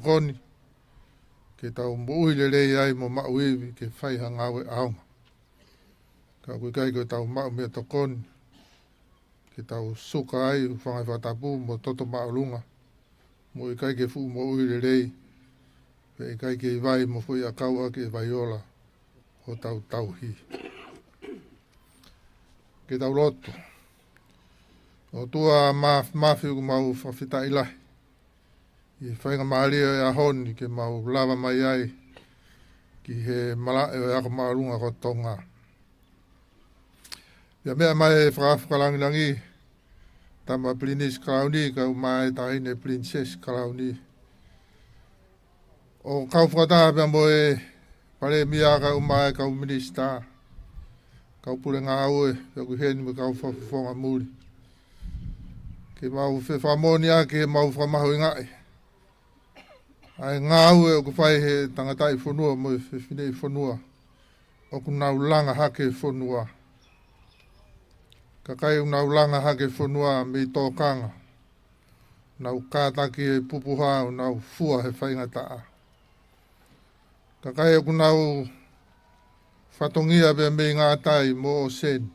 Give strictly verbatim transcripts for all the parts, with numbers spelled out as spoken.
tokoni, ke tau moʻui lelei ai mo maʻu ivi ke fai ha ngāue ʻaonga. Ka ʻoku ʻikai ke tau maʻu meʻatokoni, ke tau suka ai, hūfanga he fakatapu mo toto māʻolunga, mo ʻikai ke fuʻu moʻui lelei, pea ʻikai ke ʻi ai mo foʻi ʻakau ʻaki e vai ola hotau tauhi. Ke tau lotu. ʻOtua Māfimafi, ʻoku mau fakafetaʻi lahi ʻi he faingamālie ʻo e ʻaho ni ke mau lava mai ai ki he malaʻe ʻo e ako māʻolunga ko Tonga. Pea meʻa mai e fakaafe fakalangilangi, Tama Pilinisi Kalauni, kae ʻumaʻā e Taʻahine Pilinisesi Kalauni, ʻo kau fakataha pea mo e Palēmia, kae ʻumaʻā e kau minisitā, kau pule ngāue, pea ʻoku ʻi heni mo e kau fakafofonga muli, ke mau fefakamoʻoniʻaki ʻemau fakamahuʻingaʻi ʻa e ngāue ʻoku fai he tangataʻi fonua mo e fefineʻi fonua ʻoku nau langa hake fonua. Kakai ʻoku nau langa hake fonua mei tōkanga, nau kātaki he pupuha, ʻo nau fua he faingataʻa. Kakai ʻoku nau fatongia pea mei ngātai mo ʻōseni,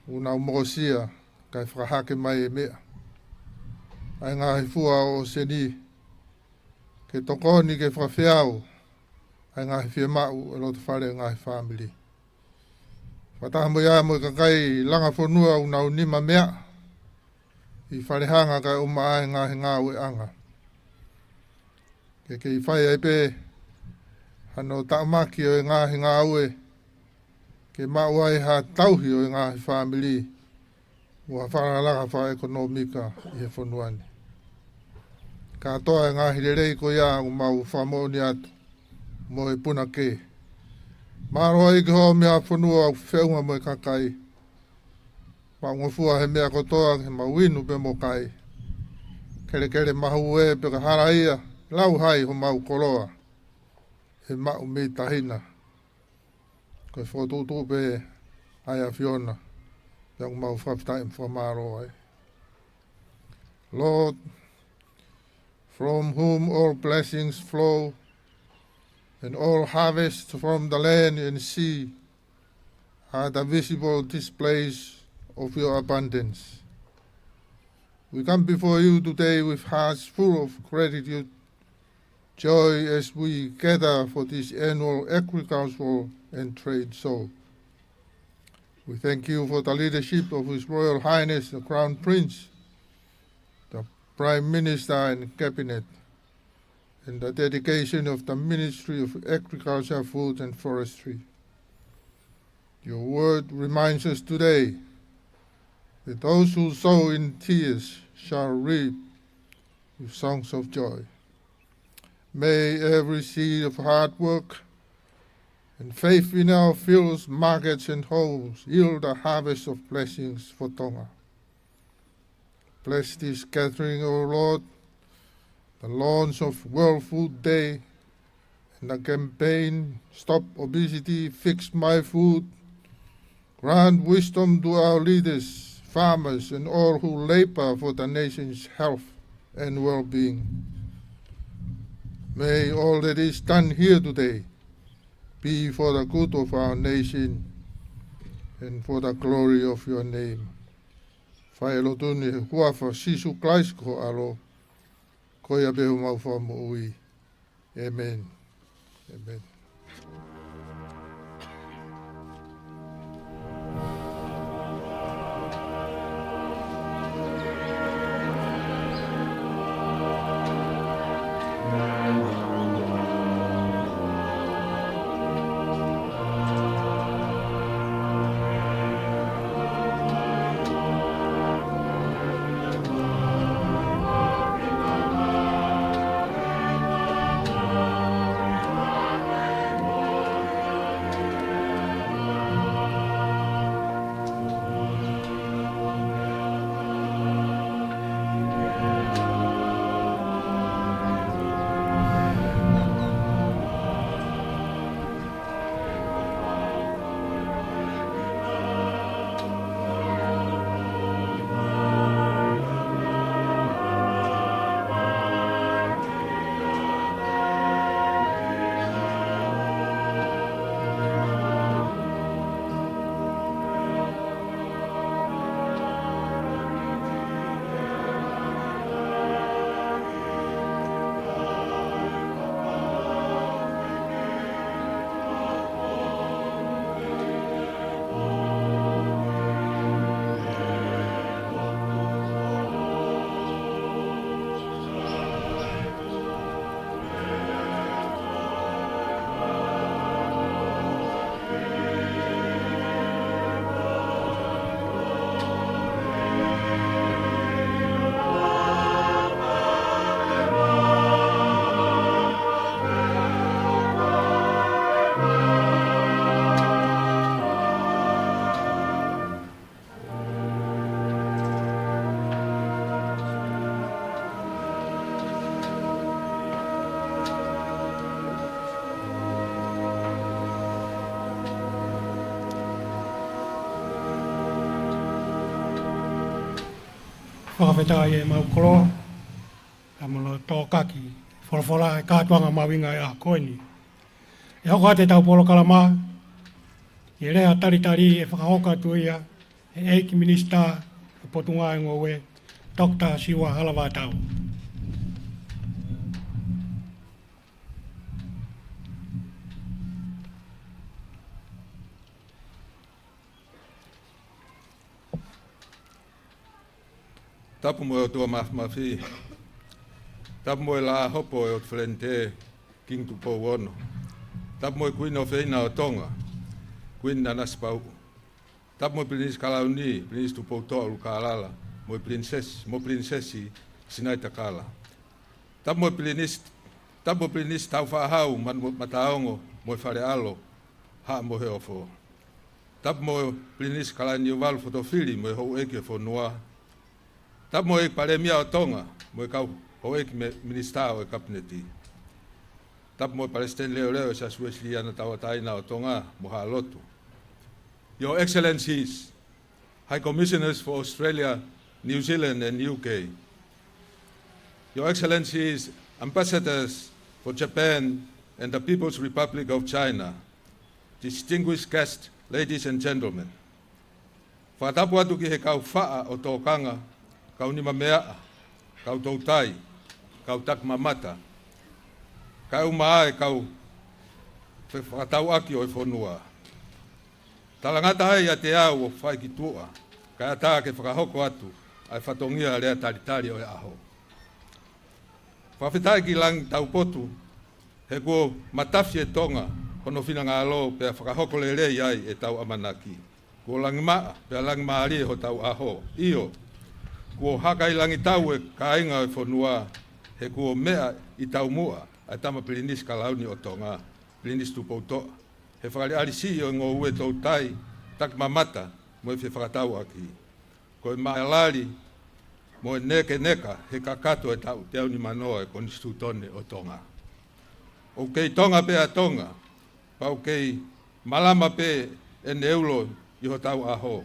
ʻoku nau mokosia kae fakahake mai e meʻa, ʻa e ngaahi fua ʻo ʻōseni, ke tokoni ke fakafeau ʻa e ngaahi fiemaʻu ʻo e loto fale ʻo e ngaahi fāmili. Fakataha mo ia mo e kakai langa fonua ʻoku nau nima meaʻa ʻi falehanga kae ʻumaʻā e ngaahi ngāueʻanga, ke kei fai ai pē hano taʻamaki ʻo e ngaahi ngāue, ke maʻu ai ha tauhi ʻo e ngaahi fāmili, mo ha fakalakalaka fakaʻekonōmika ʻi he fonua ni. Kātoa e ngaahi lelei ko ia ʻoku mau fakamoʻoni atu mo e punake. Mālō ʻEiki hoʻo meʻa fonua ʻoku feʻunga mo e kakai. Maʻungofua he meʻa kotoa ke mau inu pē mo kai. Kelekele mahuʻinga pē ka hala ia, lau hai homau koloa he maʻu mei tahi na. Ko e fokotuʻutuʻu pē ʻa e ʻAfiona, pea ʻoku mau fakafetaʻi mo fakamālō ai. Lord, from whom all blessings flow, and all harvests from the land and sea are the visible displays of your abundance. We come before you today with hearts full of gratitude, joy as we gather for this annual agricultural and trade show. We thank you for the leadership of His Royal Highness the Crown Prince, the Prime Minister and Cabinet, and the dedication of the Ministry of Agriculture, Food and Forestry. Your word reminds us today that those who sow in tears shall reap with songs of joy. May every seed of hard work and faith in our fields, markets and homes yield a harvest of blessings for Tonga. Bless this gathering, O Lord, the launch of World Food Day and the campaign Stop Obesity, Fix My Food. Grant wisdom to our leaders, farmers, and all who labor for the nation's health and well-being. May all that is done here today be for the good of our nation and for the glory of your name. Fai e lotu ni he huafa ʻo Sīsū Kalaisi ko ho ʻAlo, ko ia pē homau Fakamoʻui. ʻĒmeni. ʻĒmeni. Fakafetaʻi ʻemau koloa, ka mo lo tokaki, folofola ʻe kātoanga mahuʻinga ʻi he ʻaho ko eni. ʻE hoko atu ʻetau polokalama, ʻi he lea talitali ʻe fakahoko atu ia ʻe he ʻEiki Minisitā ʻo e Potungāue Ngoue, Doctor Siua Halavātau. Tapu mo e ʻOtua Māfimafi. Tapu mo e Laʻā hopo ʻo e ʻOtu Felenitē, Kingi Tupou Ono. Tapu mo e Kuini ʻofeina ʻo Tonga, Kuini Nanasipauʻu. Tapu mo e Pilinisi Kalauni, Pilinisi Tupoutoʻa ʻUlukālala, mo e Pilinisesi, mo Pilinisesi Sinaitakala. Tapu mo e Pilinisi, tapu mo e Pilinisi Taufaʻāhau, Manu-, Mataongo, mo e Fale ʻAlo, Haʻa Moheofo. Tapu mo e Pilinisi Kalaniuvalu Fotofili mo e houʻeiki ʻo e fonua. Tapu mo e Palēmia ʻo Tonga mo e kau houʻeiki me-, minisitā ʻo e Kapineti. Tapu mo e Palesiteni Leʻoleʻo ʻo e Siasi Uēsiliana Tauʻatāina ʻo Tonga mo Haʻa Lotu. Your Excellencies, High Commissioners for Australia, New Zealand and U K. Your Excellencies, Ambassadors for Japan and the People's Republic of China. Distinguished guests, ladies and gentlemen. Fakatapu atu ki he kau faʻa ʻo tōkanga, kau nimameaʻa, kau toutai, kau takimamata, kae ʻumaʻā e kau fe-, fakatauʻaki ʻo e fonua. Talangata ai ʻiate au ʻo fai ki tuʻa, kae ʻatā ke fakahoko atu ʻa e fatongia lea talitali ʻo e ʻaho. Fakafetaʻi ki langi taupotu, he kuo matafi ʻe Tonga hono finangalo pea fakahoko lelei ai ʻetau ʻamanaki. Kuo langimaʻa pea langimālie hotau ʻaho. ʻIo, kuo hakailangitau e kāinga ʻo e fonua, he kuo meʻa ʻi taumuʻa ʻa e Tama Pilinisi Kalauni ʻo Tonga, Pilinisi Tupoutoʻa, he fakaʻaliʻali siʻi ʻo e ngoue, toutai, takimamata mo e fefakatauʻaki. Ko e maʻalali mo e nekeneka he kakato e taʻu teau nimanoa e Konisitūtone ʻo Tonga. ʻOku kei Tonga pē ʻa Tonga, pea ʻoku kei malama pē ʻene ulo ʻi hotau ʻaho.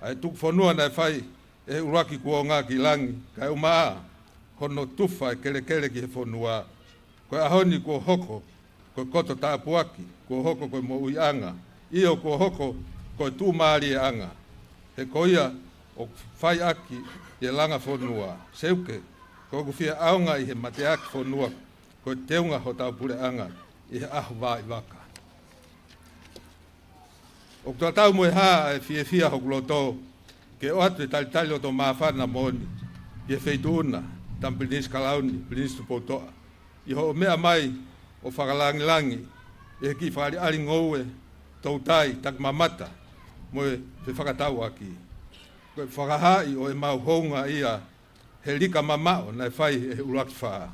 ʻA e tuku fonua naʻe fai ʻe he ʻuluaki kuonga ki langi, kae ʻumaʻā hono tufa e kelekele ki he fonua. Ko e ʻaho ni kuo hoko ko e koto tāpuaki, kuo hoko ko e moʻuiʻanga, ʻio, kuo hoko ko e tuʻumālieʻanga. He ko ia ʻoku fai ʻaki ʻi he langa fonua. Seuke, ko ʻeku fie ʻaonga ʻi he mateaki fonua, ko e teunga hotau puleʻanga ʻi he ʻaho vaivaka. ʻOku tatau mo e hā ʻa e fiefia hoku loto ke ʻoatu e talitali loto māfana moʻoni ki he Feituʻuna, Tama Pilinisi Kalauni, Pilinisi Tupoutoʻa, ʻi hoʻo meʻa mai ʻo fakalangilangi ʻi he kiʻi fakaʻaliʻali ngoue, toutai, takimamata mo e fefakatauʻaki. Ko e fakahaaʻi ʻo ʻemau houngaʻia he lika mamaʻo naʻe fai ʻe he ʻuluaki fā.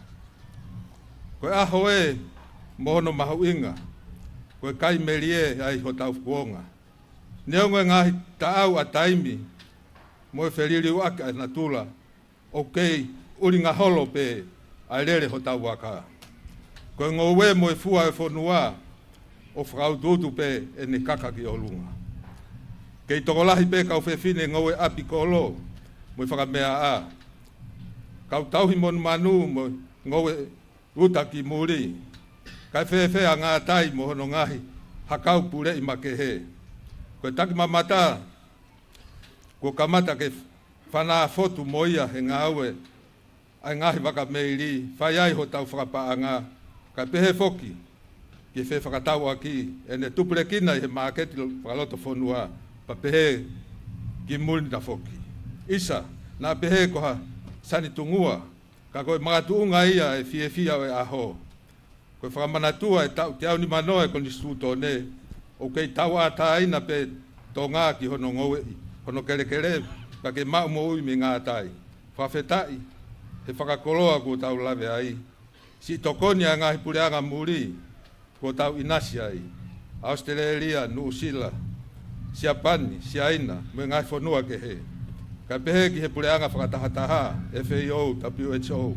Ko e ʻaho ē mo hono mahuʻinga, ko e kai melie ai hotau kuonga. Neongo e ngaahi taʻau ʻa taimi mo e feliliuaki ʻa natula, ʻoku kei ʻulinga holo pē ʻa e lele hotau vaka. Ko e ngoue mo e fua ʻo e fonua, ʻoku fakautuutu pē ʻene kaka ki ʻolunga. Kei tokolahi pē kau fefine ngoue ʻapi kolo mo e fakameaʻa, kau tauhi monumanu mo e ngoue uta ki muli. Kae fēfē ʻa Ngātai mo hono ngaahi hakau puleʻi makehe? Ko e takimamata kuo kamata ke fanāfotu mo ia he ngāue ʻa e ngaahi vaka meili, fai ai hotau fakapaʻanga, kae pehē foki ki he fefakatauʻaki, ʻene tupulekina ʻi he māketi fakalotofonua, pea pehē ki muli na foki. ʻIsa, naʻa pehē ko ha sani tungua, ka ko e makatuʻunga ia e fiefia ʻo e ʻaho. Ko e fakamanatua e taʻu teau nimanoa e Konisitūtone, ʻoku kei tauʻatāina pē Tonga ki hono ngoueʻi hono kelekele, pea ke maʻu moʻui mei Ngātai. Fakafetaʻi he fakakoloa kuo tau lave ai. Siʻi tokoni ʻa e ngaahi puleʻanga muli kuo tau ʻinasi ai, ʻAositelēlia, Nuʻusila, Siapani, Siaina, mo e ngaahi fonua kehe. Kae pehē ki he puleʻanga fakatahataha, F A O, W H O,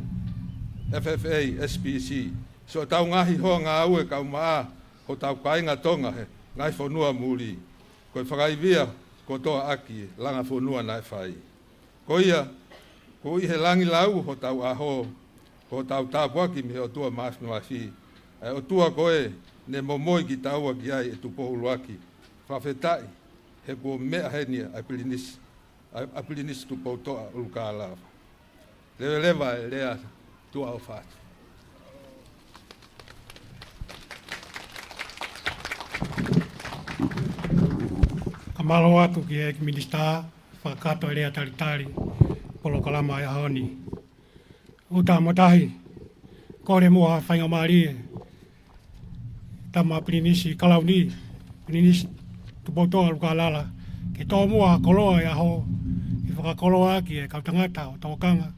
F F A, S P C, siʻotau ngaahi hoa ngāue kae ʻumaʻā hotau kāinga Tonga he ngaahi fonua muli. Ko e fakaivia kotoa ʻaki e langa fonua naʻe fai. Ko ia, Ko ʻi he langi lau hotau ʻaho, ko hotau tāpuaki mei he ʻOtua Māfimafi, ʻa e ʻOtua ko ē ne momoi kitaua ki ai ʻe Tupou ʻUluaki. Fakafetaʻi, he kuo meʻa heni ʻa Pilinisi, ʻa, ʻa Pilinisi Tupoutoʻa ʻUlukālala. Leveleva e lea, tuʻa ʻofa atu. Ka mālō atu ki he ʻEiki Minisitā, fakakakato e lea talitali polokalama e ʻaho ni. ʻUta mo e tahi, kole muʻa ha faingamālie, Tama Pilinisi Kalauni, Pilinisi Tupoutoʻa ʻUlukālala, ke tō muʻa ha koloa e ʻaho, ke fakakoloa ʻaki e kau tangata ʻo Tōkanga,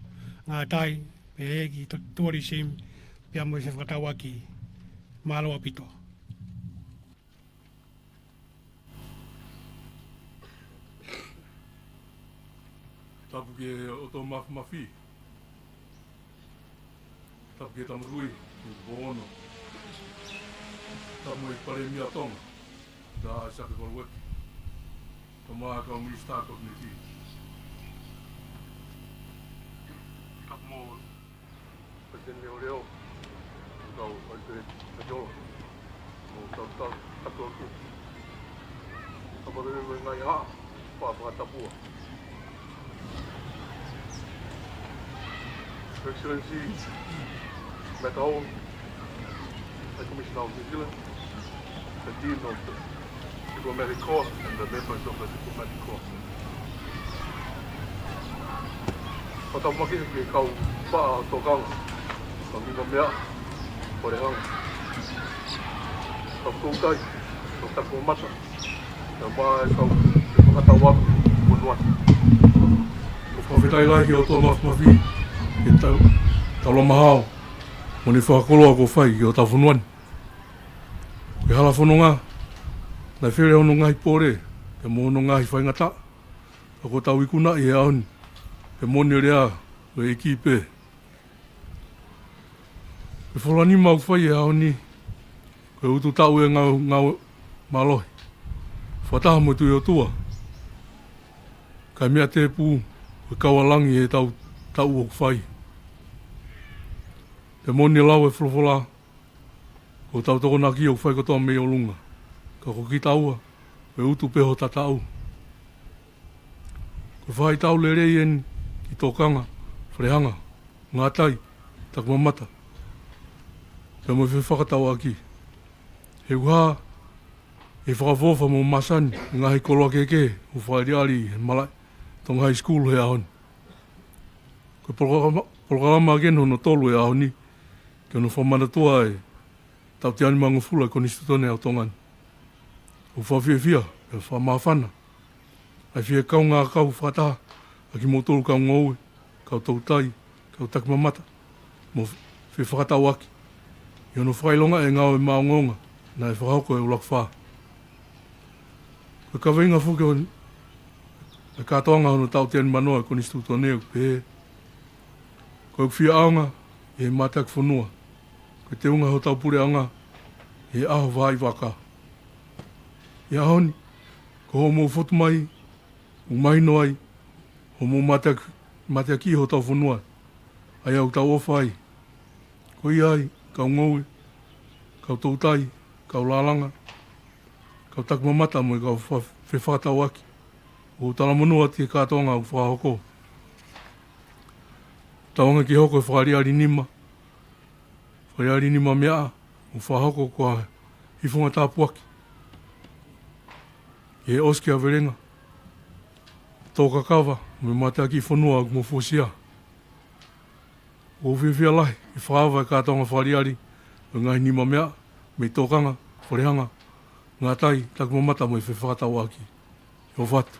Ngātai, pehē ki to-, Tualisimi, pea mo e fefakatauʻaki. Mālō ʻaupito. Tapu ki he ʻOtua Māfimafi. Tapu ki he Tama Kui, ki he Pono. Tapu mo e Palēmia Tonga, Toketā ʻAisake Paluʻaki. Kae ʻumaʻā e kau Minisitā Kapineti. Tapu mo Palesiteni Leoleo, kau ʻAisake Kajola, mo kau tau katoa ki. Tapu mo e ngaahi ʻaʻahi, fakatapua. Her Excellency Matt Hall, High Commissioner of New Zealand, the Dean of the Diplomatic Corps and the members of the Diplomatic Corps. Fakatapu makehe ki he kau faʻa tokanga, kau nima meaʻa, kau lehanga, kau toutai, kau takimamata, kae ʻumaʻā e kau fefakatauʻaki ʻi he fonua ni. Fakafetaʻi lahi ki he ʻOtua Māfimafi, ki he tau, taulama hao, mo ʻene fakakoloa kuo fai ki hotau fonua ni. Ko e hala fononga, naʻe fele hono ngaahi pole, pea mo hono ngaahi faingataʻa, ka kuo tau ikunaʻi he ʻaho ni, pea mo ʻene lea, ko e ʻEiki pē. Ko e fola nima ʻoku fai he ʻaho ni, ko e utu taʻu e ngāue, ngāue mālohi. Fakataha mo e tui ʻOtua. Kae meʻa tēpū, ko e kau ʻa langi he tau, taʻu ʻoku fai. Pea mo ʻene lau e folofola, ko hotau tokonaki ʻoku fai kotoa mei ʻolunga. Ka ko kitaua, ko e utu pē hota taʻu. Ko e faʻahitaʻu lelei eni ki Tōkanga, Falehanga, Ngātai, Takimamata, pea mo e fefakatauʻaki. He ʻoku hā, ʻe fakaʻofoʻofa mo māsani, ngaahi koloa kehekehe, ʻoku fakaʻaliʻali he malaʻe Tonga High School he ʻaho ni. Ko e polokalama, polokalama ʻaki eni hono tolu he ʻaho ni, ke hono fakamanatua e taʻu teau nimangofulu ʻa e Konisitūtone ʻo Tonga ni. ʻOku fakafiefia, pea fakamāfana ʻa e fie kaungā kau fakataha ʻa kimoutolu kau ngoue, kau toutai, kau takimamata, mo fefakatauʻaki. ʻI hono fakaʻilonga e ngāue maʻongoʻonga naʻe fakahoko he ʻUluaki Fā. Ko e kaveinga foki ʻo e kātoanga hono taʻu teau nimanoa e Konisitūtone ʻoku pehē: Ko ʻeku fie ʻaonga ʻi he mateaki fonua, ko e teunga hotau puleʻanga ʻi he ʻaho vahaʻi vaka. ʻI he ʻaho ni, ko hoʻomou fotu mai, ʻoku mahino ai hoʻomou mateaki, mateakiʻi hotau fonua, ʻa ia ʻoku tau ʻofa ai. Ko ia ai, kau ngoue, kau toutai, kau lālanga, kau takimamata mo e kau fa-, fefakatauʻaki. ʻOku ou talamonū atu ki he kātoanga ʻoku fakahoko. Tauange ke hoko e fakaʻaliʻali nima, fakaʻaliʻali nima meaʻa, ʻoku fakahoko ko ha hifunga tāpuaki ki he ʻosi kehekehe, tō kakava mo e mateakiʻi fonua ʻoku mou fuesia. ʻOku ou fiefia lahi ke fakaava e kātoanga fakaʻaliʻali ʻo e ngaahi nima meaʻa mei Tōkanga, Falehanga, Ngātai, Takimamata mo e fefakatauʻaki. ʻOfa atu.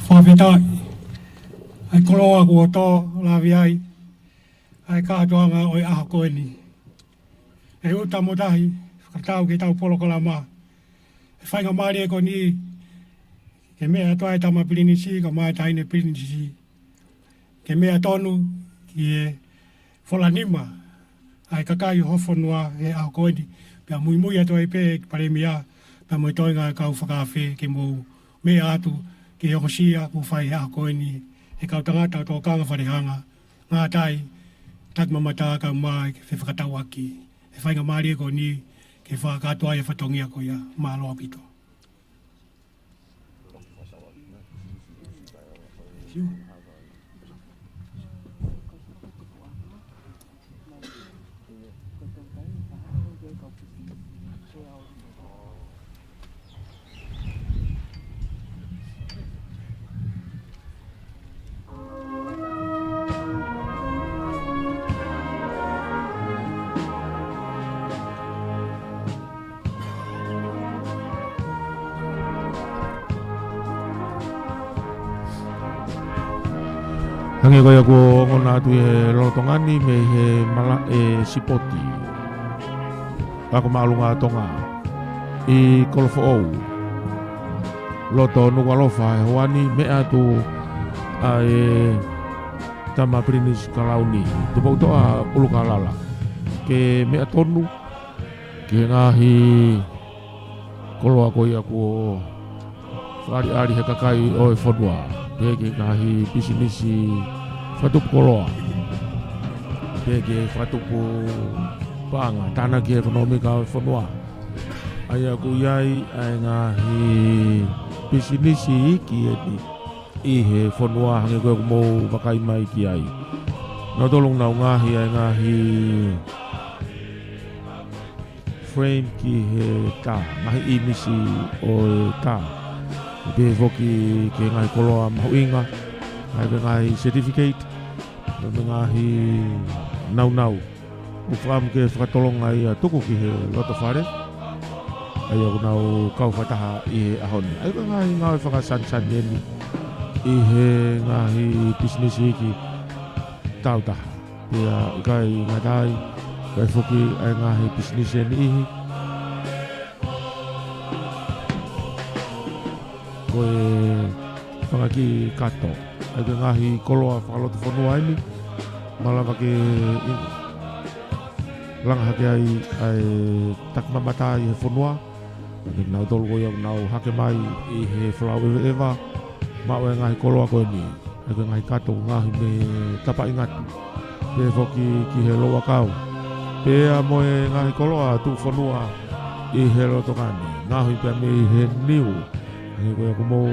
Fakafetaʻi. ʻA e koloa kuo tō, lave ai ʻa e kātoanga ʻo e ʻaho ko eni. ʻE ʻuta mo e tahi, fakatau ki heʻetau polokalama. ʻE faingamālie ko eni ke meʻa atu ai e Tama Pilinisi, kae ʻumaʻā e Taʻahine Pilinisi, ke meʻa tonu ki he fola nima ʻa e kakai ʻo ho fonua he ʻaho ko eni. Pea muimui atu ai pē ki he Palēmia, pea mo e toenga e kau fakaafe ke mou meʻa atu ki he ongosia kuo fai he ʻaho ko eni ʻe he kau tangata ʻo Tokanga Falehanga, Ngātai, Takimamata kae ʻumaʻā e fefakatauʻaki he faingamālie ko eni ke fakakātoa ai e fatongia ko ia. Mālō ʻaupito. Hangē ko ia kuo ongona atu ʻi he lolotonga ni mei he malaʻe sipoti Ako Māʻolunga ʻo Tonga ʻi Kolofoʻou, loto Nukuʻalofa he houa ni, meʻa atu ʻa e Tama Pilinisi Kalauni, Tupoutoʻa ʻUlukalala, ke meʻa tonu ki he ngaahi koloa ko ia kuo fakaʻaliʻali he kakai ʻo e fonua, pea ki he ngaahi pisinisi fakatupu koloa, pea ki he fakatupu paʻanga, tānaki ʻekonōmika ʻo e fonua. ʻA ia ʻoku ʻi ai ʻa e ngaahi pisinisi iiki eni ʻi he fonua hangē ko ia ʻoku mou vakai mai ki ai. Nautolu ʻoku nau ngaohi ʻa e ngaahi frame ki he tā, ngaahi ʻīmisi ʻo e tā. Pehē foki ki he ngaahi koloa mahuʻinga, ʻa e ngaahi certificate, mo e ngaahi nāunau ʻoku fakaʻamu ke fakatolonga ia tuku ki he loto fale. ʻA ia ʻoku nau kau fakataha ʻi he ʻaho ni. ʻA ia ko e ngaahi ngāue fakasanisani eni ʻi he ngaahi pisinisi iiki taautaha. Pea ʻikai ngata ai, ʻoku ʻi ai foki ʻa e ngaahi pisinisi ʻe niʻihi ko e fanga kiʻi kato. ʻA ia ko e ngaahi koloa fakalotofonua eni, malava ke langa hake ai ʻa e takimamata ʻi he fonua. Pea nautolu ko ia ʻoku nau hake mai ʻi he folau ʻeveʻeva, maʻu e ngaahi koloa ko eni. ʻA ia ko e ngaahi kato, ngaahi mei Tapaʻingatu, pehē foki ki he Louʻakau, pea mo e ngaahi koloa tuʻufonua ʻi he lolotonga ni, ngaohi pea mei he niu. Hangē ko ia ʻoku mou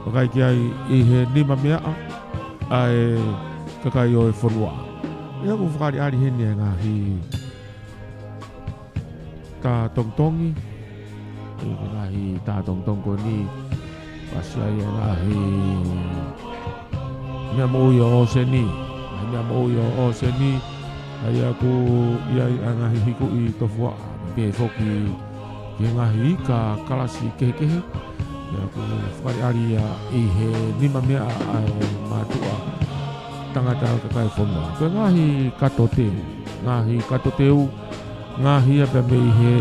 vakai ki ai ʻi he nimameaʻa ʻa e kakai ʻo e fonua. ʻA ia ʻoku fakaʻaliʻali heni e ngaahi tā tongitongi. ʻI he ngaahi tā tongitongi ko eni, ʻoku ʻasi ai e ngaahi meʻa moʻui ʻo ʻōseni. Ngaahi meʻa moʻui ʻo ʻōseni. ʻA ia ʻoku ʻi ai ʻa e ngaahi hikuʻi tofuaʻa, pehē foki ki he ngaahi ika kalasi kehekehe. ʻA ia ʻoku fakaʻaliʻali ia ʻi he nimameaʻa ʻa e mātuʻa tangata ʻo e kakai fonua. Ko e ngaahi kato teu, ngaahi kato teu, ngaohi ia pea mei he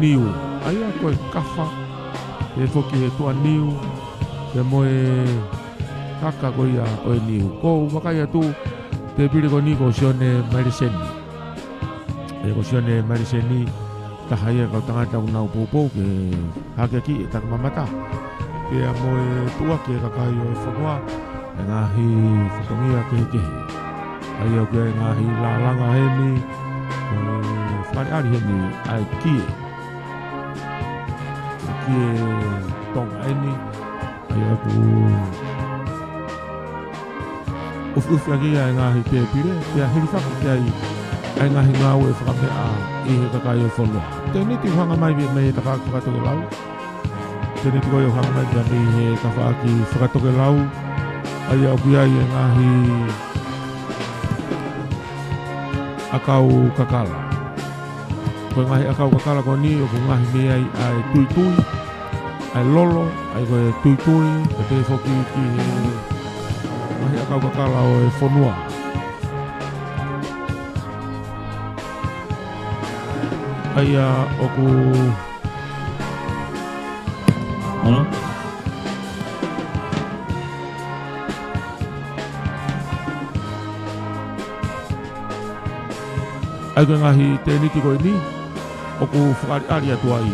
niu. ʻA ia ko e kafa, pehē foki he tuʻa niu, pea mo e kaka ko ia ʻo e niu. ʻOku ou vakai atu, tēpile ko eni ko Sione Maileseni. ʻA ia ko Sione Maileseni, taha ia e kau tangata ʻoku nau poupou ke hakeakiʻi e takimamata, pea mo e tuʻuaki e kakai ʻo e fonua e ngaahi fatongia kehekehe. ʻA ia ʻoku ʻi ai e ngaahi lālanga heni, ʻoku fakaʻaliʻali heni ʻa e kie, kie Tonga eni. ʻA ia ʻoku ʻufiʻufi ʻaki ia e ngaahi tēpile, pea hilifaki ki ai ʻa e ngaahi ngāue fakameʻa ʻi he kakai ʻo e fonua. Tēniti ʻoku hanga mai mei he tafaʻaki fakatokelau. Tēniti ko ia ʻoku hanga mai mei he tafaʻaki fakatokelau. ʻA ia ʻoku ʻi ai e ngaahi ʻakau kakala. Ko e ngaahi ʻakau kakala ko eni ʻoku ngaohi mei ai ʻa e tuitui, ʻa e lolo, ʻa ia ko e tuitui, pea pehē foki ki he ngaahi ʻakau kakala ʻo e fonua. ʻA ia ʻoku Halo? ʻA ia ko e ngaahi tēniti ko eni, ʻOku fakaʻaliʻali atu ai.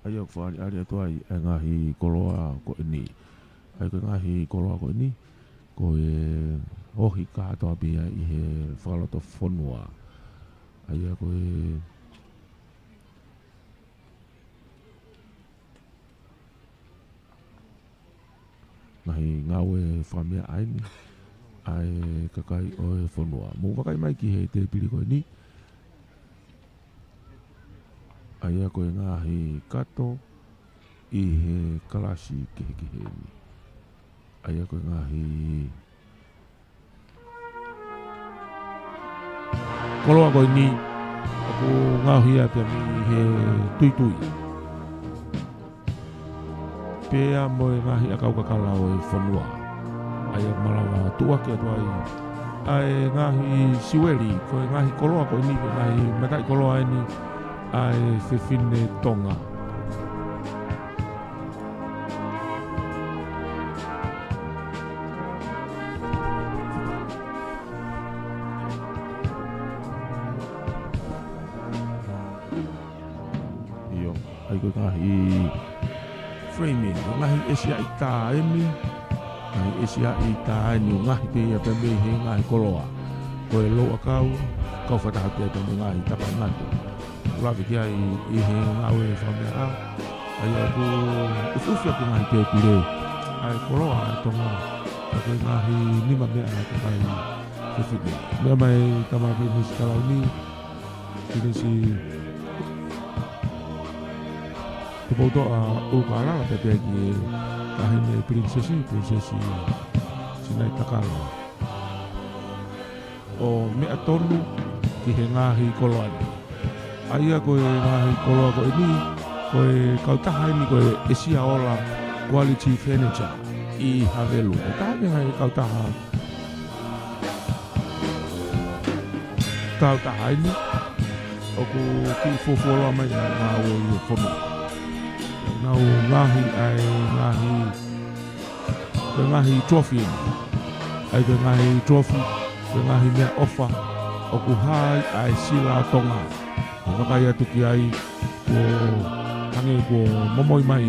ʻA ia ʻoku fakaʻaliʻali atu ai ʻa e ngaahi koloa ko eni. ʻA ia ko e ngaahi koloa ko eni, ko e ohi kātoa pē ia ʻi he fakalotofonua. ʻA ia ko e ngaahi ngāue fakameaʻa eni ʻa e kakai ʻo e fonua. Mou vakai mai ki he tēpile ko eni. ʻA ia ko e ngaahi kato ʻi he kalasi kehekehe eni. ʻA ia ko e ngaahi koloa ko eni, ʻoku ngaohi ia pea mei he tuitui. Pea mo e ngaahi ʻakau kakala ʻo e fonua. ʻA ia ʻoku malava tuʻuaki atu ai ʻa e ngaahi siueli, ko e ngaahi koloa ko eni, ko e ngaahi mataʻikoloa eni ʻa e fefine Tonga. ʻIo, ʻa ia ko e ngaahi framing, ko e ngaahi ʻesiaʻi tā eni, ngaahi ʻesiaʻi tā eni, ʻoku ngaohi pē ia pea mei he ngaahi koloa. Ko e louʻakau, kau fakataha pē ia pea mo e ngaahi tapa ngatu. Lave ki ai ʻi he ngāue fakameaʻa, ʻa ia ʻoku ʻufiʻufi ʻaki e ngaahi tēpile ʻa e koloa ʻa Tonga, ʻa e ngaahi nimameaʻa ʻa e kakai fefine. Meʻa mai Tama Pilinisi Kalauni, Pilinisi Tupoutoʻa ʻUlukalala, pea pehē ki he Taʻahine Pilinisesi, Pilinisesi Sinaitakala. ʻO meʻa tonu ki he ngaahi koloa ni. ʻA ia ko e ngaahi koloa ko eni, ko e kautaha eni ko e ʻEsia Ola Quality Furniture ʻi Havelu. Ko e taha eni e ngaahi kautaha, kautaha eni ʻoku kiʻi fuofuoloa mai ʻenau ngāue ʻi he fonua. Nau ngaohi ʻa e ngaahi, ko e ngaahi trophy eni. ʻA ia ko e ngaahi trophy, ko e ngaahi meʻaʻofa ʻoku hā ai ʻa e sila ʻo Tonga. ʻO vakai atu ki ai, kuo hangē kuo momoi mai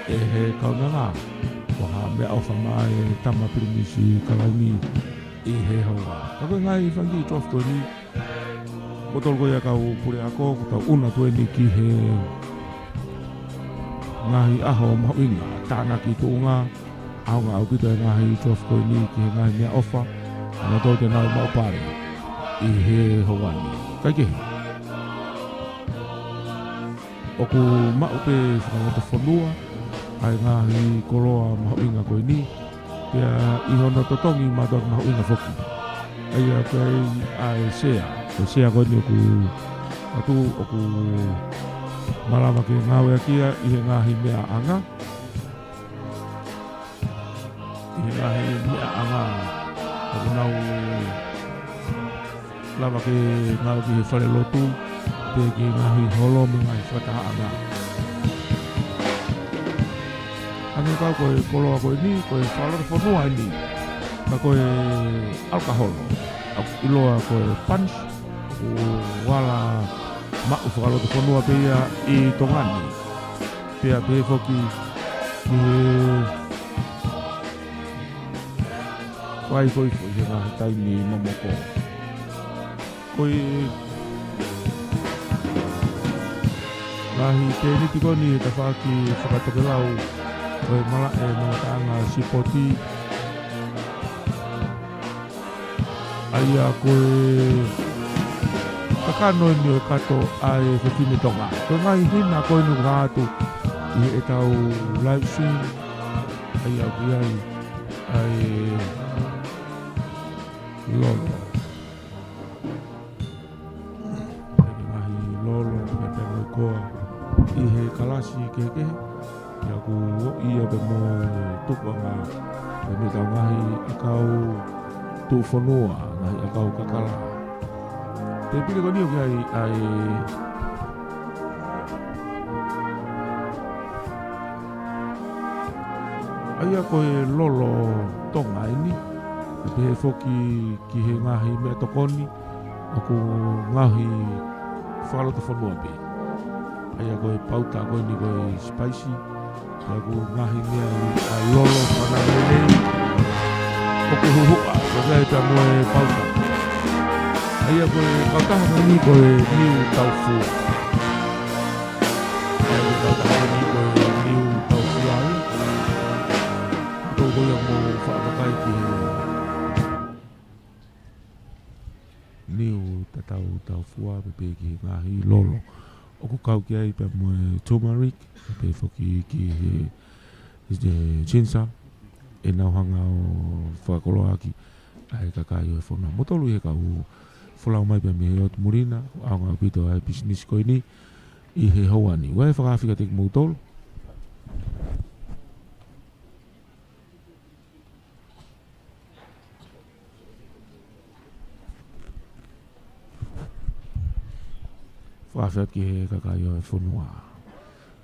ʻe he kaunanga ko ha meʻaʻofa maʻa e Tama Pilinisi Kalauni ʻi he houa. Ka ko e ngaahi fanga kiʻi trophy ko eni, ko kitautolu ko ia kau puleako, kuo tau ʻunu atu eni ki he ngaahi ʻaho mahuʻinga, tānaki tuʻunga, ʻaonga ʻaupito e ngaahi trophy ko eni ki he ngaahi meʻaʻofa ʻa nautolu te nau maʻu pale ʻi he houa ni. Kaikehe, ʻoku maʻu pē fakalotofonua ʻa e ngaahi koloa mahuʻinga ko eni, pea ʻi hono totongi mātuʻaki mahuʻinga foki. ʻA ia ko e, ʻa e sea, ko e sea ko eni ʻoku ʻatu, ʻoku malava ke ngāueʻaki ia ʻi he ngaahi meʻaʻanga, ʻi he ngaahi meʻaʻanga ʻoku nau lava ke ngāueʻaki he falelotu, pe ki he ngaahi holo mo e ngaahi fakatahaʻanga. Hangē pau ko e koloa ko eni, ko e fakalotofonua eni, ka ko e ʻalukaholo ʻoku ʻiloa ko e punch, ʻoku ala maʻu fakalotofonua pē ia ʻi Tonga ni. Pea pehē foki ki he faifoifo ʻi he ngaahi taimi momoko. Ko e ngaahi tēniti ko eni he tafaʻaki fakatokelau ʻo e malaʻe mo e ngataʻanga sipoti. ʻA ia ko e kakano eni ʻo e kato ʻa e fefine Tonga. Ko e ngaahi hina ko eni ʻoku hā atu ʻi heʻetau live stream. ʻA ia ʻoku ʻi ai ʻa e lolo. ʻA e ngaahi lolo, pea pehē mo e koa ʻi he kalasi kehekehe. ʻA ia ʻoku ʻi ai pē mo e tukuʻanga, pea mo ʻetau ngaahi ʻakau tuʻufonua, ngaahi ʻakau kakala. Tēpile ko eni ʻoku ʻi ai ʻa e, ʻa ia ko e lolo Tonga eni. Pehē foki ki he ngaahi meʻatokoni ʻoku ngaohi fakalotofonua pē. ʻA ia ko e pauta ko eni ko e sipaisi, pea ʻoku ngaohi meʻa ʻi ai lolo, fānau lelei, ʻoku huhuʻa, ko e pea mo e pauta. ʻA ia ko e kautaha ko eni ko e Niu Taufua. ʻA ia ko e kautaha ko eni ko e Niu Taufua ai. Tau ko ia mo faʻa vakai ki he Niu Tatau Taufua, pea pehē ki he ngaahi lolo ʻoku kau ki ai pea mo e turmeric, pea pehē foki ki he, he ginger, ʻenau hanga ʻo fakakoloa ʻaki ʻa e kakai ʻo e fonua. Moutolu ʻi he kau folau mai pea mei he ʻotu muli na, ʻaonga ʻaupito ʻa e pisinisi ko eni ʻi he houa ni. ʻOku ou fakaafeʻi kiate kimoutolu. Fakaafeʻi ki he kakai ʻo e fonua.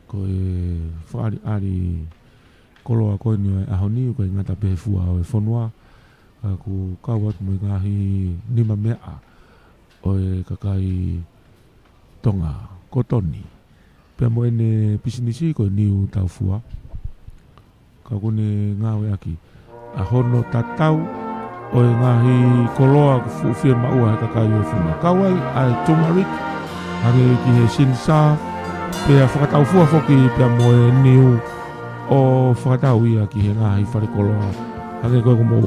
Ko e fakaʻaliʻali koloa ko eni ʻo e ʻaho ni, ʻoku ʻikai ngata pē he fua ʻo e fonua, ka ʻoku kau atu mo e ngaahi nimameaʻa ʻo e kakai Tonga, kotoni, pea mo ʻene pisinisi ko e Niu Taufua. Ka ʻoku ne ngāueʻaki ʻa hono tatau ʻo e ngaahi koloa ʻoku fuʻu fiemaʻua he kakai ʻo e fonua. Kau ai ʻa e turmeric, hangē ki he ginger, pea fakataufua foki pea mo e niu ʻo fakatau ia ki he ngaahi fale koloa, hangē ko e ko mo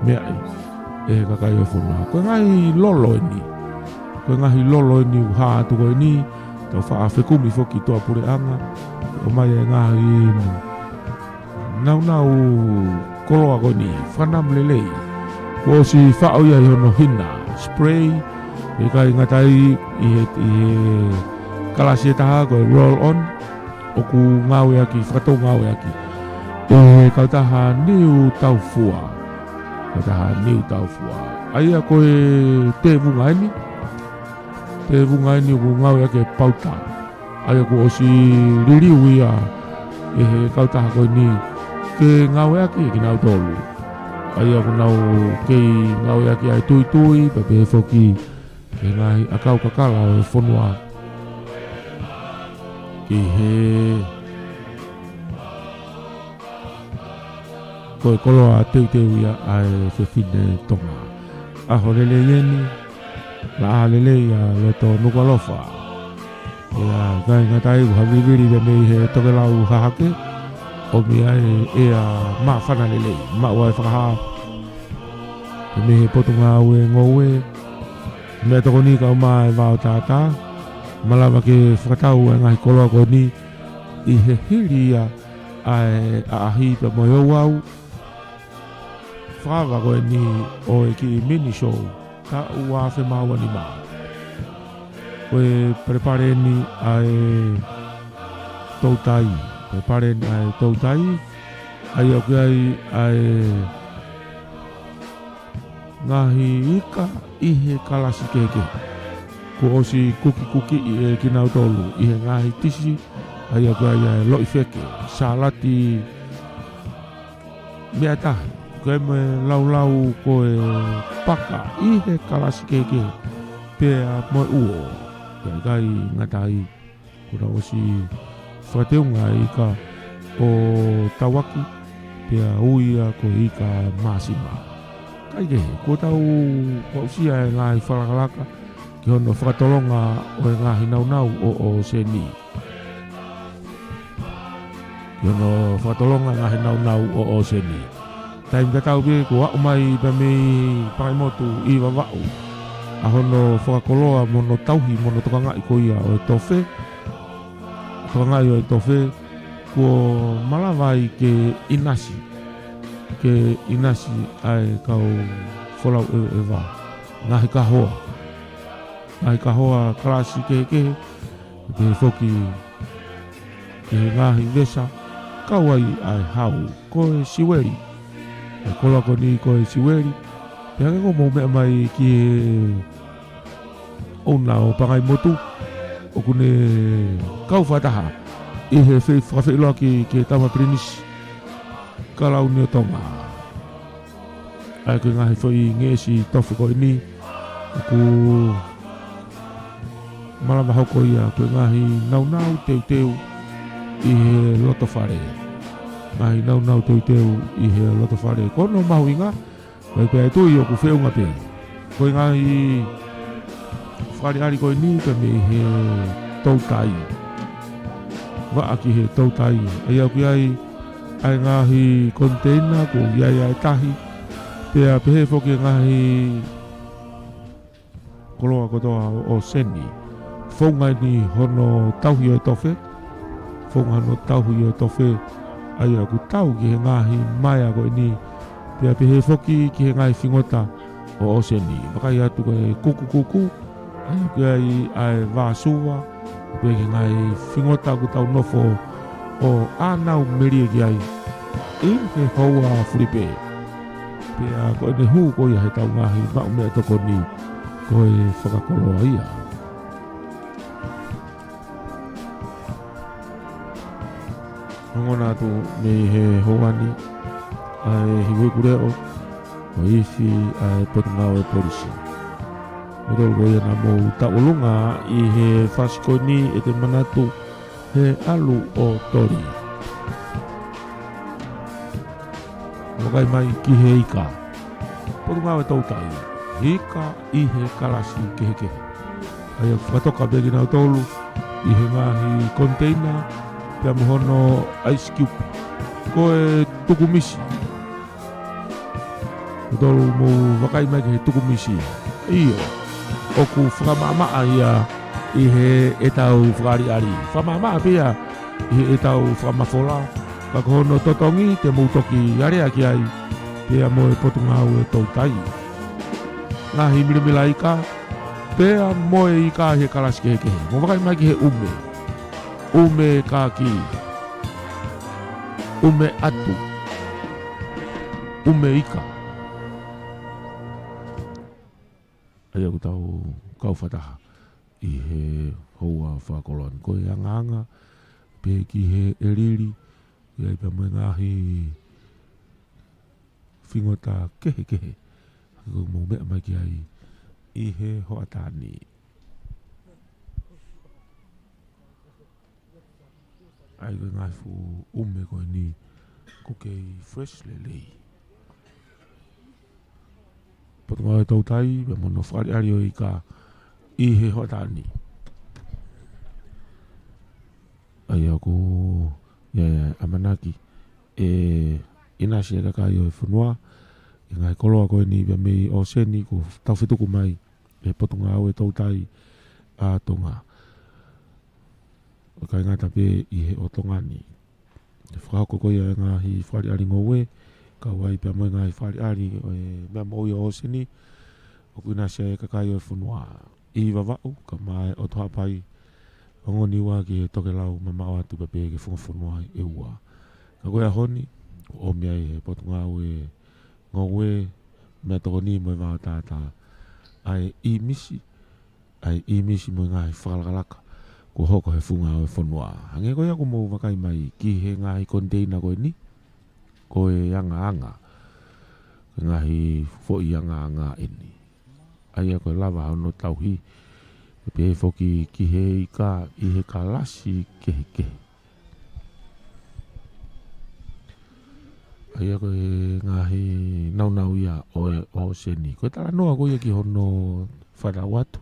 meʻa ai ʻe he kakai ʻo e fonua. Ko e ngaahi lolo eni. Ko e ngaahi lolo eni ʻoku hā atu ko eni, tau faʻa fekumi foki ki tuʻapuleʻanga, ʻomai e ngaahi naunau koloa ko eni, fānau lelei. Kuo ʻosi faʻo ia ʻi hono hina, spray, ʻikai ngata ai ʻi he, ʻi he kalasi ʻe taha ko e roll on, ʻoku ngāueʻaki, fakatou ngāueʻaki ʻe he kautaha Niu Taufua. Kautaha Niu Taufua. ʻA ia ko e tēvunga eni. Tēvunga eni ʻoku ngāueʻaki e pauta. ʻA ia kuo ʻosi liliu ia ʻe he kautaha ko eni ke ngāueʻaki ʻe kinautolu. ʻA ia ʻoku nau kei ngāueʻaki ʻa e tuitui, pea pehē foki ki he ngaahi ʻakau kakala ʻo e fonua. Ki he, ko e koloa teuteu ia ʻa e fefine Tonga. ʻAho lelei eni, laʻā lelei ʻa loto Nukuʻalofa. ʻIkai ngata ai, ʻoku havivili pea mei he tokelau hahake, ʻomi ai e ʻea māfana lelei, maʻu ai e fakahā pea mei he Potungāue Ngoue, meʻatokoni kae ʻumaʻā e vao tātā, malava ke fakatau e ngaahi koloa ko eni ʻi he hili ia ʻa e ʻaʻahi pea mo e ouau. Fakaava ko eni ʻo e kiʻi mini show, taʻu ua afe mā ua nima. Ko e palepale eni ʻa e toutai, palepale eni ʻa e toutai, ʻa ia ʻoku ʻi ai ʻa e ngaahi ika ʻi he kalasi kehekehe. Kuo ʻosi kukikukiʻi ʻe kinautolu ʻi he ngaahi tisi, ʻa ia ʻoku ʻi ai ʻa e loʻi feke, sālati, meʻa tahi, ko e meʻa laulau ko e paka ʻi he kalasi kehekehe, pea mo e uo, pea ʻikai ngata ai, kuo nau ʻosi fakateunga e ika ʻo tauaki, pea ui ia ko e ika māsima. Kae kehe, kuo tau aʻusia e ngaahi fakalakalaka ki hono fakatolonga ʻo e ngaahi naunau ʻo, ʻo ʻōseni. Ki hono fakatolonga e ngaahi naunau ʻo, ʻo ʻōseni. Taimi tatau pē kuo aʻu mai pea mei Pangaimotu ʻi Vavaʻu ʻa hono fakakoloa mo hono tauhi mo hono tokangaʻi ko ia ʻo e tofe. Tokangaʻi ʻo e tofe, kuo malava ai ke ʻinasi, ke ʻinasi ʻa e kau folau ʻeveʻeva, ngaahi kahoa, ngaahi kahoa kalasi kehekehe, pehē foki ki he ngaahi vesa, kau ai ʻa e hau, ko e siueli. ʻA e koloa ko eni ko e siueli. Pea hangē ko hoʻomou meʻa mai ki he ʻouna ʻo Pangaimotu, ʻoku ne kau fakataha ʻi he fei-, fakafeʻiloaki ki he Tama Pilinisi Kalauni ʻo Tonga. ʻA ia ko e ngaahi foʻi ngeʻesi tofe ko eni, ʻoku malava hoko ia ko e ngaahi naunau teuteu ʻi he loto fale. Ngaahi naunau teuteu ʻi he loto fale. Ko hono mahuʻinga, ʻoku ʻi ai pē ʻa e tui ʻoku feʻunga pē. Ko e ngaahi fakaʻaliʻali ko eni pea mei he toutai. Vaʻa ki he toutai. ʻA ia ʻoku ʻi ai ʻa e ngaahi koniteina ʻoku ʻi ai ʻa e tahi. Pea pehē foki e ngaahi koloa kotoa ʻo, ʻo ʻōseni. Founga eni hono tauhi ʻo e tofe. Founga hono tauhi ʻo e tofe. ʻA ia ʻoku tau ki he ngaahi maea ko eni. Pea pehē foki ki he ngaahi fingota ʻo, ʻo ʻōseni. Vakai atu ko e kukukuku. ʻA ia ʻoku ʻi ai ʻa e vāsuva. Pea ki he ngaahi fingota ʻoku tau nofo ʻo ʻānau melie ki ai ʻi he houa fulipē. Pea ko ʻene hū ko ia heʻetau ngaahi maʻu meʻatokoni ko e fakakoloa ia. Ongona atu mei he houa ni ʻa e hiku leʻo, ʻo ifi ʻa e Potungāue Polisi. Mou tolu ko ia naʻa mou taʻolunga ʻi he fasi ko eni ʻete manatu he ʻalu ʻo toli. Vakai mai ki he ika. Potungāue Toutai. Ika ʻi he kalasi kehekehe. ʻA ia fakatoka pē kinautolu ʻi he ngaahi koniteina, pea mo hono ice cube. Ko e tukumisi. Mou tolu mou vakai mai ki he tukumisi. ʻIo, ʻoku fakamaʻamaʻa ia ʻi heʻetau fakaʻaliʻali. Fakamaʻamaʻa pē ia ʻi heʻetau fakamafola. Ka ko hono totongi te mou toki alea ki ai. Pea mo e Potungāue Toutai. Ngaahi milamila ika. Pea mo e ika he kalasi kehekehe. Mou vakai mai ki he ʻume. ʻUme kākī. ʻUme ʻatu. ʻUme ika. ʻA ia ʻoku tau kau fakataha ʻi he houa fakakoloa ni. Ko e angaanga, pehē ki he ʻelili, ʻi ai pea mo e ngaahi fingota kehekehe. ʻOku mou meʻa mai ki ai ʻi he hoʻatā ni. ʻA ia ko e ngaahi fuʻu ʻume ko eni, ʻoku kei fresh lelei. Potungāue Toutai, pea mo hono fakaʻaliʻali ʻo e ika ʻi he hoʻatā ni. ʻA ia ʻoku, ʻi ai ʻa e ʻamanaki ʻe ʻinasi ʻa e kakai ʻo e fonua, ʻi he ngaahi koloa ko eni pea mei ʻōseni kuo tau fetuku mai ʻe he Potungāue Toutai ʻa Tonga. ʻIkai ngata pē ʻi he ʻo Tonga ni. Te fakahoko ko ia e ngaahi fakaʻaliʻali ngoue, kau ai pea mo e ngaahi fakaʻaliʻali ʻo e meʻa moʻui ʻo ʻōseni, ʻoku ʻinasi ai e kakai ʻo e fonua. ʻI Vavaʻu, kae ʻumaʻā ʻOtu Haʻapai, Ongo Niua ki he tokelau mamaʻo atu pea pehē ki he funga fonua ʻe ua. Ka ko e ʻaho ni, ʻoku ʻomi ai ʻe he Potungāue Ngoue, Meʻatokoni mo e Vaotātā, ʻa e ʻīmisi, ʻa e ʻīmisi mo e ngaahi fakalakalaka kuo hoko he funga ʻo e fonua. Hangē ko ia ʻoku mou vakai mai ki he ngaahi koniteina ko eni, ko e angaanga, ko e ngaahi foʻi angaanga eni. ʻA ia ko e lava hono tauhi, pea pehē foki ki he ika ʻi he kalasi kehekehe. ʻA ia ko e ngaahi naunau ia ʻo e ʻōseni. Ko e talanoa ko ia ki hono fakatau atu.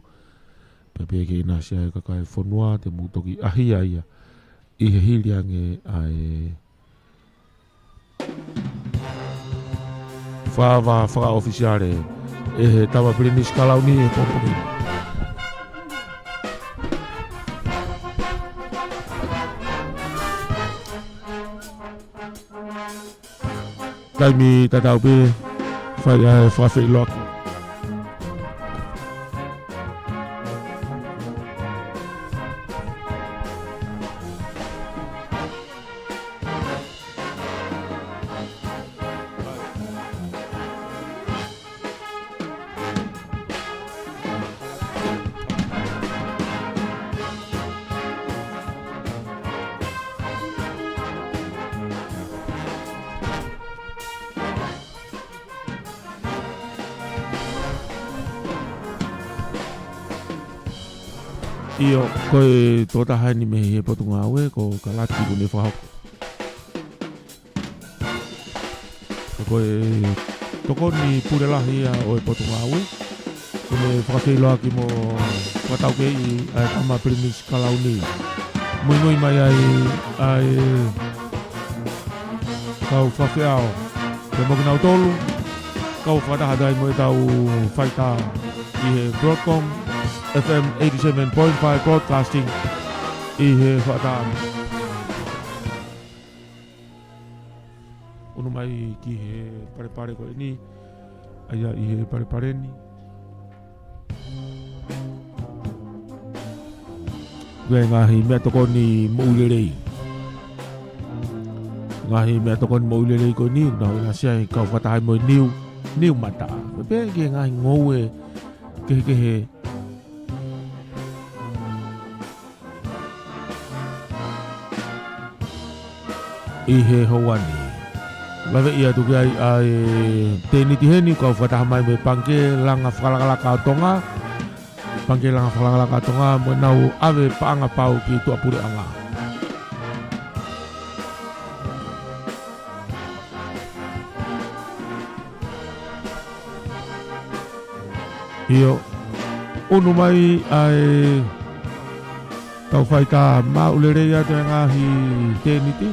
Pea pehē ke ʻinasi ʻa e kakai ʻo e fonua te mou toki ʻaʻahi ia ʻi he hili ange ʻa e fakaava fakaʻofisiale ʻe he Tama Pilinisi Kalauni ʻi he pongipongi ni. Taimi tatau pē, fai ʻa e fakafeʻiloaki. ʻIo, ko e tokotaha eni mei he Potungāue, ko Kalati kuo ne fakahoko. Ko e tokoni pule lahi ia ʻo e Potungāue. Kuo ne fakafeʻiloaki mo fakataukei ʻa e tama Pilinisi Kalauni. Muimui mai ai ʻa e kau fakafeʻao. Pea mo kinautolu, kau fakataha ai mo ʻetau faitā ʻi he Broadcom F M eighty-seven point five Broadcasting ʻi he fakataha. ʻUnu mai ki he palepale ko eni, ʻa ia ʻi he palepale ni. Ko e ngaahi meʻatokoni moʻui lelei. Ngaahi meʻatokoni moʻui lelei ko eni, naʻa nau ʻinasi ai kau fakataha mo e niu, niu mata. Pea pehē ki he ngaahi ngoue kehekehe ʻi he houa ni. Laveʻi atu ki ai ʻa e tēniti heni, kau fakataha mai mo e Pangikē Langa Fakalakalaka ʻo Tonga. Pangikē Langa Fakalakalaka ʻo Tonga, mo ʻenau ʻave paʻanga pau ki tuʻapuleʻanga. ʻIo, ʻunu mai ʻa e tau faitā maʻu lelei atu e ngaahi tēniti.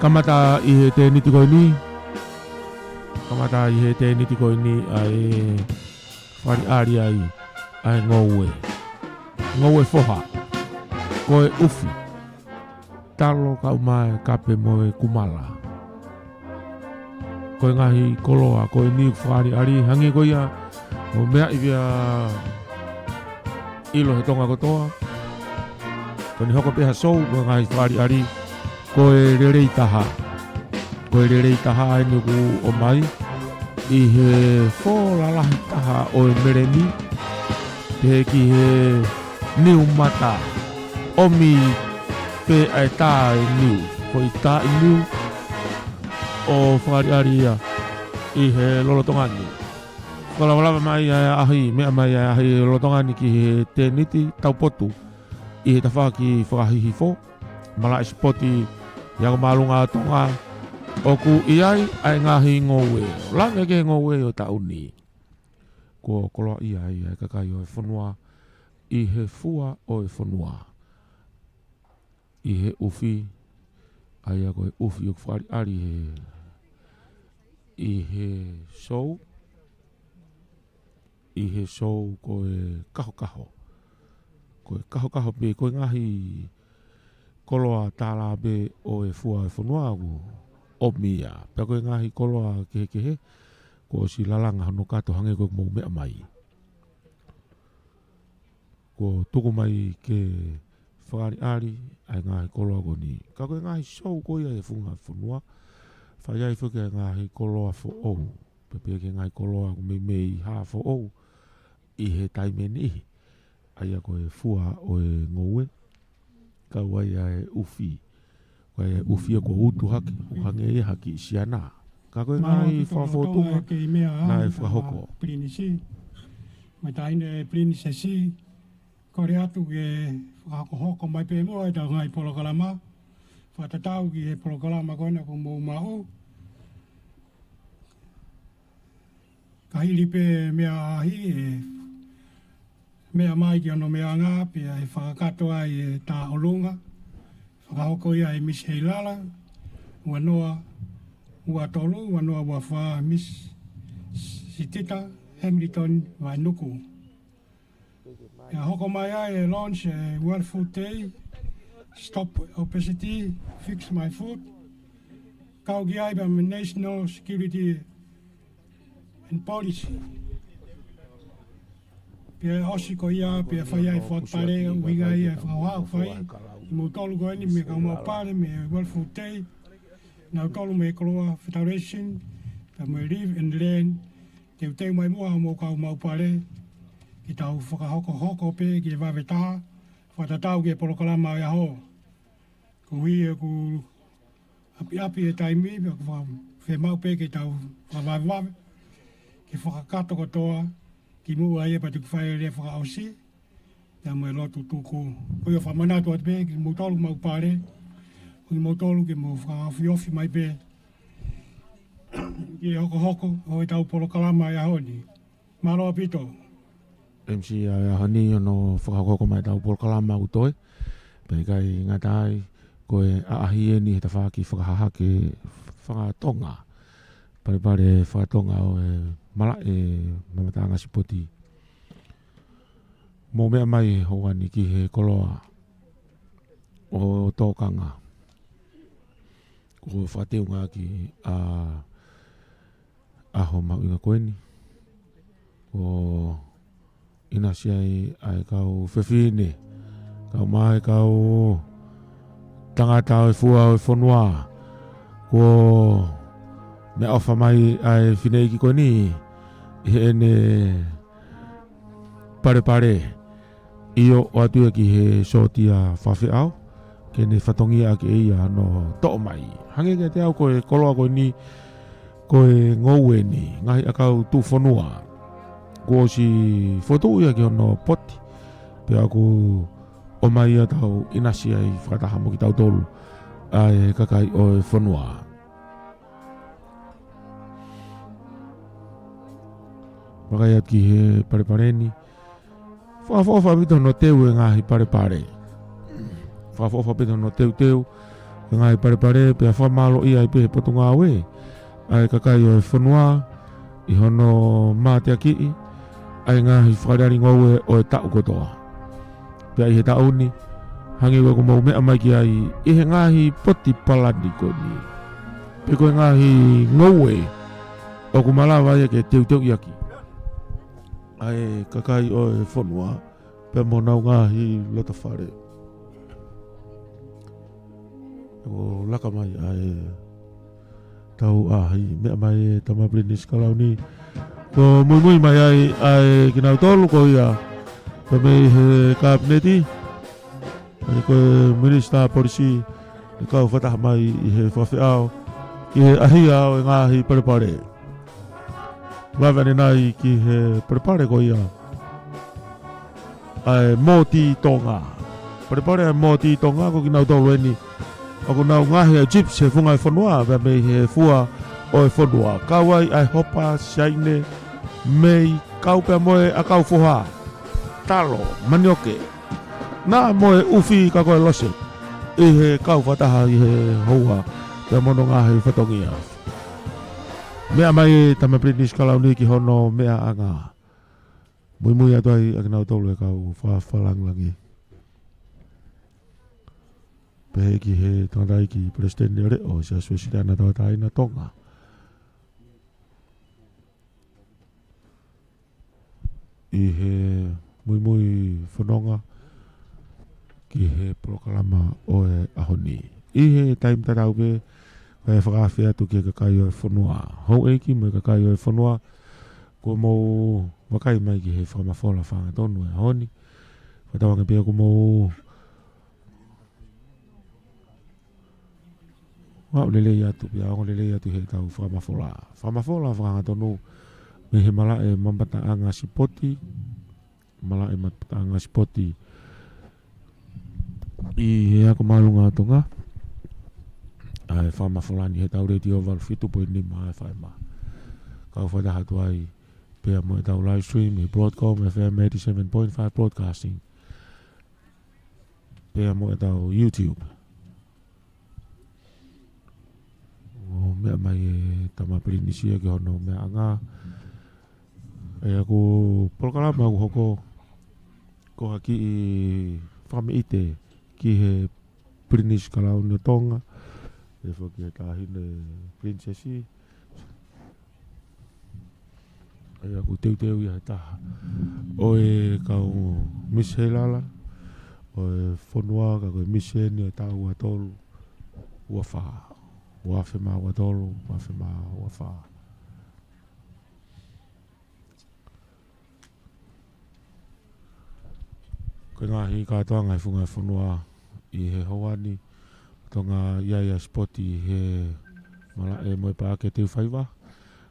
Kamata ʻi he tēniti ko eni. Kamata ʻi he tēniti ko eni ʻa e fakaʻaliʻali ai ʻa e ngoue. Ngoue foha. Ko e ʻufi. Talo kae ʻumaʻā e kape mo e kumala. Ko e ngaahi koloa ko eni ʻoku fakaʻaliʻali, hangē ko ia ʻoku meaʻi pea ʻilo he Tonga kotoa. Ko eni hoko pē ha sou mo e ngaahi fakaʻaliʻali, ko e lelei taha. Ko e lelei taha eni ʻoku ʻomai ʻi he fō lalahi taha ʻo e meleni, pehē ki he niu mata. ʻOmi pē ʻa e tā e niu, foʻi tā e niu ʻo fakaʻaliʻali ia ʻi he lolotonga ni. Fakalavalava mai ʻa e ʻaʻahi, meʻa mai ʻa e ʻaʻahi lolotonga ni ki he tēniti taupotu ʻi he tafaʻaki fakahihifo, malaʻe sipoti ʻi he ako māʻolunga ʻo Tonga, ʻoku ʻi ai ʻa e ngaahi ngoue. Langa ki he ngoue ʻo e taʻu ni. Kuo koloaʻia ai ʻa e kakai ʻo e fonua ʻi he fua ʻo e fonua. ʻI he ʻufi, ʻa ia ko e ʻufi ʻoku fakaʻaliʻali he, ʻi he sou, ʻi he sou ko e kahokaho. Ko e kahokaho pē, ko e ngaahi koloa tālā pē ʻo e fua ʻo e fonua ʻoku ʻomi ia. Pea ko e ngaahi koloa kehekehe, kuo ʻosi lalanga hono kato hangē ko ʻeku mou meʻa mai. Kuo tuku mai ke fakaʻaliʻali ʻa e ngaahi koloa ko eni. Ka ko e ngaahi sou ko ia ʻi he funga fonua, fai ai foki ʻa e ngaahi koloa foʻou. Pea pehē ki he ngaahi koloa ʻoku meimei hā foʻou ʻi he taimi ni. ʻA ia ko e fua ʻo e ngoue. Kau ai ʻa e ʻufi. Ko e ʻufi ia kuo utu hake, ʻoku hangē ia ha kiʻi siana. Ka ko e ngaahi fakafōtunga naʻe fakahoko. Pilinisi. Mo e taʻahine Pilinisesi. Kole atu ke fakahokohoko mai pē muʻa ʻetau ngaahi polokalama. Fakatatau ki he polokalama ko ena ʻoku mou maʻu. Ka hili pē meʻa ʻaʻahi ʻe meʻa mai ki hono meʻaʻanga, pea ʻe fakakakato ai e tā ʻolunga. Fakahoko ia ʻe Miss Heilala, ua noa ua tolu, ua noa ua fā, Miss Sitita, Hamilton, Vainuku. Pea hoko mai ai e launch e World Food Day, Stop Obesity, Fix My Food. Kau ki ai pea mo e National Security and Policy. Pea ʻosi ko ia, pea fai ai fakapale, ʻuhinga ia e fakahoko fai. ʻI mou tolu ko eni mei he kau mau pale, mei he World Food Day. Nau tolu mei he Koloa Federation, pea mo e Live and Learn, teuteu mai muʻa homou kau mau pale, ke tau fakahokohoko pē ke vave taha, fakatatau ki he polokalama ʻo e ʻaho. Koeʻuhi ʻoku ʻapiʻapi e taimi, pea ʻoku faka-, fiemaʻu pē ke tau fakavavevave, ke fakakakato kotoa, kimuʻa ia pea toki fai e lea fakaʻosi, Pea mo e lotu tuku. Ko ia ʻoku fakamanatu atu pē kimoutolu maʻu pale, ko kimoutolu ke mou fakaofiofi mai pē ki he hokohoko ʻo ʻetau polokalama ʻo e ʻaho ni. Mālō ʻaupito. M C ʻo e ʻaho ni, hono fakahokohoko mai ʻetau polokalama ʻoku toe. Pea ʻikai ngata ai, ko e ʻaʻahi eni he tafaʻaki fakahahake fakatonga, palepale fakatonga ʻo e malaʻe mamataʻanga sipoti. Mou meʻa mai he houa ni ki he koloa ʻo e tokanga kuo fakateungaʻaki ʻa e ʻaho mahuʻinga ko eni, ʻo ʻinasi ai ʻa e kau fefine, kau mai, kau tangata ʻo e fua ʻo e fonua. Kuo meʻaʻofa mai ʻa e fineʻeiki ko eni ʻi heʻene palepale. ʻIo, ʻoatu ia ki he sōtia fakafeʻao ke ne fatongiaʻaki ʻe ia hono toʻo mai. Hangē kiate au, ko e koloa ko eni, ko e ngoue eni, ngaahi ʻakau tuʻufonua, kuo ʻosi fokotuʻu ia ki hono poti. Pea ʻoku ʻomai ia ʻo tau ʻinasi ai fakataha mo kitautolu, ʻa e kakai ʻo e fonua. Vakai atu ki he palepale ni. Fakaʻofoʻofa ʻaupito hono teu e ngaahi palepale. Fakaʻofoʻofa ʻaupito hono teuteu e ngaahi palepale, pea fakamālōʻia ai pē he Potungāue ʻa e kakai ʻo e fonua ʻi hono mateakiʻi ʻa e ngaahi fakaʻaliʻali ngoue ʻo e taʻu kotoa. Pea ʻi he taʻu ni, hangē ko ia ʻoku mou meʻa mai ki ai, ʻi he ngaahi poti palani ko eni, pe ko e ngaahi ngoue ʻoku malava ia ke teuteuʻi ʻaki ʻa e kakai ʻo e fonua pea mo honau ngaahi loto fale. ʻO laka mai ʻa e tau ʻaʻahi, meʻa mai e Tama Pilinisi Kalauni, ʻo muimui mai ai ʻa e kinautolu ko ia, pea mei he Kapineti, ʻa ia ko e Minisitā Polisi, ʻe kau fakataha mai ʻi he fakafeʻao ki he ʻaʻahi ʻo e ngaahi palepale. Lave ʻanenai ki he palepale ko ia ʻa e Mōtī Tonga. Palepale ʻa e Mōtī Tonga, ko kinautolu eni ʻoku nau ngaohi ʻa e chips he funga ʻo e fonua, pea mei he fua ʻo e fonua. Kau ai ʻa e hopa, siaine, mei, kau pea mo e ʻakau foha, talo, manioke, naʻa mo e ʻufi ka ko e lose, ʻi he kau fakataha ʻi he houa pea mo hono ngaahi fatongia. Meʻa mai e Tama Pilinisi Kalauni ki hono meʻaʻanga. Muimui atu ai ʻa kinautolu ʻe kau fakafakalāngilangi. Pehē ki he tangataʻeiki Palesiteni ʻo e Siasi Uēsiliana Tauʻatāina Tonga. ʻI he muimui fononga ki he polokalama ʻo e ʻaho ni. ʻI he taimi tatau pē, ʻoku ou fakaafe atu ki he kakai ʻo e fonua. Houʻeiki mo e kakai ʻo e fonua, kuo mou vakai mai ki he fakamafola fakahangatonu ʻo e ʻaho ni. Fakatauange pē kuo mou aʻu lelei atu, pea ongo lelei atu heʻetau fakamafola. Fakamafola fakahangatonu mei he malaʻe mamataʻanga sipoti, malaʻe mamataʻanga sipoti ʻi he ako māʻolunga ʻo Tonga. ʻA e fakamafola ni heʻetau letiō valu fitu poini nima F M. Kau fakataha atu ai pea mo ʻetau live stream ʻi Broadcom F M eighty-seven point five Broadcasting, pea mo ʻetau YouTube. ʻO meʻa mai e Tama Pilinisi ia ki hono meʻaʻanga. ʻA ia ko e polokalama ʻoku hoko ko ha kiʻi fakameʻite ki he Pilinisi Kalauni ʻo Tonga, ʻa ia foki ki he Taʻahine Pilinisesi. ʻA ia ʻoku teuteu ia he taha ʻo e kau Misi Heilala ʻo e fonua, ka ko e misi eni ʻo e taʻu ua tolu ua fā. Ua afe mā ua tolu, ua afe mā ua fā. Ko e ngaahi kātoanga he funga ʻo e fonua ʻi he houa ni, ʻoku tokanga ia ʻa e sipoti he malaʻe mo e paʻake teu faiva.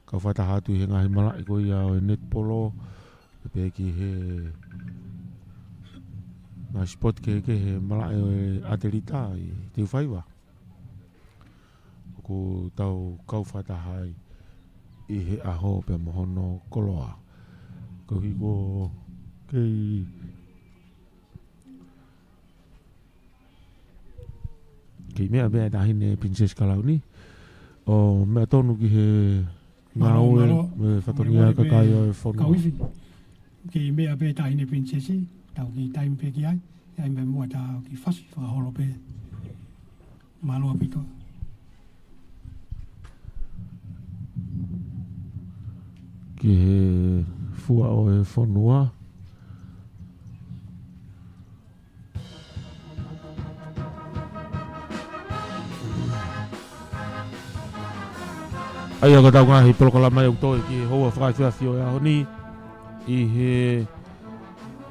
Kau fakataha atu ʻi he ngaahi malaʻe ko ia ʻo e netipolo, pea pehē ki he ngaahi sipoti kehekehe malaʻe ʻo e ʻatelita ʻi Teufaiva. ʻOku tau kau fakataha ai ʻi he ʻaho pea mo hono koloa. Koeʻuhi ko e kei, kei meʻa pē ʻa e Taʻahine Pilinisesi Kalauni ʻo meʻa tonu ki he ngāue mo e fatongia kakai ʻo e fonua. Kei meʻa pē Taʻahine Pilinisesi, tau kiʻi taimi pē ki ai, ʻi ai meʻa muʻa tau kiʻi fasi fakaholo pē. Mālō ʻaupito. Ki he fua ʻo e fonua. ʻA ia ko ʻetau ngaahi polokalama ʻoku toe ki he houa fakaefiafi ʻo e ʻaho ni ʻi he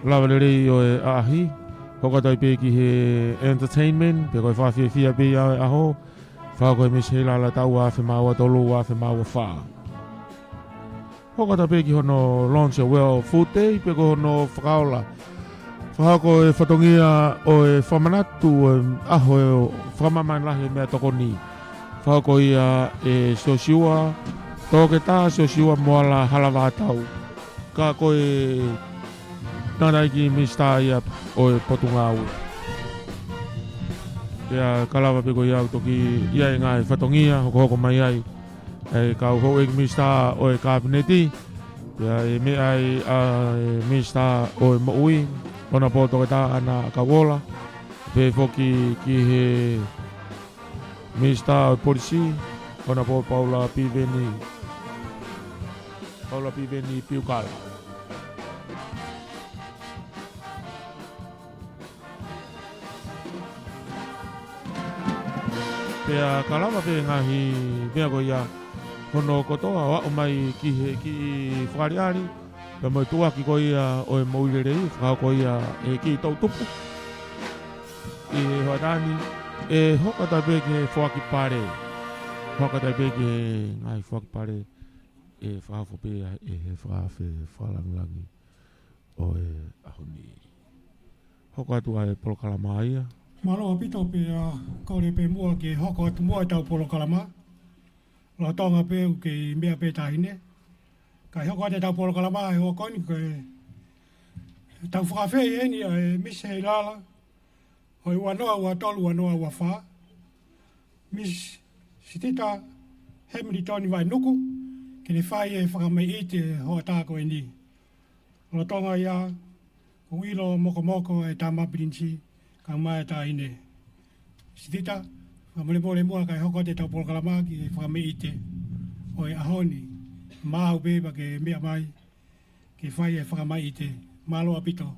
lava lelei ʻo e ʻaʻahi. Hoko atu ai pē ki he entertainment, pe ko e fakafiefia pē ia ʻo e ʻaho. Fakahoko ʻe Misi Heilala taʻu ua afe mā ua tolu, ua afe mā ua fā. Hoko atu pē ki hono launch ʻo e World Food Day, pe ko hono fakaola. Fakahoko e fatongia ʻo e fakamanatu ʻo e ʻaho ʻo e fakamāmani lahi ʻo e meʻatokoni. Fakahoko ia ʻe Siosiua, Toketā Siosiua Moala Halavātau. Ka ko e tangataʻeiki minisitā ia ʻo e Potungāue. Pea ka lava pē ko ia ʻo toki ʻi ai e ngaahi fatongia hokohoko mai ai ʻa e kau houʻeiki minisitā ʻo e Kapineti, pea ʻe meʻa ai ʻa e Minisitā ʻo e Moʻui, Honourable Toketā ʻAna ʻAkauola, pehē foki ki he Minisitā ʻo e Polisi, Honourable Paula Piveni, Paula Piveni Piukala. Pea ka lava pē ngaahi meʻa ko ia hono kotoa ʻo aʻu mai ki he kiʻi fakaʻaliʻali, pea mo e tuʻuaki ko ia ʻo e moʻui lelei, fakahoko ia ʻe he kiʻi toʻutupu ʻi he hoʻatā ni, ʻe hoko atu pē ki he foaki pale. Hoko atu pē ki he ngaahi foaki pale ʻe fakaofo pē ʻe he fakaafe fakalāngilangi ʻo e ʻaho ni. Hoko atu ʻa e polokalama ia. Mālō ʻaupito pea, ʻa, kole pē muʻa ke hoko atu muʻa ʻetau polokalama. Lolotonga pē ʻoku kei meʻa pē Taʻahine. Kae hoko atu ʻetau polokalama he houa ko eni ko e tau fakaafeʻi eni ʻa e Misi Heilala ʻo e ua noa ua tolu ua noa ua fā, Misi Sitita Hemilitoni Vainuku, ke ne fai e fakamaiʻi ʻi he hoʻatā ko eni. Lolotonga ia, ʻoku ʻilo mokomoko e Tama Pilinisi, kae ʻumaʻā e Taʻahine Sitita, fakamolemole muʻa kae hoko atu ʻetau polokalama ki he fakamaiʻi ʻo e ʻaho ni, maʻu pē pea ke meʻa mai, ke fai e fakamaiʻi. Mālō ʻaupito.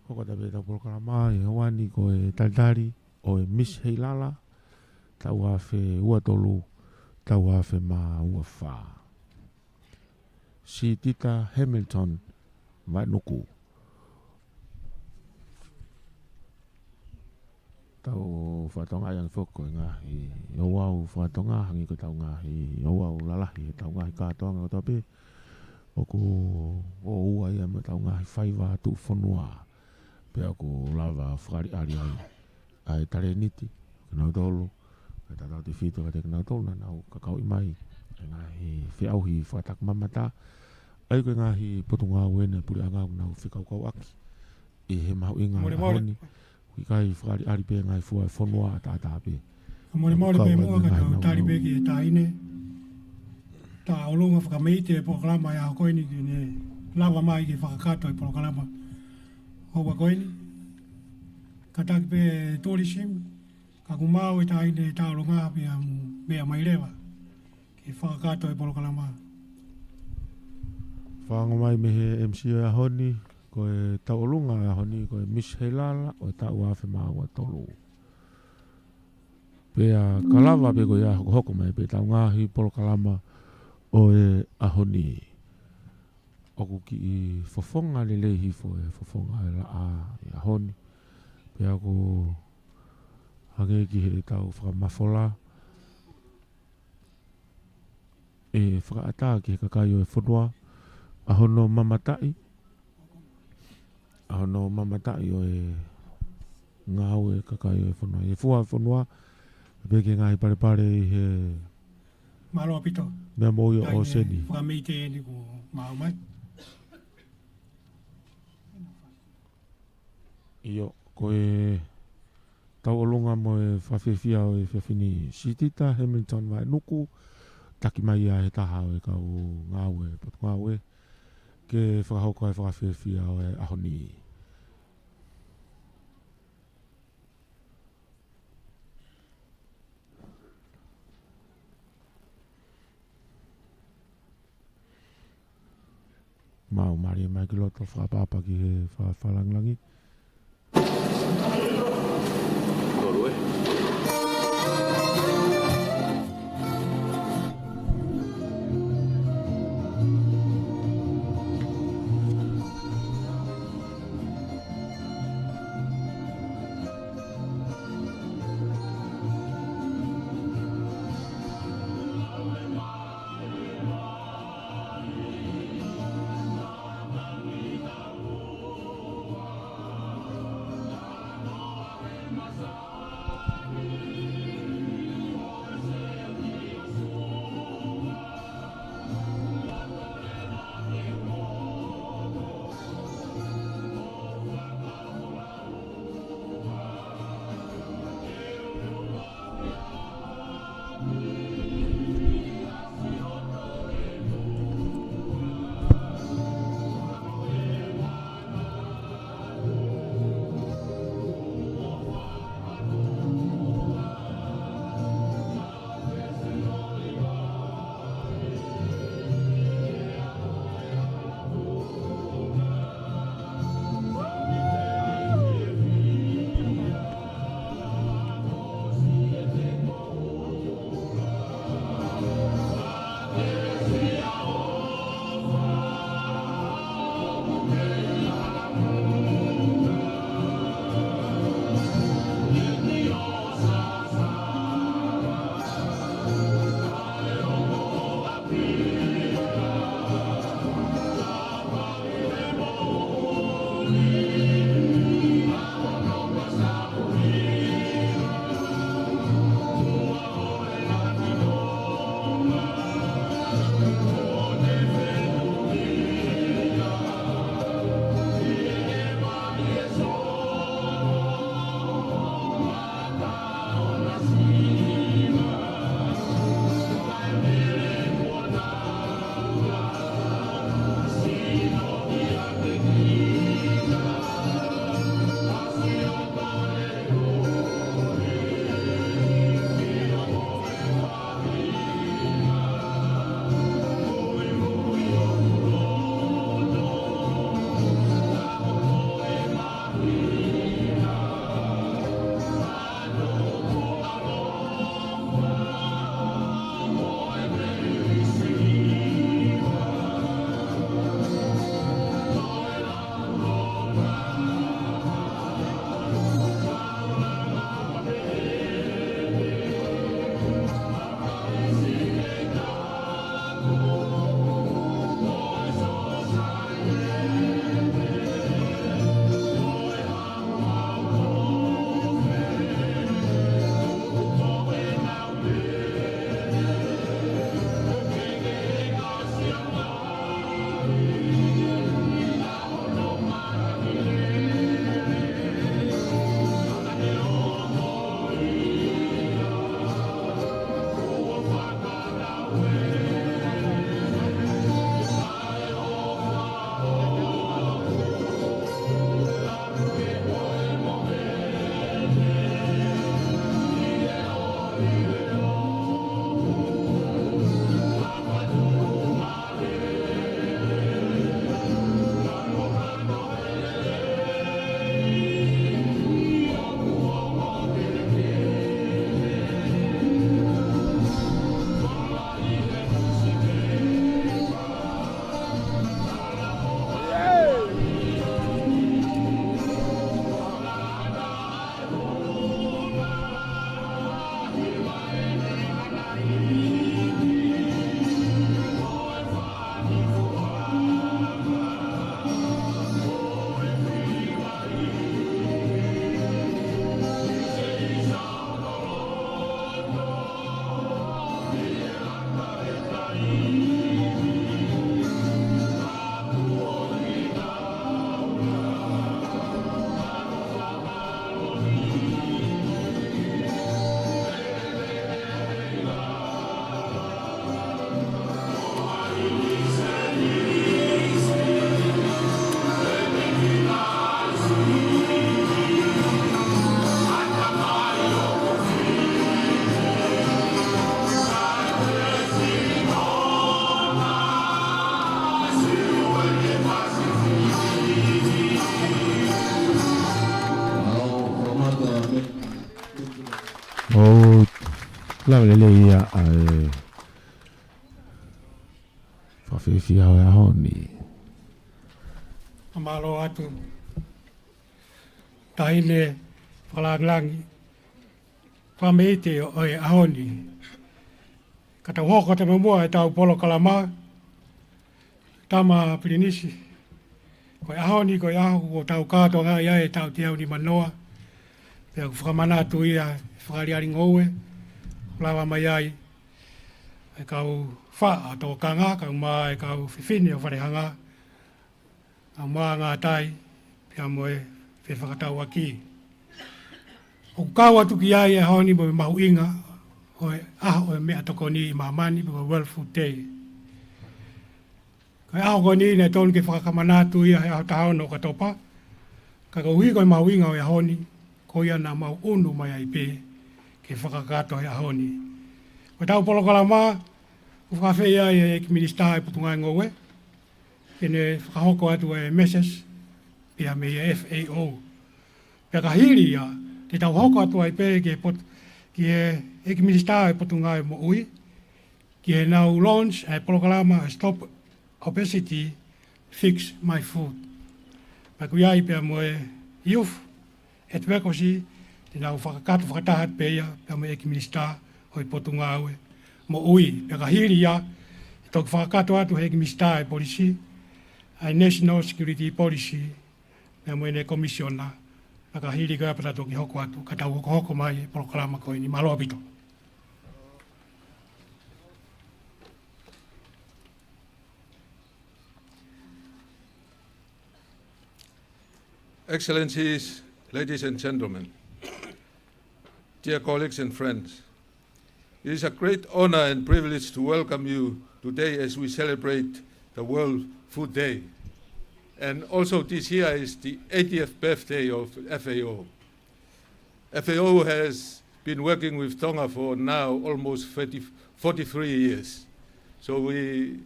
Hoko atu pē ʻetau polokalama ʻi he houa ni ko e talitali ʻo e Misi Heilala, taʻu ua afe ua tolu, taʻu ua afe mā ua fā. Sitita Hemilitoni Vainuku. Tau fakatokangaʻi ange foki ko e ngaahi ouau fakatonga, hangē ko ʻetau ngaahi ouau lalahi, ʻetau ngaahi kātoanga kotoa pē, ʻoku ʻoua ia mo ʻetau ngaahi faiva tuʻufonua. Pea ʻoku lava fakaʻaliʻali ai ʻa e talēniti ʻo kinautolu, ʻa e tautautefito kiate kinautolu naʻa nau kakauʻi mai ʻa e ngaahi feʻauhi fakatakimamata, ʻa ia ko e ngaahi potungāue ʻa e puleʻanga ʻoku nau fekaukauʻaki ʻi he mahuʻinga ʻo e ʻaho ni. ʻOku ʻikai fakaʻaliʻali pē ngaahi fua ʻo e fonua ʻataʻatā pē. Fakamolemole pē muʻa ka tau tali pē ki he Taʻahine Taʻolunga, fakamaiʻi e polokalama ʻi he ʻaho ko eni ke ne lava mai ke fakakakato e polokalama houa ko eni. Kātaki pē tourism, ka kuo maʻu e Taʻahine Taʻolunga pea mo e meʻa mai leva ke fakakakato e polokalama. Fakaongo mai mei he M C ʻo e ʻaho ni, ko e tauʻolunga ʻo e ʻaho ni ko e Misi Heilala ʻo e taʻu ua afe mā ua tolu. Pea ka lava pē ko ia hokohoko mai pē ʻetau ngaahi polokalama ʻo e ʻaho ni. ʻOku kiʻi fofonga lelei hifo e fofonga ʻo e laʻā ʻi he ʻaho ni. Pea ʻoku hangē ki heʻetau fakamafola, ʻE fakaʻatā ki he kakai ʻo e fonua ʻa hono mamataʻi, ʻa hono mamataʻi ʻo e ngāue ʻa e kakai ʻo e fonua. ʻI he fua ʻo e fonua, pea ki he ngaahi palepale ʻi he Mālō ʻaupito. Meʻa moʻui ʻo ʻOseni. Fakameʻite eni kuo maʻu mai. ʻIo, ko e tauʻolunga mo e fakafiefia ʻo e efiafi ni, Sitita Hamilton Vaenuku, taki mai ia ʻe he taha ʻo e kau ngāue, potungāue, ke fakahoko e fakafiefia ʻo e ʻaho ni. Mau mālie mai ki loto, fakaʻapaʻapa ki he fa-, fakalāngilangi. Lava lelei ia ʻa e fakafiefia ʻo e ʻaho ni. Mālō atu. Taʻahine fakalāngilangi, fakameʻite ʻo e ʻaho ni. Ka tau hoko atu muʻa ʻetau polokalama, Tama Pilinisi, ko e ʻaho ni ko e ʻaho kuo tau kātoangaʻi ai ʻetau teau nimanoa. Pea ʻoku fakamanatu ia ʻe he fakaʻaliʻali ngoue, ʻoku lava mai ai ʻa e kau faʻa tokanga, kae ʻumaʻā e kau fefine ʻo Falehanga, ʻa e ngaahi ngātai, pea mo e fefakatauʻaki. ʻOku kau atu ki ai e ʻaho ni mo e mahuʻinga ʻo e ʻaho ʻo e meʻatokoni ʻi māmani, pe ko e World Food Day. Ko e ʻaho ko eni naʻe tonu ke fakakamanatu ia he ʻaho taha ono ʻo ʻOkatopa. Ka koeʻuhi ko e mahuʻinga ʻo e ʻaho ni, ko ia naʻa mau ʻunu mai ai pē ke fakakakato he ʻaho ni. Ko ʻetau polokalama, ʻoku fakaafeʻi ai e ʻEiki Minisitā ʻo e Potungāue Ngoue, ke ne fakahoko atu e message, pea mei he F A O. Pea ka hili ia, te tau hoko atu ai pē ki he pot-, ki he ʻEiki Minisitā ʻo e Potungāue Moʻui, ki heʻenau launch e polokalama Stop Obesity, Fix My Food. Pea ʻoku ʻi ai pea mo e Youth Advocacy, te nau fakakakato fakataha pē ia pea mo e ʻEiki Minisitā ʻo e Potungāue Moʻui. Pea ka hili ia, ʻe toki fakakakato atu he ʻEiki Minisitā ʻo e Polisi ʻa e National Security Policy, pea mo ʻene Komisiona. Pea ka hili ko ia pea toki hoko atu, ka tau hokohoko mai e polokalama ko eni. Mālō ʻaupito. Excellencies, ladies and gentlemen, dear colleagues and friends, it is a great honor and privilege to welcome you today as we celebrate the World Food Day. And also this year is the eightieth birthday of F A O. F A O has been working with Tonga for now almost thirty, forty-three years. So we,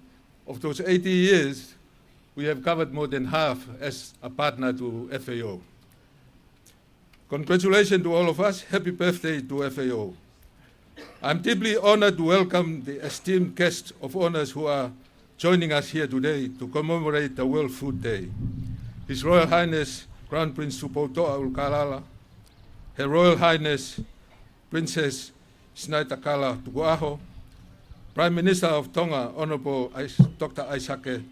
of those eighty years, we have covered more than half as a partner to F A O. Congratulations to all of us. Happy birthday to F A O. I'm deeply honored to welcome the esteemed guests of honors who are joining us here today to commemorate the World Food Day. His Royal Highness Crown Prince Tupoutoʻa ʻUlukalala, Her Royal Highness Princess Sinaitakala Tukuʻaho, Prime Minister of Tonga, Honourable Ais-, Doctor ʻAisake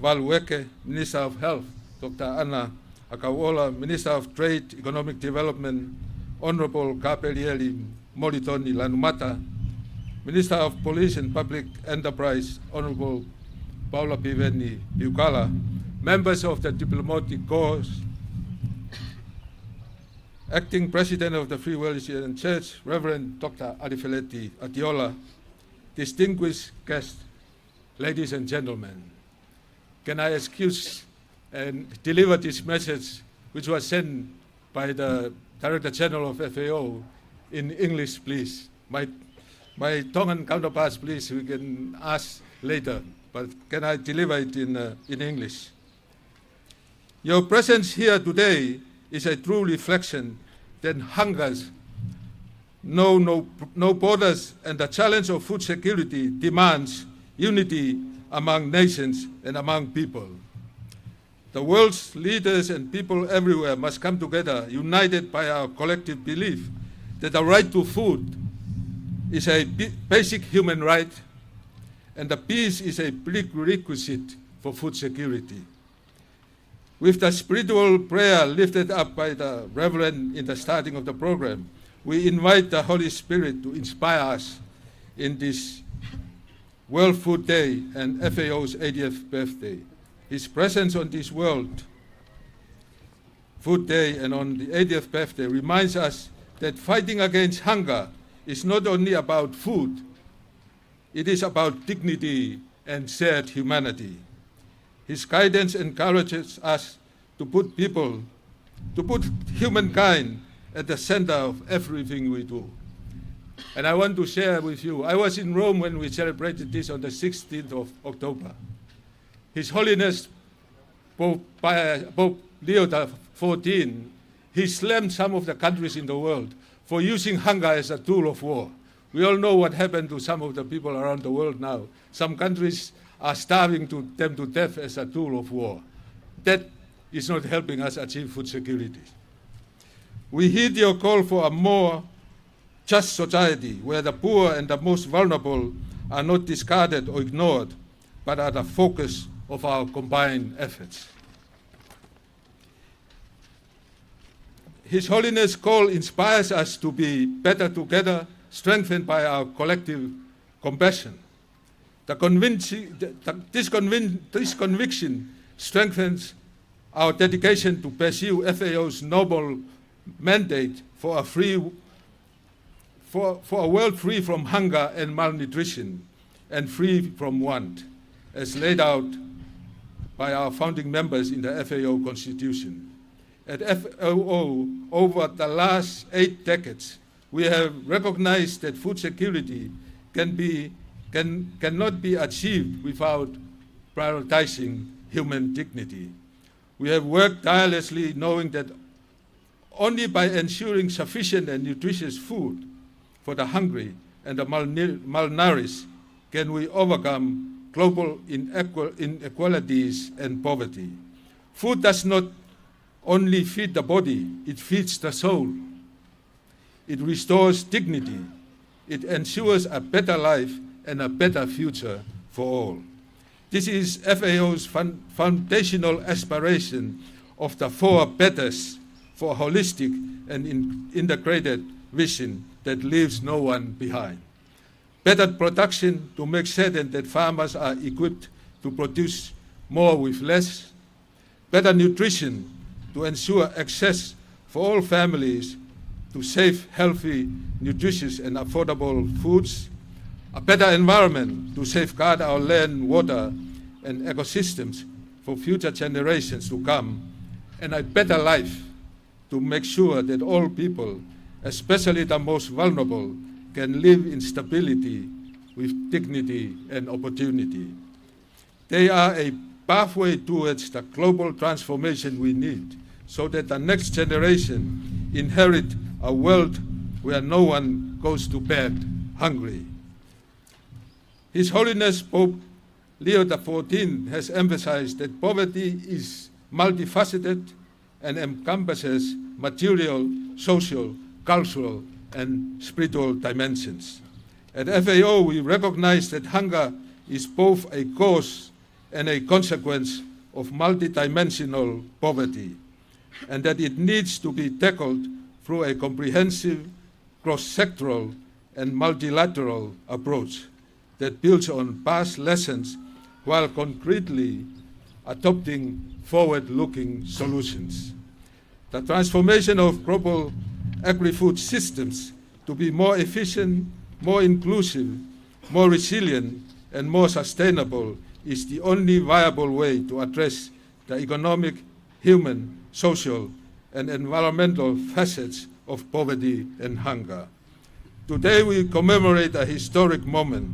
Valueke, Minister of Health, Doctor ʻAna ʻAkauʻola, Minister of Trade, Economic Development, Honourable Kapelieli Molitoni Lanumata, Minister of Police and Public Enterprise, Honourable Paula Piveni Piukala, members of the diplomatic corps, Acting President of the Free Wellesian Church, Reverend Doctor ʻAlifeleti ʻAtiola, distinguished guests, ladies and gentlemen, can I excuse and deliver this message, which was sent by the Director General of F A O, in English, please? My, my Tongan counterparts, please, we can ask later, but can I deliver it in, uh, in English? Your presence here today is a true reflection that hungers no, no, no borders, and the challenge of food security demands unity among nations and among people. The world's leaders and people everywhere must come together, united by our collective belief that the right to food is a bi-, basic human right, and the peace is a prerequisite for food security. With the spiritual prayer lifted up by the Reverend in the starting of the program, we invite the Holy Spirit to inspire us in this World Food Day and F A O's eightieth birthday. His presence on this World Food Day and on the eightieth birthday reminds us that fighting against hunger is not only about food, it is about dignity and shared humanity. His guidance encourages us to put people, to put humankind at the center of everything we do. And I want to share with you, I was in Rome when we celebrated this on the sixteenth of October. His Holiness Pope, uh, Pope Leo the fourteenth, he slammed some of the countries in the world for using hunger as a tool of war. We all know what happened to some of the people around the world now. Some countries are starving to, them to death as a tool of war. That is not helping us achieve food security. We heed your call for a more just society where the poor and the most vulnerable are not discarded or ignored, but are the focus of our combined efforts. His Holiness' call inspires us to be better together, strengthened by our collective compassion. The convinci-, the, the, this convin-, this conviction strengthens our dedication to pursue F A O's noble mandate for a free, for, for a world free from hunger and malnutrition and free from want, as laid out by our founding members in the F A O Constitution. At F A O, over the last eight decades, we have recognized that food security can be, can, cannot be achieved without prioritizing human dignity. We have worked tirelessly knowing that only by ensuring sufficient and nutritious food for the hungry and the malni-, malnourished can we overcome global inequa-, inequalities and poverty. Food does not only feed the body, it feeds the soul. It restores dignity. It ensures a better life and a better future for all. This is F A O's fun-, foundational aspiration of the four betters for a holistic and in-, integrated vision that leaves no one behind. Better production to make certain that farmers are equipped to produce more with less. Better nutrition to ensure access for all families to safe, healthy, nutritious and affordable foods. A better environment to safeguard our land, water and ecosystems for future generations to come. And a better life to make sure that all people, especially the most vulnerable, can live in stability with dignity and opportunity. They are a pathway towards the global transformation we need so that the next generation inherit a world where no one goes to bed hungry. His Holiness Pope Leo the fourteenth has emphasized that poverty is multifaceted and encompasses material, social, cultural, and spiritual dimensions. At F A O, we recognize that hunger is both a cause and a consequence of multidimensional poverty, and that it needs to be tackled through a comprehensive, cross-sectoral, and multilateral approach that builds on past lessons while concretely adopting forward-looking solutions. The transformation of global agri-food systems to be more efficient, more inclusive, more resilient, and more sustainable is the only viable way to address the economic, human, social, and environmental facets of poverty and hunger. Today we commemorate a historic moment.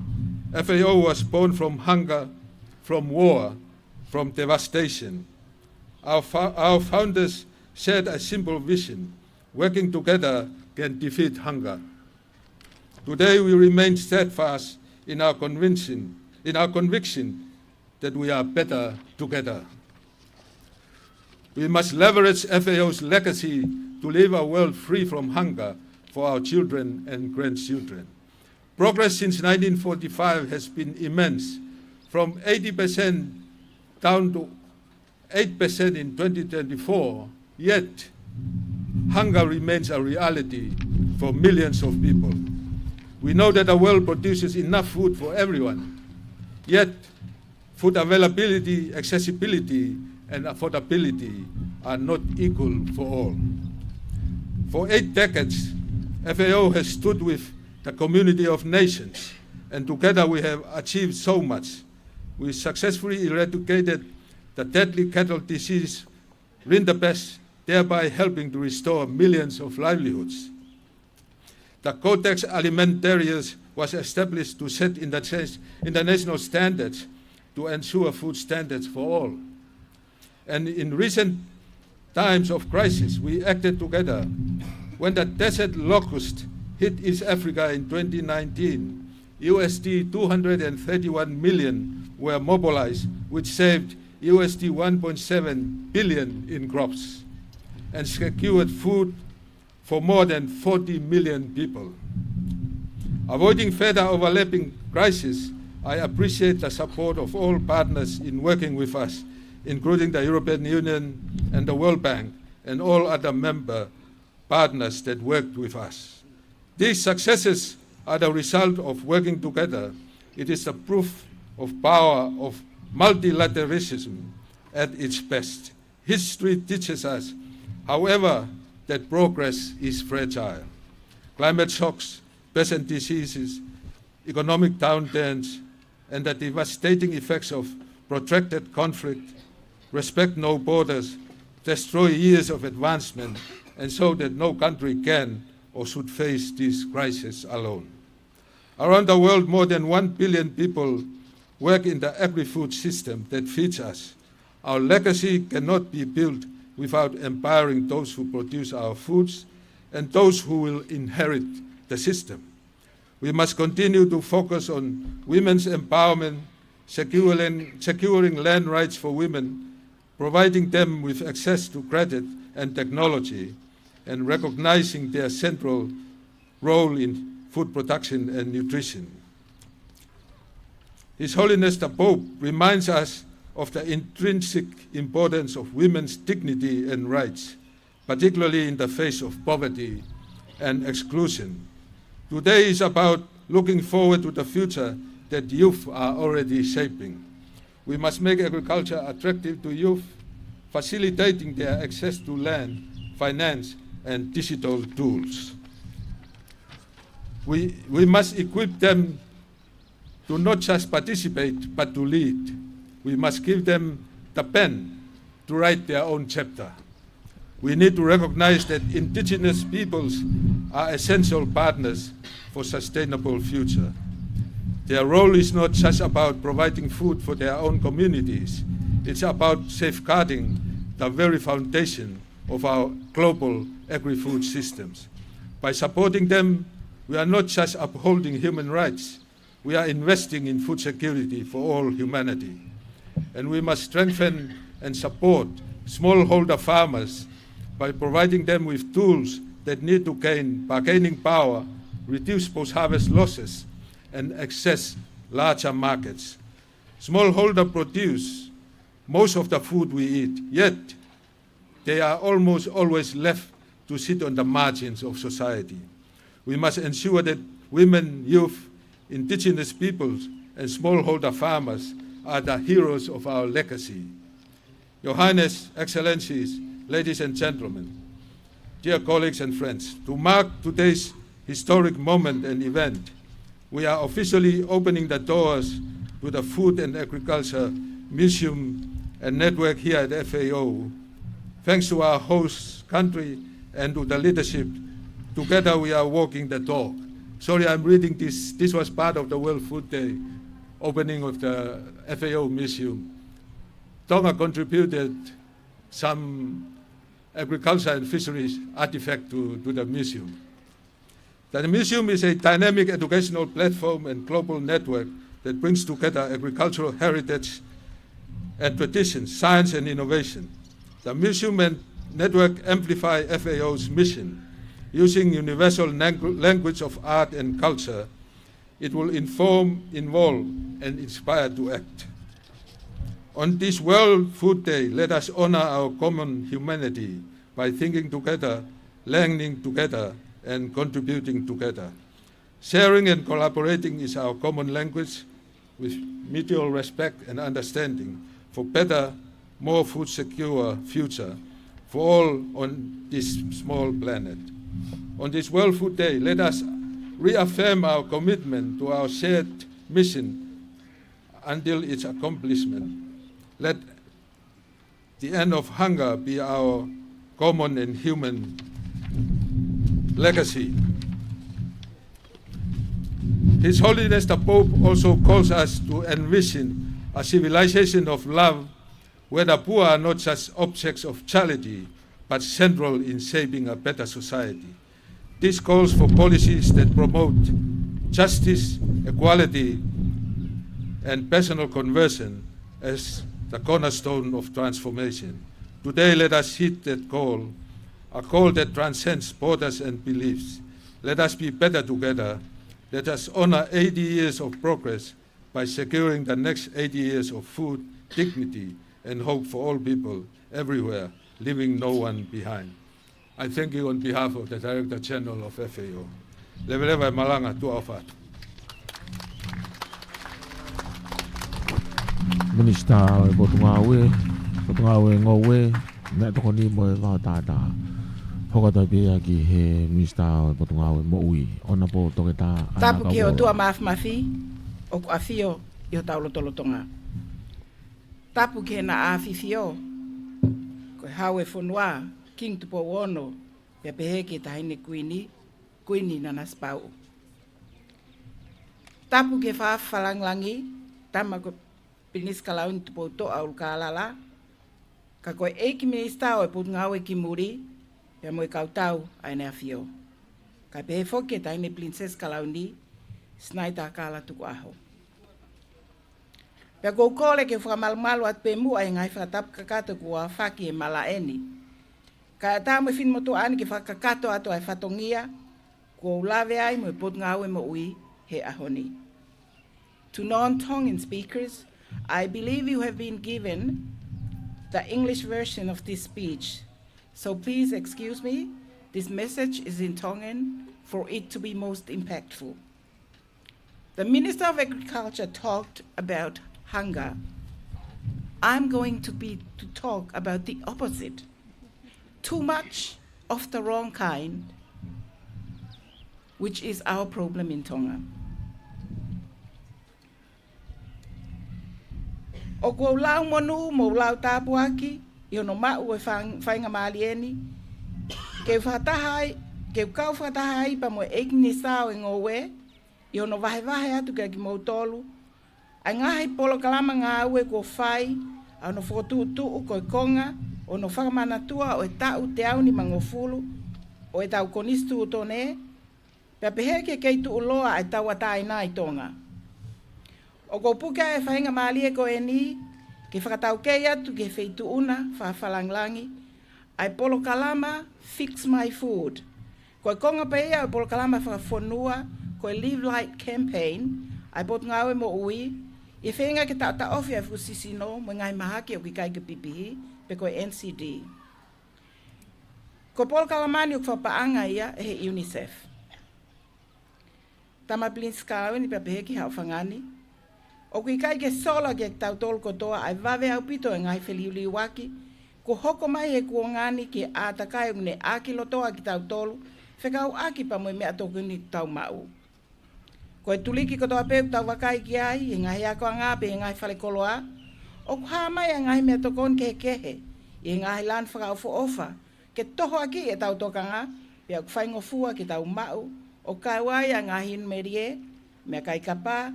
F A O was born from hunger, from war, from devastation. Our fo-, our founders shared a simple vision: working together can defeat hunger. Today we remain steadfast in our conviction, in our conviction that we are better together. We must leverage F A O's legacy to leave a world free from hunger for our children and grandchildren. Progress since nineteen forty-five has been immense, from eighty percent down to eight percent in twenty twenty-four, yet hunger remains a reality for millions of people. We know that the world produces enough food for everyone, yet food availability, accessibility, and affordability are not equal for all. For eight decades, F A O has stood with the community of nations, and together we have achieved so much. We successfully eradicated the deadly cattle disease, rinderpest, thereby helping to restore millions of livelihoods. The Codex Alimentarius was established to set interna-, international standards to ensure food standards for all. And in recent times of crisis, we acted together. When the desert locust hit East Africa in twenty nineteen, U S D two hundred and thirty-one million were mobilized, which saved U S D one point seven billion in crops and secured food for more than forty million people. Avoiding further overlapping crisis, I appreciate the support of all partners in working with us, including the European Union and the World Bank and all other member partners that worked with us. These successes are the result of working together. It is the proof of power of multilateralism at its best. History teaches us, however, that progress is fragile. Climate shocks, pests and diseases, economic downturns, and the devastating effects of protracted conflict respect no borders, destroy years of advancement, and show that no country can or should face this crisis alone. Around the world, more than one billion people work in the agri-food system that feeds us. Our legacy cannot be built without empowering those who produce our foods and those who will inherit the system. We must continue to focus on women's empowerment, securing, securing land rights for women, providing them with access to credit and technology, and recognizing their central role in food production and nutrition. His Holiness the Pope reminds us of the intrinsic importance of women's dignity and rights, particularly in the face of poverty and exclusion. Today is about looking forward to the future that youth are already shaping. We must make agriculture attractive to youth, facilitating their access to land, finance, and digital tools. We, we must equip them to not just participate, but to lead. We must give them the pen to write their own chapter. We need to recognize that indigenous peoples are essential partners for sustainable future. Their role is not just about providing food for their own communities. It's about safeguarding the very foundation of our global agri-food systems. By supporting them, we are not just upholding human rights, we are investing in food security for all humanity. And we must strengthen and support smallholder farmers by providing them with tools that need to gain bargaining power, reduce post-harvest losses, and access larger markets. Smallholder produce most of the food we eat, yet they are almost always left to sit on the margins of society. We must ensure that women, youth, indigenous peoples, and smallholder farmers are the heroes of our legacy. Your Highness, Excellencies, ladies and gentlemen, dear colleagues and friends, to mark today's historic moment and event, we are officially opening the doors to the Food and Agriculture Museum and Network here at F A O. Thanks to our host country and to the leadership, together we are walking the talk. Sorry, I'm reading this. This was part of the World Food Day opening of the F A O Museum. Tonga contributed some agriculture and fisheries artifact to, to the museum. The museum is a dynamic educational platform and global network that brings together agricultural heritage and traditions, science and innovation. The museum and network amplify F A O's mission. Using universal langu-, language of art and culture, it will inform, involve, and inspire to act. On this World Food Day, let us honor our common humanity by thinking together, learning together, and contributing together. Sharing and collaborating is our common language, with mutual respect and understanding for better, more food secure future for all on this small planet. On this World Food Day, let us reaffirm our commitment to our shared mission until its accomplishment. Let the end of hunger be our common and human legacy. His Holiness the Pope also calls us to envision a civilization of love where the poor are not just objects of charity, but central in shaping a better society. This calls for policies that promote justice, equality, and personal conversion as the cornerstone of transformation. Today, let us heed that call, a call that transcends borders and beliefs. Let us be better together. Let us honor eighty years of progress by securing the next eighty years of food, dignity, and hope for all people everywhere, leaving no one behind. I thank you on behalf of the Director General of F A O. Leveleva e malanga, tuʻa ʻofa atu. Minisitā ʻo e Potungāue, Potungāue Ngoue, Meʻatokoni mo e Vaotātā. Hoko atu pē ia ki he Minisitā ʻo e Potungāue Moʻui, ʻOnapō Toketā Tapu ki he ʻOtua Māfimafi, ʻoku ʻafio ʻi hotau lotolotonga. Tapu ki heʻena ʻAfifio, ko e Hau ʻo e Fonua, Kingi Tupou Ono, pea pehē ki he Taʻahine Kuini, Kuini Nanasipauʻu. Tapu ki he Faʻahinga Lāngilangi, Tama ko Pilinisi Kalauni Tupoutoʻa ʻUlukālala, ka ko e ʻEiki Minisitā ʻo e Potungāue ki Muli, pea mo e kau tau ʻa ʻEne ʻAfio. Kae pehē foki ki he Taʻahine Pilinisesi Kalauni, Sinaitakala Tukuʻaho. Pea ʻoku ou kole ke u fakamalumalu atu pē muʻa ʻi he ngaahi fakatapu kakato kuo aofaki he malaʻe ni. Kae ʻatā mo e finemotuʻa ni ke fakakakato atu ʻa e fatongia kuo u lave ai mo e Potungāue Moʻui he ʻaho ni. To non-Tongan speakers, I believe you have been given the English version of this speech. So please excuse me, this message is in Tongan for it to be most impactful. The Minister of Agriculture talked about hunger. I'm going to be, to talk about the opposite. Too much of the wrong kind, which is our problem in Tonga. ʻOku ou lau monū mo lau tāpuaki ʻi hono maʻu ʻo e fang-, faingamālie ni, ke u fakataha ai, ke u kau fakataha ai pea mo e ʻEiki Minisitā ʻo e Ngoue, ʻi hono vahevahe atu kiate kimoutolu ʻa e ngaahi polokalama ngāue kuo fai, ʻa hono fokotuʻutuʻu ko e konga ʻo hono fakamanatua ʻo e taʻu teau nimangofulu ʻo ʻetau Konisitūtone, pea pehē ki he kei tuʻuloa ʻa e tauʻatāina ʻi Tonga. ʻOku ou puke ʻa e faingamālie ko eni ke fakataukei atu ki he Feituʻu na Faʻahinga Lāngilangi ʻa e polokalama Fix My Food. Ko e konga pē ia ʻo e polokalama fakafonua ko e Live Light Campaign ʻa e Potungāue Moʻui, ʻi he feinga ke taʻotaʻofi ʻa e fuʻu sisino mo e ngaahi mahaki ʻoku ʻikai ke pipihi, pe ko e N C D. Ko e polokalama ni ʻoku fakapaʻanga ia ʻe he UNICEF. Tama Pilinisi Kalauni pea pehē ki he haʻofanga ni, ʻoku ʻikai ke sola kiate kitautolu kotoa ʻa e vave ʻaupito ʻo e ngaahi feliuliuaki kuo hoko mai he kuonga ni ki he ʻātakai ʻoku ne ʻākilotoa kitautolu fekauʻaki pea mo e meʻatokoni ʻoku tau maʻu. Ko e tuliki kotoa pē ʻoku tau vakai ki ai, ʻi he ngaahi akoʻanga pe ʻi he ngaahi falekoloa, ʻoku hā mai ʻa e ngaahi meʻatokoni kehekehe ʻi he ngaahi lanu fakaʻofoʻofa ke tohoakiʻi ʻetau tokanga, pea ʻoku faingofua ke tau maʻu, ʻo kau ai ʻa e ngaahi inu melie, meʻakai kapa,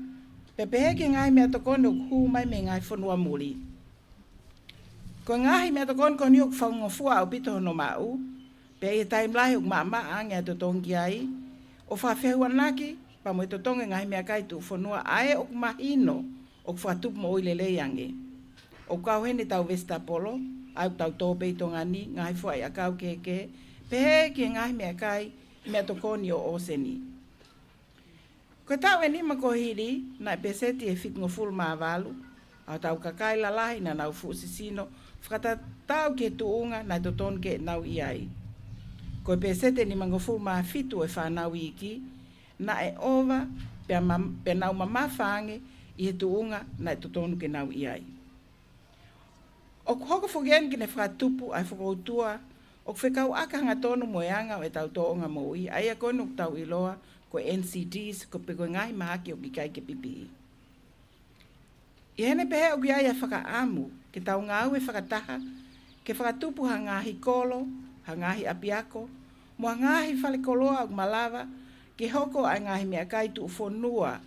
pea pehē ki he ngaahi meʻatokoni ʻoku hū mai mei he ngaahi fonua muli. Ko e ngaahi meʻatokoni ko eni ʻoku faingofua ʻaupito hono maʻu, pea ʻi he taimi lahi ʻoku maʻamaʻa ange ʻa e totongi ai, ʻo fakafehuanaki pea mo e totongi e ngaahi meʻakai tuʻufonua ʻa ē ʻoku mahino ʻoku fakatupu moʻui lelei ange. ʻOku kau heni ʻetau vesitapolo, ʻa ē ʻoku tau tō pē ʻi Tonga ni, ngaahi fuaʻiʻakau kehekehe, pehē ki he ngaahi meʻakai, meʻatokoni ʻo ʻōseni. Ko e taʻu ʻe nima kuo hili, naʻe peseti ʻe fitungofulu mā valu ʻa hotau kakai lalahi naʻa nau fuʻu sisino fakatatau ki he tuʻunga naʻe totonu ke nau ʻi ai. Ko e peseti ʻe nimangofulu mā fitu ʻo e fānau iiki naʻe ʻova, pea ma-, pea nau mamafa ange ʻi he tuʻunga naʻe totonu ke nau ʻi ai. ʻOku hoko foki eni ke ne fakatupu ʻa e fokoutua ʻoku fekauʻaki hangatonu mo e anga ʻo ʻetau tōʻonga moʻui, ʻa ia ko eni ʻoku tau ʻiloa ko e N C Ds, ko e pe ko e ngaahi mahaki ʻoku ʻikai ke pipihi. ʻI heʻene pehē ʻoku ʻi ai ʻa e fakaʻamu ke tau ngāue fakataha ke fakatupu ha ngaahi kolo, ha ngaahi ʻapiako, mo ha ngaahi falekoloa ʻoku malava ke hoko ʻa e ngaahi meʻakai tuʻufonua,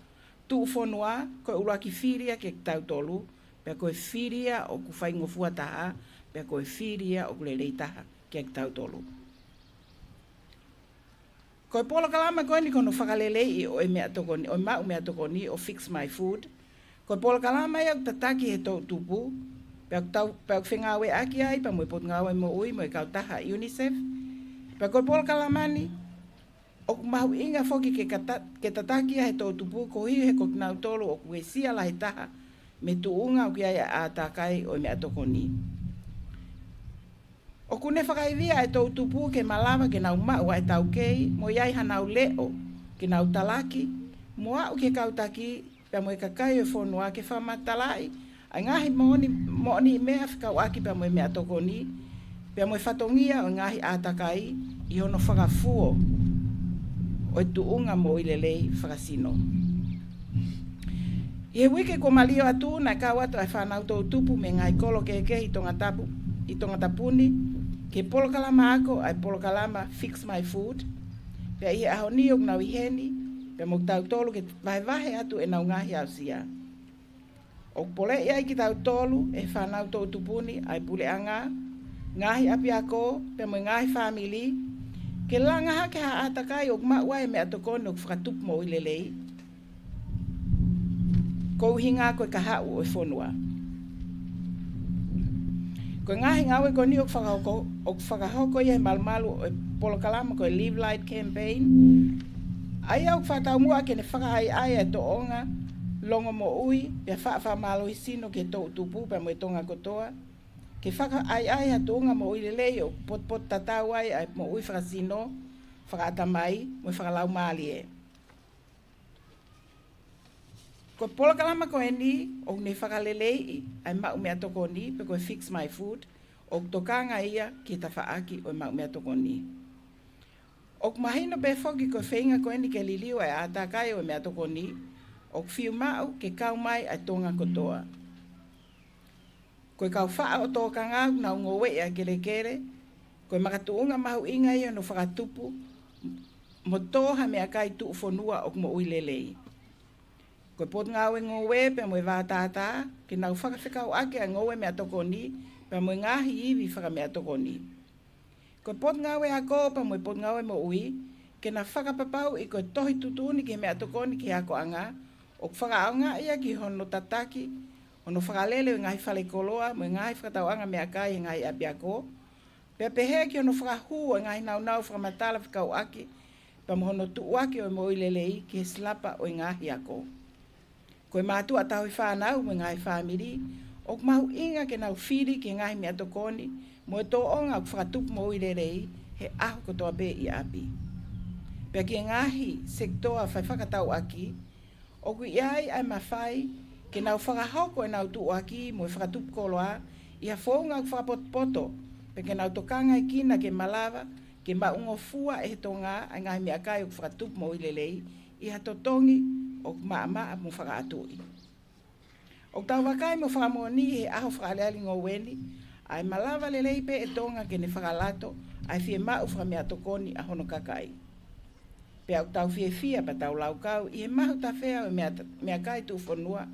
tuʻufonua ko e ʻuluaki fili ia kiate kitautolu, pea ko e fili ia ʻoku faingofua taha, pea ko e fili ia ʻoku lelei taha kiate kitautolu. Ko e polokalama ko eni ko hono fakaleleiʻi ʻo e meʻatokoni, ʻo e maʻu meʻatokoni ʻo Fix My Food. Ko e polokalama ia ʻoku tataki he toʻutupu, pea ʻoku tau, pea ʻoku fengāueʻaki ai pea mo e Potungāue Moʻui mo e kautaha UNICEF. Pea ko e polokalama ni, ʻoku mahuʻinga foki ke kata-, ke tataki ia he toʻutupu koeʻuhi he ko kinautolu ʻoku uesia lahi taha mei he tuʻunga ʻoku ʻi ai ʻa e ʻātakai ʻo e meʻatokoni. ʻOku ne fakaivia ʻa e toʻutupu ke malava ke nau maʻu ʻa e taukei, mo ʻi ai hanau leʻo ke nau talaki, mo aʻu ki he kau taki, pea mo e kakai ʻo e fonua ke fakamatalaʻi ʻa e ngaahi moʻoni, moʻoniʻi meʻa fekauʻaki pea mo e meʻatokoni, pea mo e fatongia ʻo e ngaahi ʻātakai ʻi hono fakafuo ʻo e tuʻunga moʻui lelei fakasino. ʻI he uike kuo maliu atu, naʻe kau atu ʻa e fānau toʻutupu mei he ngaahi kolo kehekehe ʻi Tongatapu, ʻi Tongatapu ni, ki he polokalama ako ʻa e polokalama Fix My Food. Pea ʻi he ʻaho ni ʻoku nau ʻi heni, pea mo kitautolu ke vahevahe atu ʻenau ngaahi aʻusia. ʻOku poleʻi ai kitautolu ʻe he fānau toʻutupu ni ʻa e puleʻanga, ngaahi ʻapiako, pea mo e ngaahi fāmili, ke langa hake ha ʻātakai ʻoku maʻu ai e meʻatokoni ʻoku fakatupu moʻui lelei, ko e ʻuhinga ko e kahaʻu ʻo e fonua. Ko e ngaahi ngāue ko eni ʻoku fakahoko, ʻoku fakahoko ia he malumalu ʻo e polokalama ko e Live Light Campaign. ʻA ia ʻoku fakataumuʻa ke ne fakaʻaiʻai ʻa e tōʻonga longomoʻui, pea faʻa fakamālohisino ki he toʻutupu pea mo e Tonga kotoa, ke fakaʻaiʻai ha tuʻunga moʻui lelei ʻoku potupotutatau ai ʻa e moʻui fakasino, fakaʻatamai, mo e fakalaumālie. Ko e polokalama ko eni ʻoku ne fakaleleiʻi ʻa e maʻu meʻatokoni, pe ko e Fix My Food, ʻoku tokanga ia ki he tafaʻaki ʻo e maʻu meʻatokoni. ʻOku mahino pē foki ko e feinga ko eni ke liliu ʻa e ʻātakai ʻo e meʻatokoni, ʻoku fiemaʻu ke kau mai ʻa e Tonga kotoa. Ko e kau faʻa ʻo tōkanga ʻoku nau ngoueʻi ʻa e kelekele, ko e makatuʻunga mahuʻinga ia hono fakatupu mo tō ha meʻakai tuʻufonua ʻoku moʻui lelei. Ko e Potungāue Ngoue pea mo e Vātātā, ke nau fakafekauʻaki ʻa e ngoue meʻatokoni, pea mo e ngaahi ivi fakameʻatokoni. Ko e Potungāue Ako pea mo e Potungāue Moʻui, ke na fakapapauʻi ko e tohi tuʻutuʻuni ki he meʻatokoni ki he akoʻanga, ʻoku fakaʻaongaʻi ia ki hono tataki, hono fakalele ʻo e ngaahi fale koloa, mo e ngaahi fakatauʻanga meʻakai ʻi he ngaahi ʻapiako, pea pehē ki hono fakahū ʻo e ngaahi naunau fakamatala fekauʻaki, pea mo hono tuʻuaki ʻo e moʻui lelei ki he silapa ʻo e ngaahi ako. Ko e mātuʻa tauhi fānau mo e ngaahi fāmili, ʻoku mahuʻinga ke nau fili ki he ngaahi meʻatokoni mo e tōʻonga ʻoku fakatupu moʻui lelei he ʻaho kotoa pē ʻi ʻapi. Pea ki he ngaahi sekitoa fai fakatauʻaki, ʻoku ʻi ai ʻa e mafai ke nau fakahoko ʻenau tuʻuaki mo e fakatupu koloa ʻi ha founga ʻoku fakapotopoto, pea ke nau tokangaʻi kinautolu ke malava ke maʻungofua ʻe he Tonga ʻa e ngaahi meʻakai ʻoku fakatupu moʻui lelei ʻi ha totongi ʻoku maʻamaʻa mo fakaʻatuʻi. ʻOku tau vakai mo fakamoʻoni he ʻaho fakaʻaliʻali ngoue ni, ʻa e malava lelei pē ʻe Tonga ke ne fakalato ʻa e fiemaʻu fakameʻatokoni ʻa hono kakai. Pea ʻoku tau fiefia pea tau laukau ʻi he mahu tafea ʻo e meʻa-, meʻakai tuʻufonua,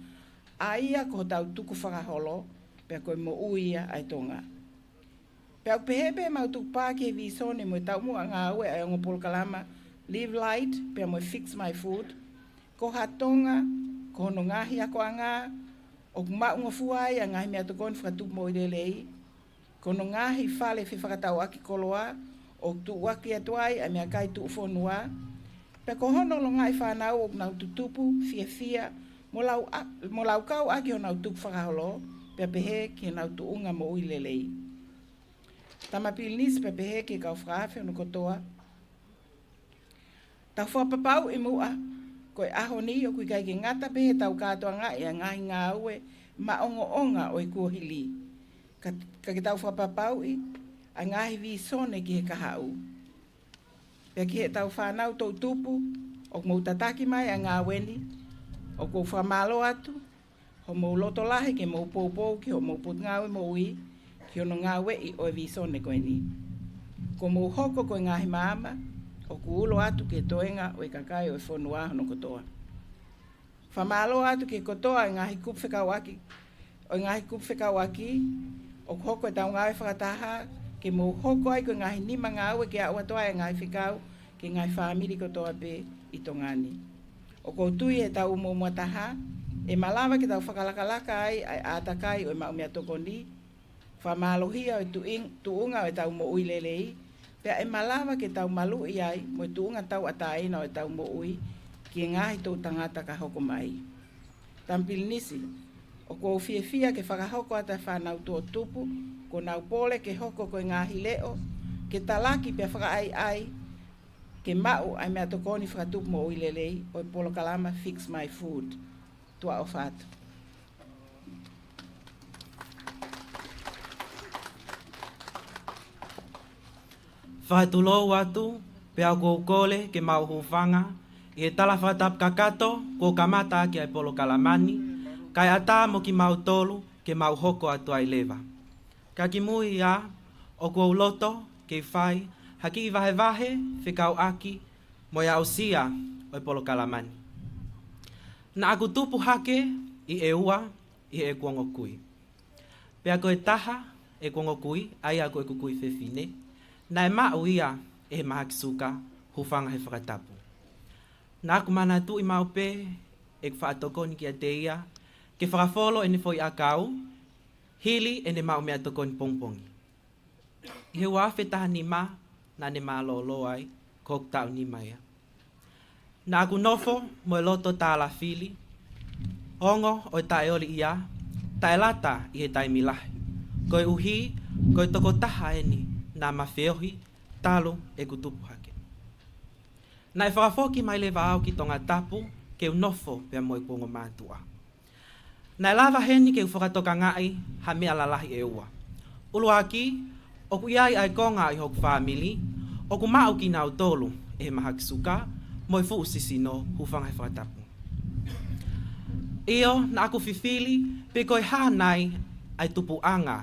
ʻa ia ko hotau tukufakaholo, pea ko e moʻui ia ʻa e Tonga. Pea ʻoku pehē pē ʻemau tukupā ki he vīsone mo e taumuʻa ngāue ʻa e ongo polokalama Live Light, pea mo e Fix My Food, ko ha Tonga, ko hono ngaahi akoʻanga ʻoku maʻungofua ai ʻa e ngaahi meʻatokoni fakatupu moʻui lelei, ko hono ngaahi fale fefakatauʻaki koloa ʻoku tuʻuaki atu ai ʻa e meʻakai tuʻufonua, pea ko hono longaʻi fānau ʻoku nau tutupu, fiefia, mo lau-, mo laukau ʻaki honau tukufakaholo, pea pehē ki heʻenau tuʻunga moʻui lelei. Tama Pilinisi, pea pehē ki he kau fakaafe hono kotoa. Tau fakapapauʻi muʻa, ko e ʻaho ni ʻoku ʻikai ke ngata pē heʻetau kātoangaʻi ʻa e ngaahi ngāue maʻongoʻonga ʻo e kuohili, ka, ka ke tau fakapapauʻi ʻa e ngaahi vīsone ki he kahaʻu. Pea ki heʻetau fānau toʻutupu ʻoku mou tataki mai ʻa e ngāue ni, ʻoku ou fakamālō atu hoʻomou loto lahi ke mou poupou ki hoʻomou Potungāue Moʻui, ki hono ngāueʻi ʻo e vīsone ko eni. Kuo mou hoko ko e ngaahi maama ʻoku ulo atu ki he toenga ʻo e kakai ʻo e fonua hono kotoa. Fakamālō atu ki he kotoa ʻo e ngaahi kupu fekauʻaki, ʻo e ngaahi kupu fekauʻaki ʻoku hoko ʻetau ngāue fakataha, ke mou hoko ai ko e ngaahi nima ngāue ke aʻu atu ai ʻa e ngaahi fekau ki he ngaahi fāmili kotoa pē ʻi Tonga ni. ʻOku ou tui ʻi heʻetau muʻomuʻa taha, ʻe malava ke tau fakalakalaka ai ʻa e ʻātakai ʻo e maʻu meʻatokoni, fakamālohia ʻo e tuʻing-, tuʻunga ʻo ʻetau moʻui lelei, pea ʻe malava ke tau maluʻi ai mo e tuʻunga tauʻatāina ʻo ʻetau moʻui ki he ngaahi toʻutangata ka hoko mai. Tama Pilinisi, ʻoku ou fiefia ke fakahoko atu e fānau tuʻo tupu, kuo nau pole ke hoko ko e ngaahi leʻo, ke talaki pea fakaʻaiʻai, ke maʻu ʻa e meʻatokoni fakatupu moʻui lelei ʻo e polokalama Fix My Food. Tuʻa ʻofa atu. Fakatulou atu, pea ʻoku ou kole ke mau hūfanga ʻi he tala fakatapu kakato kuo kamata ʻaki ʻa e polokalama ni, kae ʻatā mo kimautolu ke mau hoko atu ai leva. Ka kimui ia, ʻoku ou loto ke fai ha kiʻi vahevahe fekauʻaki mo e aʻusia ʻo e polokalama ni. Naʻa ku tupu hake ʻi ʻEua ʻi heʻeku ongo kui. Pea ko e taha ʻeku ongo kui, ʻa ia ko ʻeku kui fefine, naʻe maʻu ia ʻe he mahaki suka, hūfanga he fakatapu. Naʻa ku manatuʻi maʻu pē ʻeku faʻa tokoni kiate ia ke fakafolo ʻene foʻi ʻakau, hili ʻene maʻu meʻatokoni pongipongi. ʻI he ua afe taha nima naʻa ne mālōlō ai, ko hoku taʻu nima ia. Naʻa ku nofo mo e loto tālafili, ongo ʻo e taʻeoliʻia, taʻelata ʻi he taimi lahi, koeʻuhi ko e tokotaha eni naʻa ma feohi talu ʻeku tupu hake. Naʻe fakafoki mai leva au ki Tongatapu ke u nofo pea mo ʻeku ongo mātuʻa. Naʻe lava heni ke u fakatokangaʻi ha meʻa lalahi ʻe ua. ʻUluaki, ʻoku ʻi ai ʻa e konga ʻi hoku fāmili ʻoku maʻu kinautolu ʻe he mahaki suka mo e fuʻu sisino, hūfanga he fakatapu. ʻIo, naʻa ku fifili pe ko e hā nai ʻa e tupuʻanga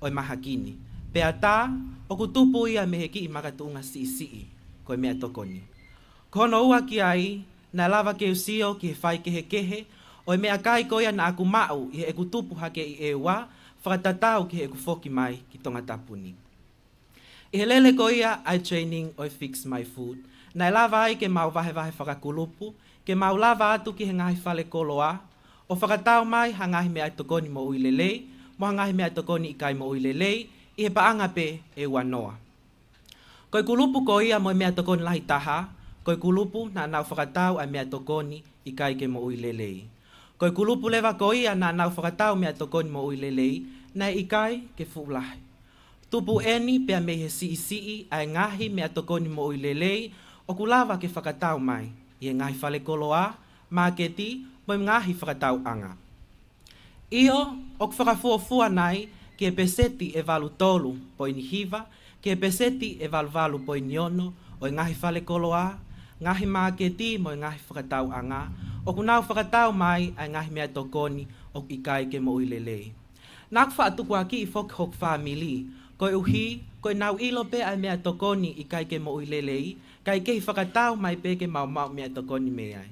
ʻo e mahaki ni. Pea tā, ʻoku tupu ia mei he kiʻi makatuʻunga siʻisiʻi ko e meʻatokoni. Ko hono ua ki ai, naʻe lava ke u sio ki he faikehekehe ʻo e meʻakai ko ia naʻa ku maʻu ʻi heʻeku tupu hake ʻi ʻEua, fakatatau ki heʻeku foki mai ki Tongatapu ni. ʻI he lele ko ia ʻa e training ʻo e Fix My Food, naʻe lava ai ke mau vahevahe fakakulupu, ke mau lava atu ki he ngaahi fale koloa ʻo fakatau mai ha ngaahi meʻatokoni moʻui lelei mo ha ngaahi meʻatokoni ʻikai moʻui lelei ʻi he paʻanga pē ʻe ua noa. Ko e kulupu ko ia mo e meʻatokoni lahi taha, ko e kulupu naʻa nau fakatau ʻa e meʻatokoni ʻikai ke moʻui lelei. Ko e kulupu leva ko ia naʻa nau fakatau meʻatokoni moʻui lelei, naʻe ʻikai ke fuʻu lahi. Tupu eni pea mei he siʻisiʻi ʻa e ngaahi meʻatokoni moʻui lelei ʻoku lava ke fakatau mai ʻi he ngaahi fale koloa, māketi, mo e ngaahi fakatauʻanga. ʻIo, ʻoku fakafuofua nai ki he peseti ʻe valu tolu poini hiva, ki he peseti ʻe valu valu poini ono ʻo e ngaahi fale koloa, ngaahi māketi mo e ngaahi fakatauʻanga, ʻoku nau fakatau mai ʻa e ngaahi meʻatokoni ʻoku ʻikai ke moʻui lelei. Naʻa ku faʻa tukuakiʻi foki hoku fāmili, koeʻuhi ko ʻenau ʻilo pē ʻa e meʻatokoni ʻikai ke moʻui lelei, kae kei fakatau mai pē ke mau maʻu meʻatokoni mei ai.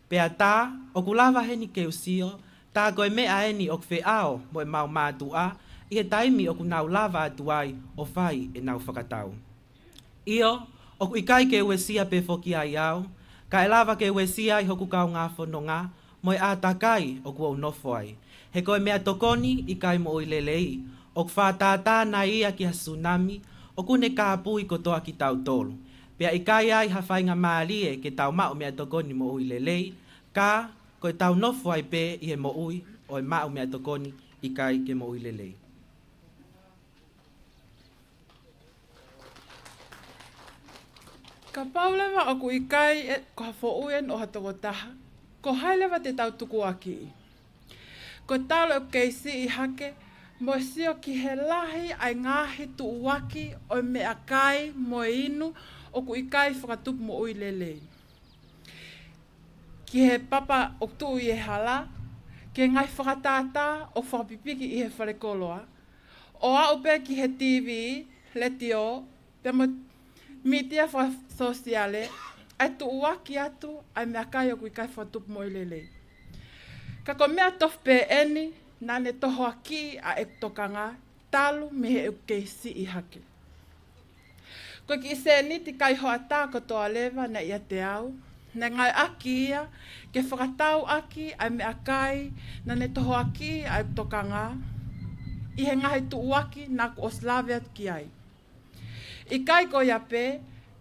Pea tā, ʻoku lava heni ke u sio, tā ko e meʻa eni ʻoku feʻao mo ʻemau mātuʻa ʻi he taimi ʻoku nau lava atu ai ʻo fai ʻenau fakatau. ʻIo, ʻoku ʻikai ke uesia pē foki ai au, kae lava ke uesia ai hoku kaungā fononga mo e ʻātakai ʻoku ou nofo ai. He ko e meʻatokoni ʻikai moʻui lelei, ʻoku fakatātā nai ia ki ha sunami ʻoku ne kāpui kotoa kitautolu. Pea ʻikai ai ha faingamālie ke tau maʻu meʻatokoni moʻui lelei, ka ko ʻetau nofo ai pē ʻi he moʻui ʻo e maʻu meʻatokoni ʻikai ke moʻui lelei. Kapau leva ʻoku ʻikai ʻe, ko ha foʻui eni ʻo ha tokotaha, ko hai leva te tau tukuakiʻi? Ko e talu ʻeku kei siʻi hake, mo sio ki he lahi ʻa e ngaahi tuʻuaki ʻo e meʻakai mo e inu ʻoku ʻikai fakatupu moʻui lelei. Ki he papa ʻoku tuʻu ʻi he hala, ki he ngaahi fakatātā ʻoku fakapipiki ʻi he fale koloa, ʻo aʻu pē ki he T V, letiō, pea mo e mītia fakasōsiale, ʻa e tuʻuaki atu ʻa e meʻakai ʻoku ʻikai fakatupu moʻui lelei. Ka ko e meʻa tofu pē eni naʻa ne tohoakiʻi ʻa ʻeku tokanga talu mei heʻeku kei siʻi hake. Ko e kiʻi sēniti kai hoʻatā kotoa leva naʻe ʻiate au, naʻe ngāueʻaki ia ke fakatau ʻaki ʻa e meʻakai naʻa ne tohoakiʻi ʻa e tokanga ʻi he ngaahi tuʻuaki naʻa ku ʻosi lave atu ki ai. ʻIkai ko ia pē,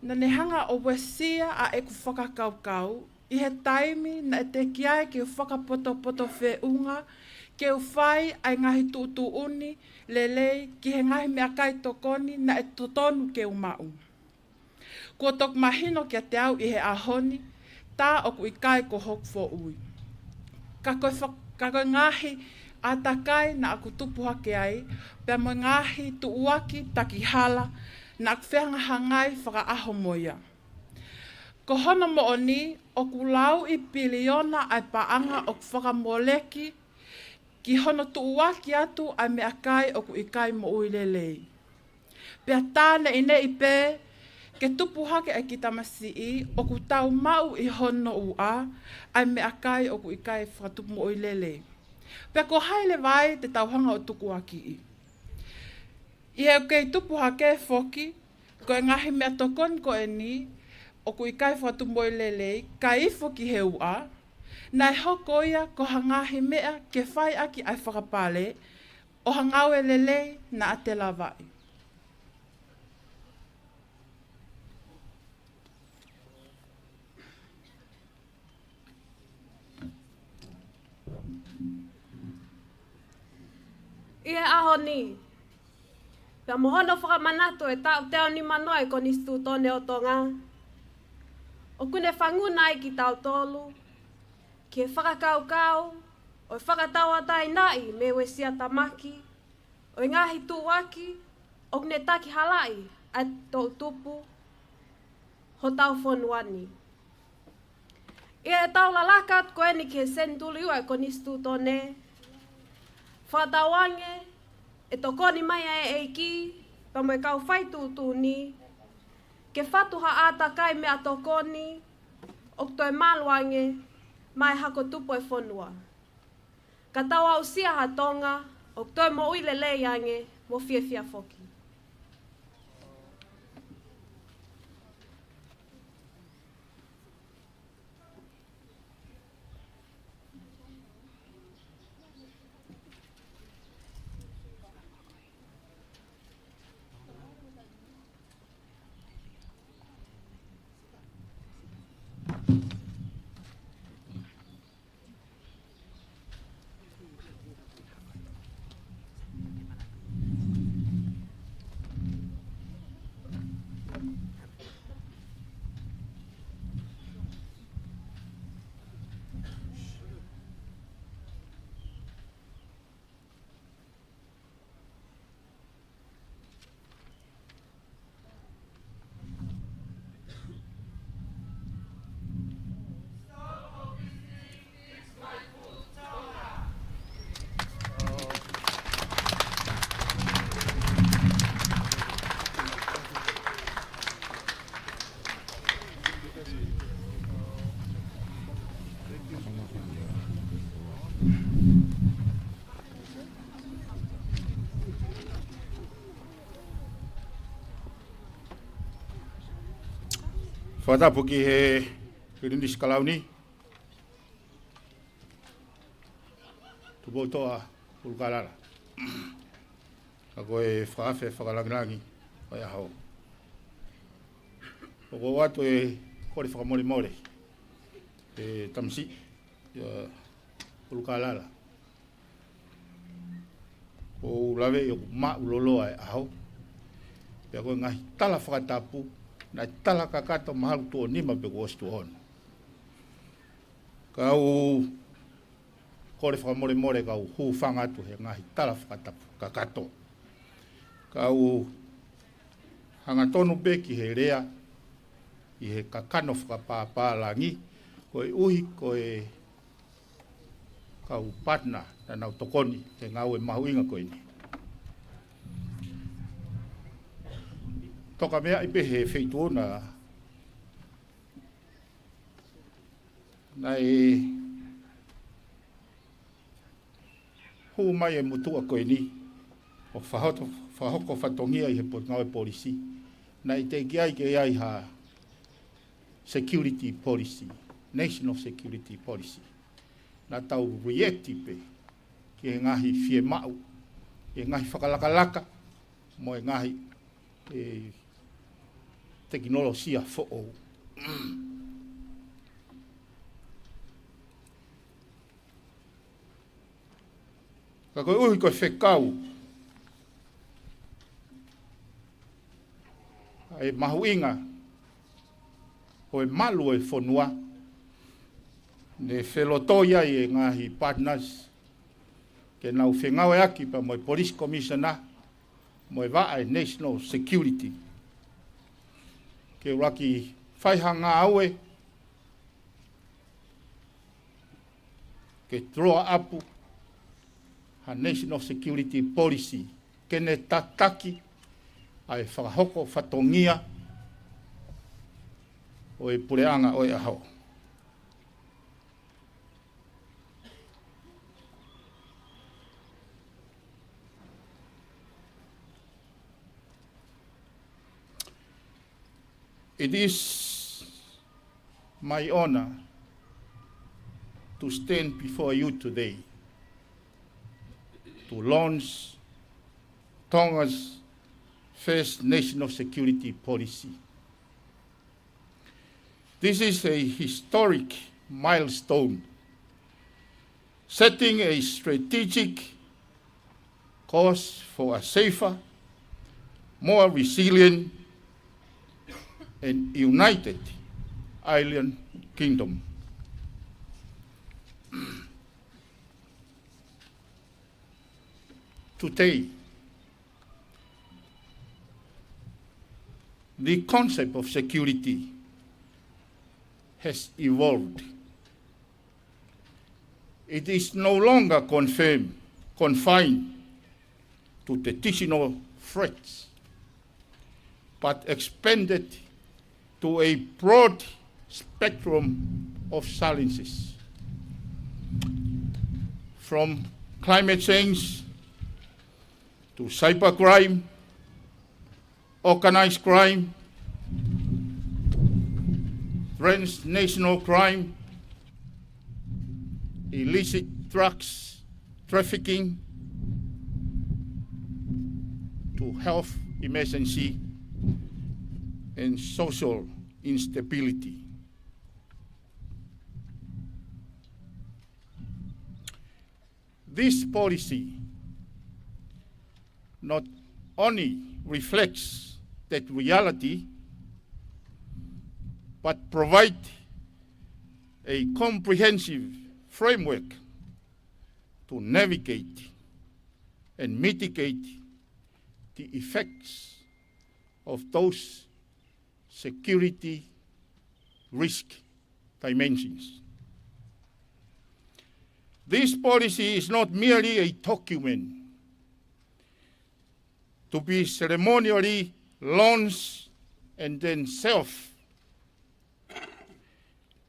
naʻa ne hanga ʻo uesia ʻa ʻeku fakakaukau ʻi he taimi naʻe teʻeki ai ke u fakapotopoto feʻunga ke u fai ʻa e ngaahi tuʻutuʻuni lelei ki he ngaahi meʻakai tokoni naʻe totonu ke u maʻu. Kuo toki mahino kiate au ʻi he ʻaho ni, tā ʻoku ʻikai ko hoku foʻui. Ka ko e fa-, ka ko e ngaahi ʻātakai naʻa ku tupu hake ai, pea mo e ngaahi tuʻuaki takihala naʻa ku fehangahangai fakaʻaho mo ia. Ko hono moʻoni, ʻoku lauʻi piliona ʻa e paʻanga ʻoku fakamoleki ki hono tuʻuaki atu ʻa e meʻakai ʻoku ʻikai moʻui lelei. Pea tā neʻineʻi pē ke tupu hake ʻa e kiʻi tamasiʻi ʻoku tau maʻu ʻi hono ʻuʻa ʻa e meʻakai ʻoku ʻikai fakatupu moʻui lelei. Pea ko hai leva ia te tau hanga ʻo tukuakiʻi? ʻI heʻeku kei tupu hake foki, ko e ngaahi meʻatokoni ko eni ʻoku ʻikai fakatupu moʻui lelei, ka ifo ki he ʻuʻa, naʻe hoko ia ko ha ngaahi meʻa ke fai ʻaki ʻa e fakapale ʻo ha ngāue lelei naʻa te lavaʻi. ʻI he ʻaho ni, pea mo hono fakamanatu ʻe taʻu teau nima noa ʻo e Konisitūtone ʻo Tonga, ʻoku ne fanguna ai kitautolu ki he fakakaukau ʻo e fakatauʻatāinaʻi mei he uesia tamaki ʻo e ngaahi tuʻuaki ʻoku ne takihalaʻi ʻa e toʻutupu hotau fonua ni. ʻI heʻetau lalaka atu ko eni ki he senituli ua ʻo e Konisitūtone, fakatauange ʻe tokoni mai ʻa e ʻEiki pea mo e kau fai tuʻutuʻuni ke fatu ha ʻātakai meʻatokoni ʻoku toe malu ange maʻa e hako tupu ʻo e fonua, ka tau aʻusia ha Tonga ʻoku toe moʻui lelei ange mo fiefia foki. Fakatapu ki he Pilinisi Kalauni, Tupoutoʻa ʻUlukalala. Ka ko e fakaafe fakalangilangi ʻo e ʻaho, ʻoku ou ʻoatu e kole fakamolemole ki he tamasiʻi ʻa ʻUlukalala. ʻOku ou laveʻi ʻoku maʻulōloa e ʻaho, pea ko e ngaahi tala fakatapu naʻe tala kakato mahalo tuʻo nima pe kuo ʻosi tuʻo ono. Kau kole fakamolemole kau hūfanga atu he ngaahi tala fakatapu kakato. Kau hangatonu pē ki he lea ʻi he kakano fakapapālangi, koeʻuhi ko e kau partner naʻa nau tokoni he ngāue mahuʻinga ko eni. Toka meaʻi pē he feituʻu na naʻe hū mai e motuʻa ko eni ʻo fahoto-, fahoko fatongia ʻi he po-, ngāue polisi. Naʻe teʻeki ai ke ʻi ai ha security policy, national security policy. Naʻa tau react pē ki he ngaahi fiemaʻu, ki he ngaahi fakalakalaka, mo e ngaahi, e, tekinolosia foʻou. Ka koeʻuhi ko e fekau ʻa e mahuʻinga ʻo e malu ʻo e fonua, ne felotoi ai e ngaahi partners ke nau fengāueʻaki pea mo e Police Commissioner mo e vaʻa e National Security ke ʻuluaki fai ha ngāue ke toloa ʻapu ha national security policy ke ne tataki ʻa e fakahoko fatongia ʻo e puleʻanga ʻo e ʻaho. It is my honor to stand before you today to launch Tonga's first national security policy. This is a historic milestone, setting a strategic course for a safer, more resilient, and united island kingdom. Today, the concept of security has evolved. It is no longer confirmed, confined to traditional threats, but expanded to a broad spectrum of challenges, from climate change to cybercrime, organized crime, transnational crime, illicit drugs trafficking, to health emergency and social instability. This policy not only reflects that reality, but provide a comprehensive framework to navigate and mitigate the effects of those security risk dimensions. This policy is not merely a document to be ceremonially launched and then shelved.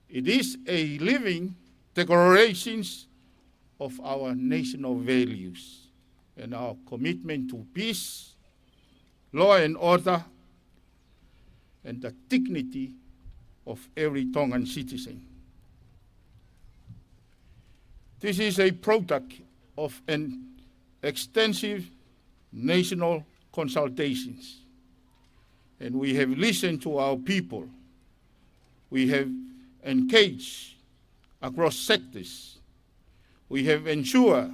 It is a living declaration of our national values and our commitment to peace, law and order, and the dignity of every Tongan citizen. This is a product of an extensive national consultations, and we have listened to our people. We have engaged across sectors. We have ensured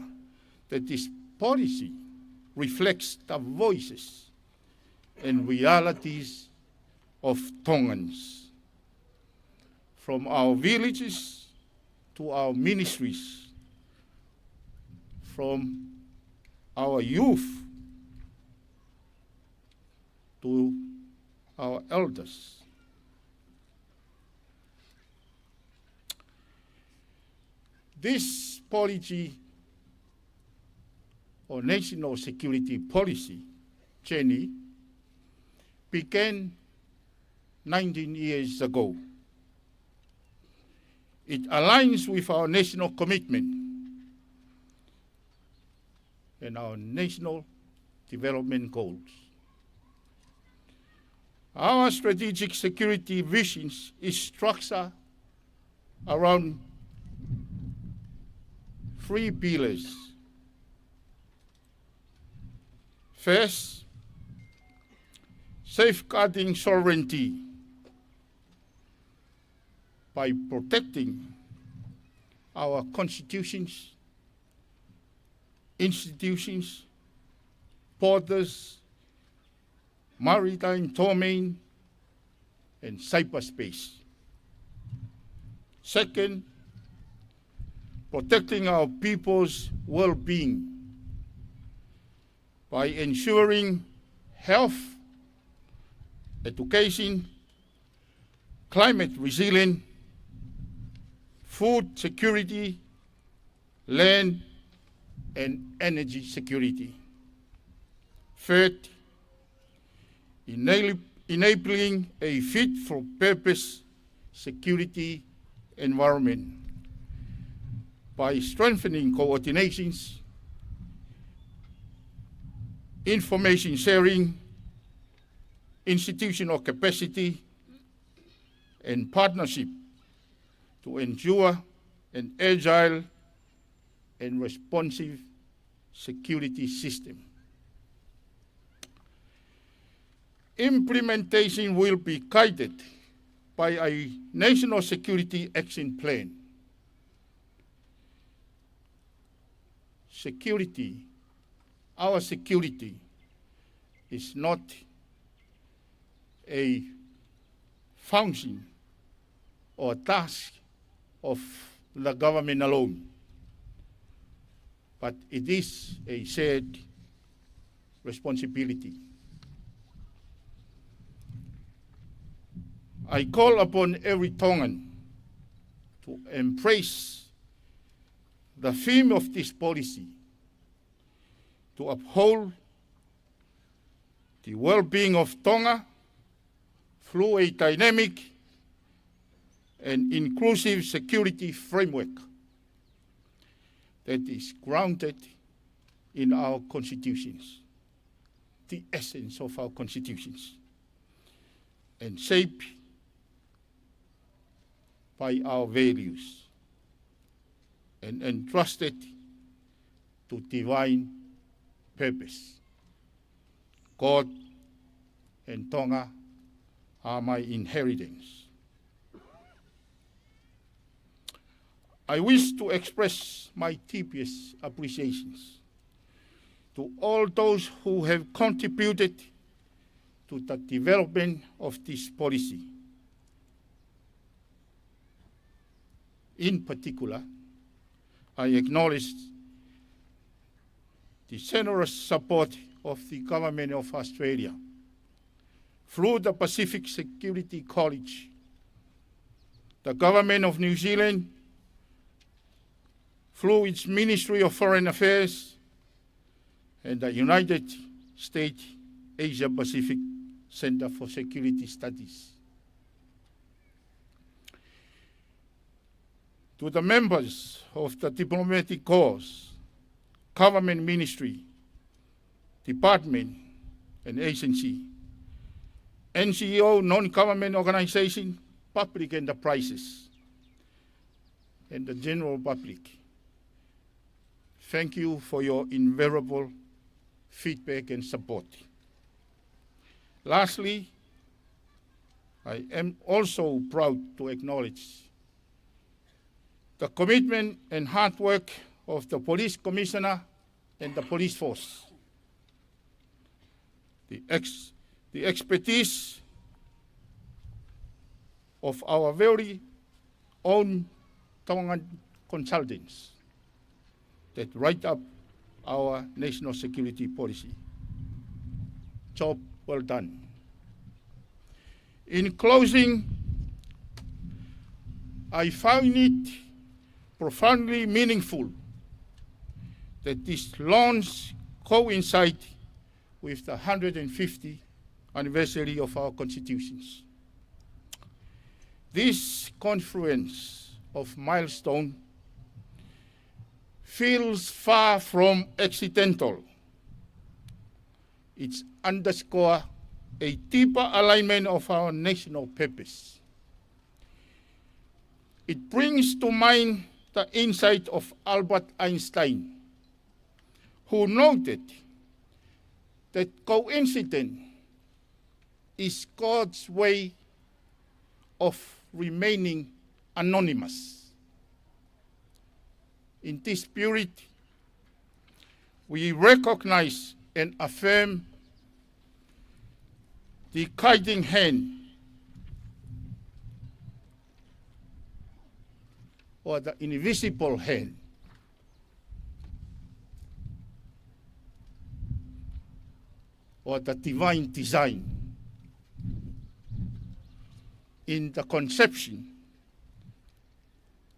that this policy reflects the voices and realities of Tongans, from our villages to our ministries, from our youth to our elders. This policy, or national security policy journey, began nineteen years ago. It aligns with our national commitment and our national development goals. Our strategic security visions is structured around three pillars. First, safeguarding sovereignty by protecting our constitutions, institutions, borders, maritime domain, and cyberspace. Second, protecting our people's well-being by ensuring health, education, climate resilient, food security, land, and energy security. Third, enabling enabling a fit-for-purpose security environment by strengthening coordinations, information sharing, institutional capacity, and partnership to ensure an agile and responsive security system. Implementation will be guided by a national security action plan. Security, our security is not a function or task of the government alone, but it is a shared responsibility. I call upon every Tongan to embrace the theme of this policy, to uphold the well-being of Tonga through a dynamic and inclusive security framework that is grounded in our constitutions, the essence of our constitutions, and shaped by our values and entrusted to divine purpose. God and Tonga are my inheritance. I wish to express my deepest appreciations to all those who have contributed to the development of this policy. In particular, I acknowledge the generous support of the Government of Australia through the Pacific Security College, the Government of New Zealand through its Ministry of Foreign Affairs, and the United States Asia Pacific Center for Security Studies. To the members of the diplomatic corps, government ministry, department and agency, N G O, non-government organization, public enterprises, and the general public, thank you for your invaluable feedback and support. Lastly, I am also proud to acknowledge the commitment and hard work of the police commissioner and the police force. The ex-, the expertise of our very own Tongan consultants that write up our national security policy. Job well done. In closing, I find it profoundly meaningful that this launch coincide with the hundred and fifty anniversary of our constitutions. This confluence of milestone feels far from accidental. It underscore a deeper alignment of our national purpose. It brings to mind the insight of Albert Einstein, who noted that coincidence is God's way of remaining anonymous. In this spirit, we recognize and affirm the guiding hand or the invisible hand or the divine design in the conception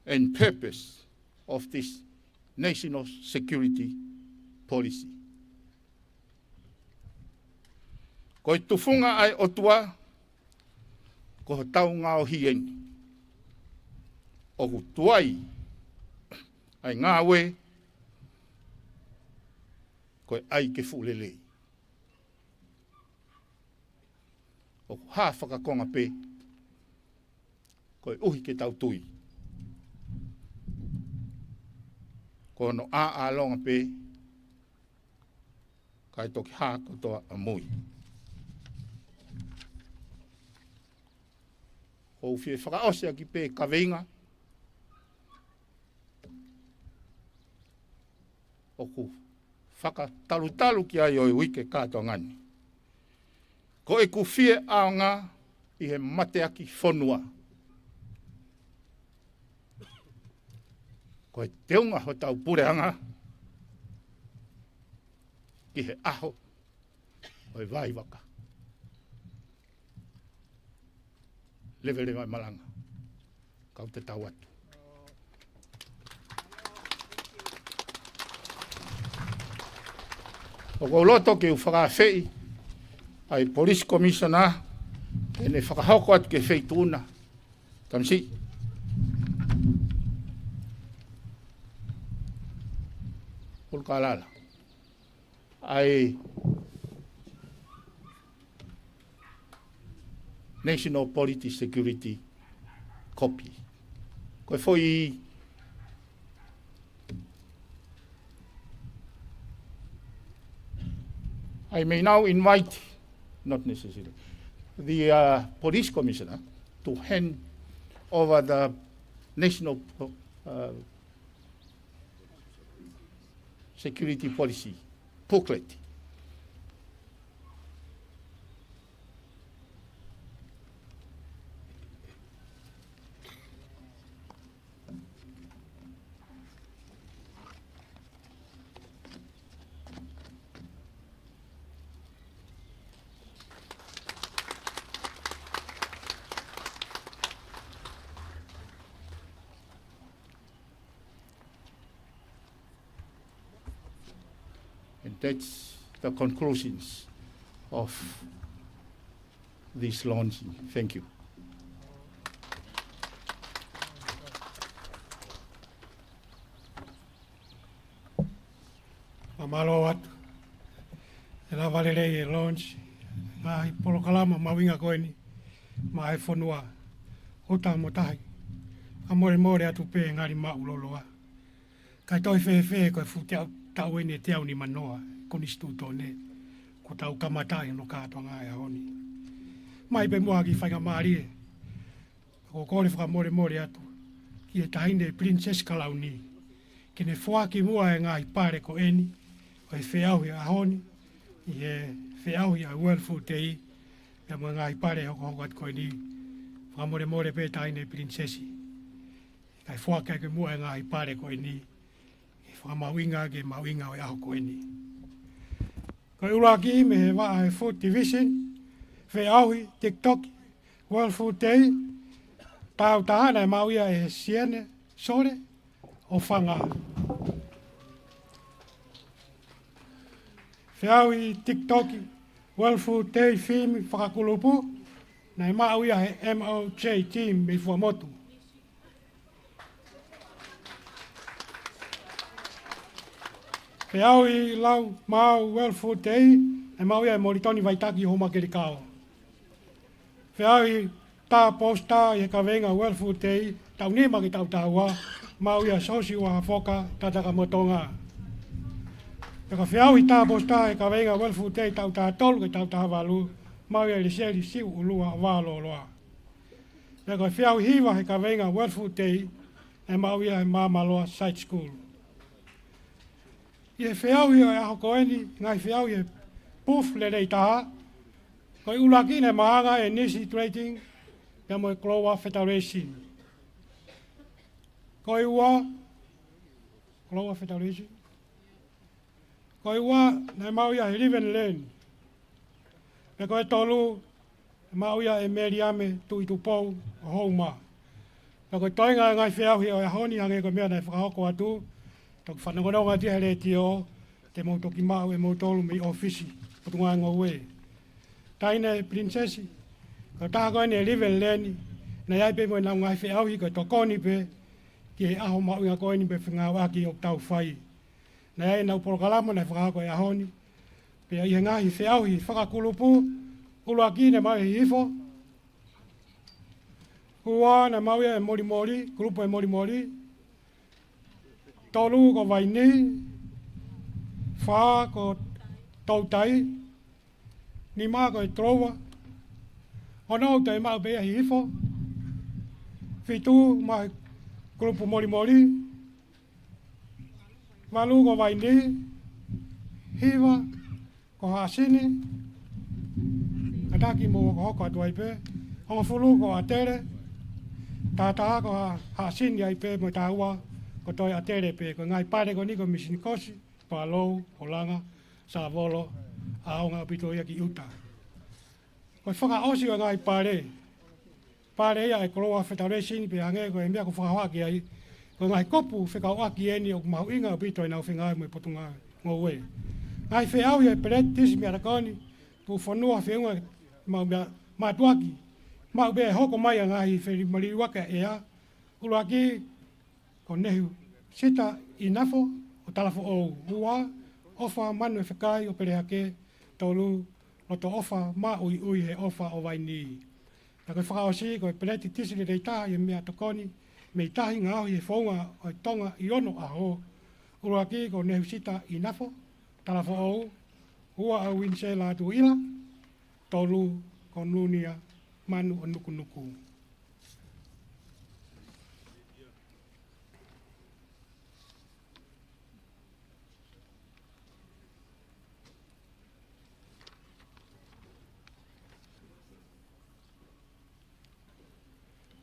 and purpose of this national security policy. Ko e tufunga ʻa e ʻOtua, ko hotau ngaohi eni. ʻOku tuai ʻa e ngāue, ko e ʻai ke fuʻu lelei. ʻOku hā fakakonga pē, koeʻuhi ke tau tui. Ko hono ʻāʻālonga pē, kae toki hā kotoa ʻamui. ʻOku ou fie fakaʻosi ʻaki pē kaveinga ʻoku fakatalutalu ki ai ʻo e uike kātoanga ni. Ko ʻeku fie ʻaonga ʻi he mateaki fonua, ko e teunga hotau puleʻanga ki he ʻaho ʻo e vaivaka. Leveleva e malanga. Kau te tau atu. ʻOku ou loto ke u fakaafeʻi ʻa e Police Commissioner ke ne fakahoko atu ki he feituʻu na. Tamasiʻi. ʻUlukalala. ʻA e National Policy Security copy. Ko e foʻi, I may now invite, not necessarily, the, uh, police commissioner to hand over the national, uh, security policy booklet. And that's the conclusions of this launching. Thank you. Mālō atu. ʻE lava lelei e launch ngaahi polokalama mahuʻinga ko eni maʻa e fonua. Uta mo tahi. Ka molemole atu pē ngali maʻu loloa. Kae toe fēfē ko e fuʻu teau, taʻu eni ʻe teau nimanoa, konisitūtone, kuo tau kamata ʻi hono kātoanga e ʻaho ni. Mai pē muʻa ki he faingamālie, ʻoku ou kole fakamolemole atu ki he Taʻahine Pilinisesi Kalauni, ke ne foaki muʻa e ngaahi pale ko eni, ʻo e feʻauhi ʻaho ni, ʻi he feʻauhi ʻa e World Food Day, pea mo e ngaahi pale hokohoko atu ko eni, fakamolemole pē Taʻahine Pilinisesi. Kae foaki ʻaki muʻa e ngaahi pale ko eni, ke fakamahuʻinga ki he mahuʻinga ʻo e ʻaho ko eni. Ko e ʻuluaki mei he vaʻa ʻo e Food Division, feʻauhi TikTok World Food Day, taau taha naʻe maʻu ia ʻe Siene Sole ʻo Fanga. Feʻauhi TikTok World Food Day fimi fakakulupu, naʻe maʻu ia ʻe he M O J Team mei Fuaʻamotu. Feʻauhi lau maau World Food Day, naʻe maʻu ia ʻe Molitoni Vaitaki ʻo Houmakelikao. Feʻauhi tā positā ʻi he kaveinga World Food Day, taʻu nima ki he taʻu taha ua, maʻu ia ʻe Siosiua Hafoka, Tatakamotonga. Pea ko e feʻauhi tā positā he kaveinga World Food Day, taʻu taha tolu ki he taʻu taha valu, maʻu ia ʻe Liseli Siuʻulua, Vālōloa. Pea ko e feʻauhi hiva he kaveinga World Food Day, ʻe maʻu ia ʻe Māmaloa Side School. ʻI he feʻauhi ʻo e ʻaho ko eni, ngaahi feʻauhi he booth lelei taha, ko e ʻuluaki naʻe maʻu ange ʻe Nisi Trading, pea mo e Grower Federation. Ko e ua, Grower Federation. Ko e ua, naʻe maʻu ia ʻe Live and Learn. Pea ko e tolu, maʻu ia ʻe Meliame Tuʻitupou ʻo Houma. Pea ko e toenga e ngaahi feʻauhi ʻo e ʻaho ni, hangē ko e meʻa naʻe fakahoko atu, toki fanongonongo atu ia he letiō, te mou toki maʻu ʻe moutolu mei ʻōfisi Potungāue Ngoue. Taʻahine Pilinisesi, ko e taha ko eni e Live and Learn, naʻe ʻi ai pē mo ʻenau ngaahi feʻauhi ko e tokoni pē ki he ʻaho mahuʻinga ko eni pea fengāueʻaki ʻoku tau fai. Naʻe ʻi ai ʻenau polokalama naʻe fakahoko he ʻaho ni. Pea ʻi he ngaahi feʻauhi fakakulupu, ʻuluaki naʻe maʻu ʻe Hihifo. Ua naʻe maʻu ia ʻe Molimoli, kulupu ʻe Molimoli. Tolu ko Vaini. Fā ko Toutai. Nima ko e Grower. Ono ʻoku toe maʻu pē ia ʻe Hihifo. Fitu maʻu ʻe he kulupu Molimoli. Valu ko Vaini. Hiva ko Haʻasini. Kātaki mo hokohoko atu ai pē. Hongofulu ko ʻAtele. Taha taha ko Ha-, Haʻasini ai pē mo e taha ua ko toe ʻAtele pē. Ko e ngaahi pale ko eni ko Misini Kosi, Palou, Holanga, Savolo, ʻaonga ʻaupito ia ki ʻuta. Ko e fakaʻosi ʻo e ngaahi pale, pale ia ʻa e Grower Federation pea hangē ko e meʻa kuo fakahā ki ai, ko e ngaahi kupu fekauʻaki eni ʻoku mahuʻinga ʻaupito ʻenau fengāueʻaki mo e Potungāue Ngoue. Ngaahi feʻauhi ʻa e peleti tisi meʻatokoni, tuʻufonua feʻunga mo e meʻa mātuʻaki, maʻu pē ʻe hoko mai ʻa e ngaahi felimaliuaki ʻa e ʻea, ʻuluaki ko Nehusita ʻInafo ʻo Talafoʻou. Ua, ʻOfa Manu ʻe Fekai ʻo Pelehake. Tolu, Loto ʻOfa Māʻuiʻui he ʻofa ʻo Vaini. Pea ko e fakaʻosi, ko e peleti tisi lelei taha ʻi he meʻatokoni, mei tahi ngaohi he founga ʻo e Tonga ʻi onoʻaho. ʻUluaki ko Nehusita ʻInafo, Talafoʻou. Ua, ʻa Uinisela Tuʻila. Tolu, ko Nunia Manu ʻo Nukunuku.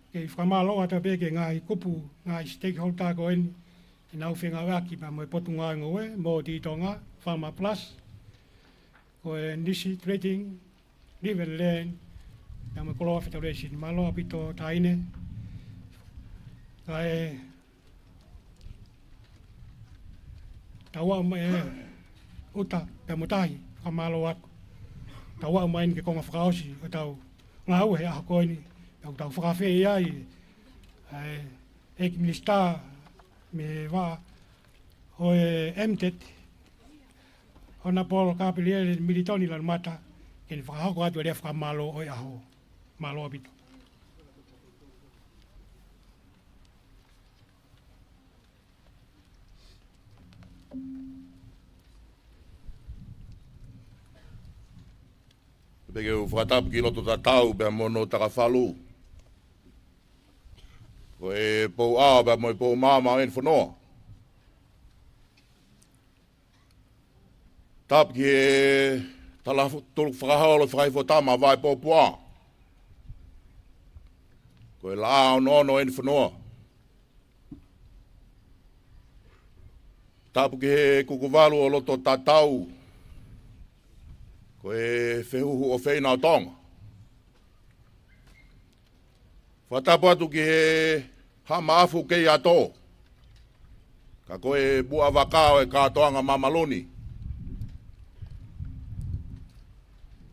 Kei fakamālō atu pē ki he ngaahi kupu, ngaahi stakeholder ko eni, ʻenau fengāueʻaki pea mo e Potungāue Ngoue, Mōtī Tonga, Farmer Plus, ko e Nisi Trading, Live and Learn, pea mo e Grower Federation. Mālō ʻaupito taʻahine. Kae tau aʻu mai ʻe ʻuta pea mo tahi, fakamālō atu. Tau aʻu mai eni ki he konga fakaʻosi ʻo ʻetau ngāue he ʻaho ko eni, pea ʻoku tau fakaafeʻi ai ʻa e ʻEiki Minisitā mei he vaʻa ʻo e MTET, Honourable Kapiliele Militoni Lalumata, ke ne fakahoko atu e lea fakamālō ʻo e ʻaho. Mālō ʻaupito. Pea ke u fakatapu ki loto tatau pea mo hono takafalu. Ko e pou ʻao pea mo e pou maama ʻo eni fonoa. Tapu ki he tala fu-, tolu fakaholo fakaifo tama vae pōpua. Ko e laʻā onoono eni fonoa. Tapu ki he kukuvalu ʻo loto tatau. Ko e fehuhu ʻofeina ʻo Tonga. Fakatapu atu ki he haʻa maʻafu kei ato. Ka ko e buʻa vaka ʻo e kātoanga māmāloni.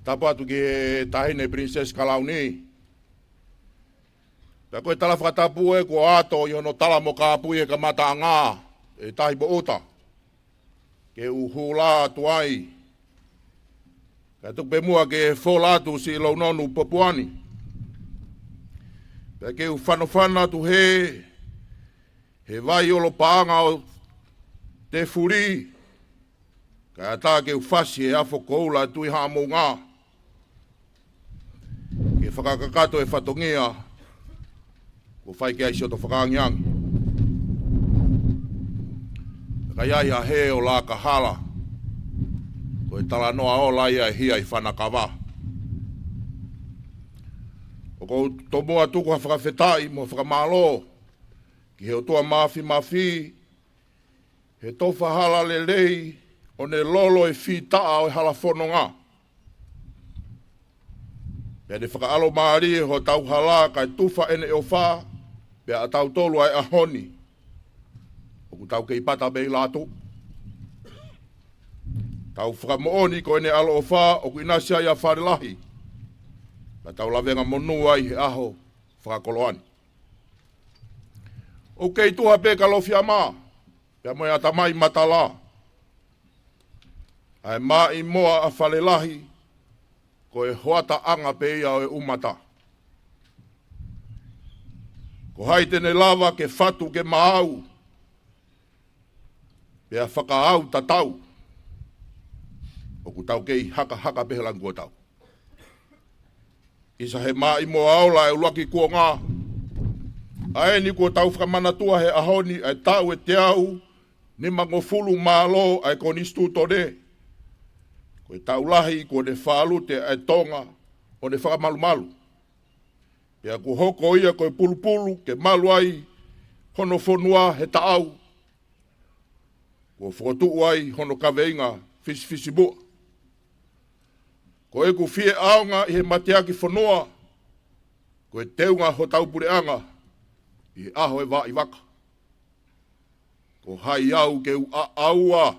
Tapu atu ki he taʻahine Princess Kalauni. Pea ko e tala fakatapu ē kuo ato ʻi hono tala mo kāpui he kamataʻanga ʻe Tahi Poʻuta. Ke u hū lā atu ai. Kae tuku pē muʻa ke fola atu siʻi Lounonu Popuani. Pea ke u fanofano atu he, he vai ʻo lopaʻanga ʻo Tefuli, kae ʻatā ke u fasi he afo koula ʻa Tuʻi Haʻamounga, ke fakakakato e fatongia kuo fai ki ai siʻoto fakaangiangi. Ka ʻi ai ha hē ʻo Lakahala, ko e talanoa ola ia ʻe hia ʻi Fanakava. ʻOku ou tomuʻa tuku ha fakafetaʻi mo e fakamālō ki he ʻOtua Māfimafi, he tofa hala lelei ʻo ne lolo e fītaʻa ʻo e hala fononga. Pea ne fakaʻalomālie hotau hala kae tufa ʻene ʻofa, pea ʻa tautolu ʻa e ʻaho ni ʻoku tau kei pata mei lātu. Tau fakamoʻoni ko ʻene ʻaloʻofa ʻoku ʻinasi ai ʻa Falelahi, pea tau lavengamonū ai he ʻaho fakakoloa ni. ʻOku kei tuha pē Kalofiama pea mo e ʻatamai matala. ʻA e maʻimoa ʻa Falelahi, ko e hoataʻanga pē ia ʻo e ʻumata. Ko hai te ne lava ke fatu ke maau, pea fakaau tatau? ʻOku tau kei hakahaka pē he langi kuo tau. ʻIsa he maʻimoa ola ʻa e ʻuluaki kuonga. ʻA eni kuo tau fakamanatua he ʻaho ni ʻa e taʻu ʻe teau nimangofulu mā ua ʻa e Konisitūtone. Ko e taʻu lahi kuo ne fālute ʻa e Tonga ʻo ne fakamalumalu. Pea kuo hoko ia ko e pulupulu ke malu ai hono fonua he taʻau kuo fokotuʻu ai hono kaveinga fisifisimuʻa. Ko ʻeku fie ʻaonga ʻi he mateaki fonua, ko e teunga hotau puleʻanga ʻi he ʻaho ʻe vaʻi vaka. Ko hai au ke u ʻaʻaua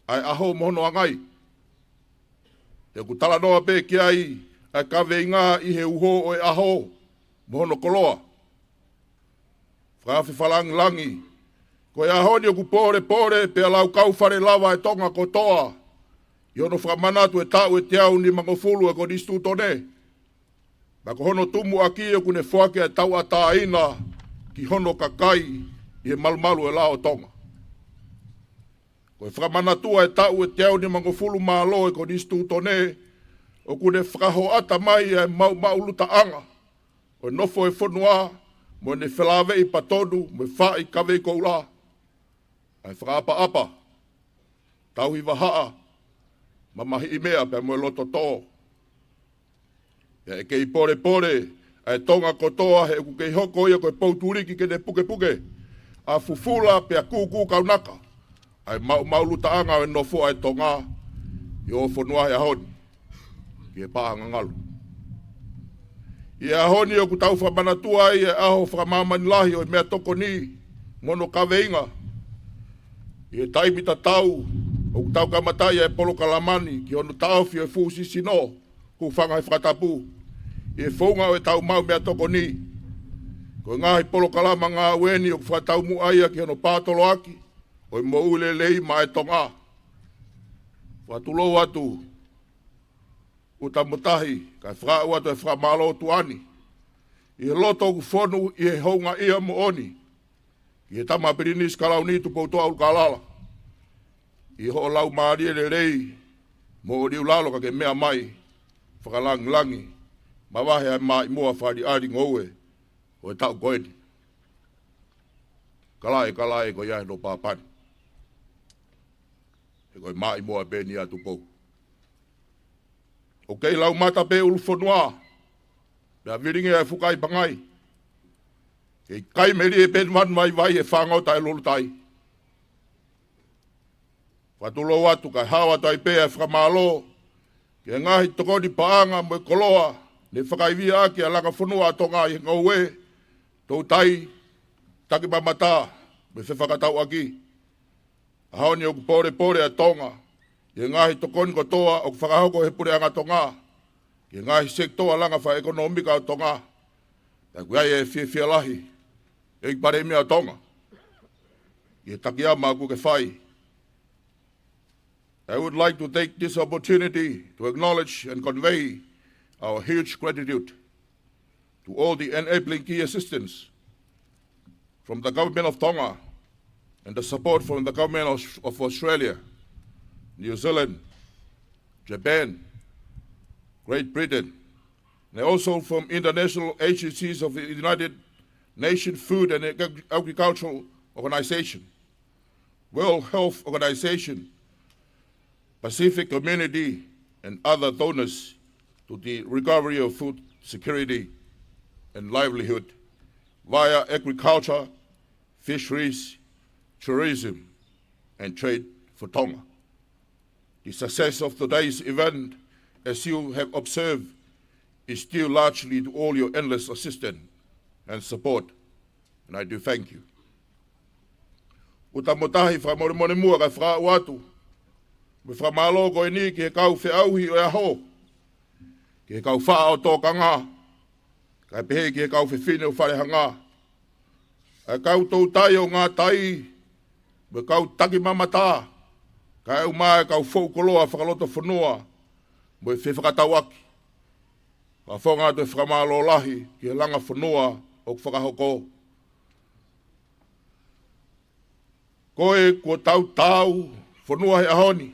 ʻa e ʻaho mo hono angai? He ʻoku talanoa pē ki ai ʻa e kaveinga ʻi he uho ʻo e ʻaho mo hono koloa. Fakafefalangilangi, ko e ʻaho ni ʻoku pōlepole pea laukau fale lava e Tonga kotoa ʻi hono fakamanatu e taʻu ʻe teau nimangofulu e Konisitūtone. Pea ko hono tumuʻaki ʻoku ne foaki ʻa e tauʻatāina ki hono kakai ʻi he malumalu e lao Tonga. Ko e fakamanatua e taʻu ʻe teau nimangofulu mā ua e Konisitūtone, ʻoku ne fakahoʻata mai ʻa e maʻumaʻulutaʻanga ʻo e nofo e fonua mo ʻene felāveʻi patonu mo e faʻi kavei koula, ʻa e fakaʻapaʻapa, tauhi vahaʻa, mamahiʻi meʻa pea mo e loto tō. Pea ʻe kei pōlepole ʻa e Tonga kotoa he ʻoku kei hoko ia ko e poutuliki ke ne pukepuke ʻa fufula pea kūkū kaunaka ʻa e maʻumaʻulutaʻanga ʻo e nofo ʻa e Tonga ʻi ho fonua he ʻaho ni ki he paʻanga ngalu. ʻI he ʻaho ni ʻoku tau fakamanatua ai e ʻaho fakamāmani lahi ʻo e meʻatokoni mo hono kaveinga. ʻI he taimi tatau ʻoku tau kamataʻi ʻa e polokalama ni ki hono taʻofi ʻo e fuʻu sisino, hūfanga he fakatapu ʻi he founga ʻo e tau maʻu meʻatokoni. Ko e ngaahi polokalama ngāue ni ʻoku fakataumuʻa ia ki hono pātoloaki ʻo e moʻui lelei maʻa e Tonga. Fakatulou atu ʻuta mo tahi, kae fakaʻau atu e fakamālō tuʻa ni ʻi he loto ʻoku fonu ʻi he houngaʻia moʻoni ki he Tama Pilinisi Kalauni Tupoutoʻa ʻUlukalala, ʻi hoʻo laumālie lelei mo ʻo liu lalo ka ke meʻa mai fakalangilangi, mavahe ʻa e maʻimoa faliʻali ngoue ʻo e taʻu ko eni. Kalaʻe, kalaʻe ko ia he no pāpani. He ko e maʻimoa pē eni ʻa Tupou. ʻOku kei laumata pē ʻulu fonua, pea vilingi ʻa e fukaʻi pangai. Kei kai melie pē manu mai vai e fāngota e lulutai. Fakatulou atu kae hao atu ai pē ʻa e fakamālō ki he ngaahi tokoni paʻanga mo e koloa ne fakaivia ʻaki ʻa e langa fonua ʻa Tonga ʻi he ngoue, toutai, takimamata mo e fefakatauʻaki. ʻAho ni ʻoku pōlepole ʻa Tonga ʻi he ngaahi tokoni kotoa ʻoku fakahoko he puleʻanga Tonga ki he ngaahi sekitoa langa fakaʻekonōmika ʻo Tonga. Pea ʻoku ʻi ai e fiefia lahi ʻEiki Palēmia ʻo Tonga ʻi he takiama ʻoku ke fai. I would like to take this opportunity to acknowledge and convey our huge gratitude to all the enabling key assistance from the Government of Tonga and the support from the Government of, of Australia, New Zealand, Japan, Great Britain, and also from international agencies of the United Nations Food and Agri- Agricultural Organization, World Health Organization, Pacific Community, and other donors to the recovery of food security and livelihood via agriculture, fisheries, tourism, and trade for Tonga. The success of today's event, as you have observed, is due largely to all your endless assistance and support, and I do thank you. ʻUta mo tahi, fakamolemole muʻa kae fakaaʻu atu mo e fakamālō ko eni ki he kau feʻauhi ʻo e ʻaho, ki he kau faʻa ʻo tokanga, kae pehē ki he kau fefine ʻo Falehanga, ʻa e kau toutai ʻo Ngātai, mo e kau taki mamata, kae ʻumaʻā e kau foʻu koloa fakalotofonua mo e fefakatauʻaki. Fakafofonga atu e fakamālō lahi ki he langa fonua ʻoku fakahoko. Ko e kuo tau tau fonua he ʻaho ni,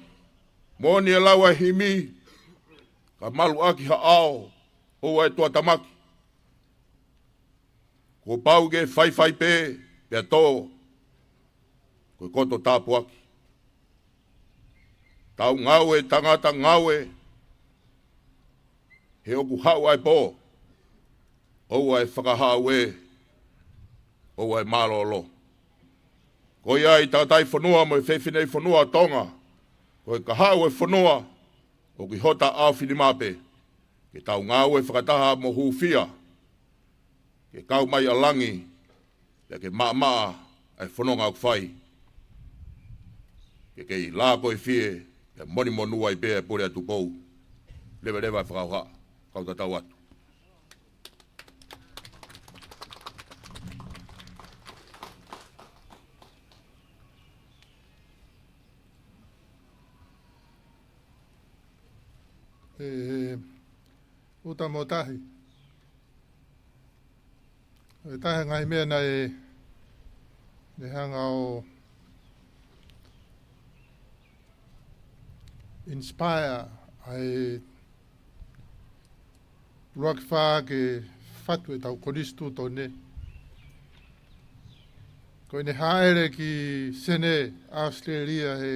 moʻoni e lau ʻa e himi, ka malu ʻaki ha ʻao, ʻoua ʻe tuatamaki. Kuo pau ke faifai pē, pea tō, ko e koto tāpuaki. Tau ngāue tangata ngāue, he ʻoku haʻu ʻa e pō, ʻoua ʻe fakahā ʻe, ʻoua ʻe mālōlō. Ko ia ai tangataʻi fonua mo e fefineʻi fonua ʻo Tonga, ko e kahaʻu e fonua, ʻoku ʻi hota ʻaofinima pē, ke tau ngāue fakataha mo hūfia, ke kau mai ʻa langi, pea ke maʻamaʻa ʻa e fononga ʻoku fai, ke kei lākoifie, pea monimonū ai pē ʻa e pule ʻa Tupou. Leveleva e fakahohaʻa, kau tatau atu. ʻE, ʻuta mo tahi. ʻE taha e ngaahi meʻa naʻe, ne hanga ʻo inspire ʻa e ʻuluaki fā ke fatu ʻetau konisitūtone. Ko ʻene hāʻele ki Senē, ʻAositelēlia he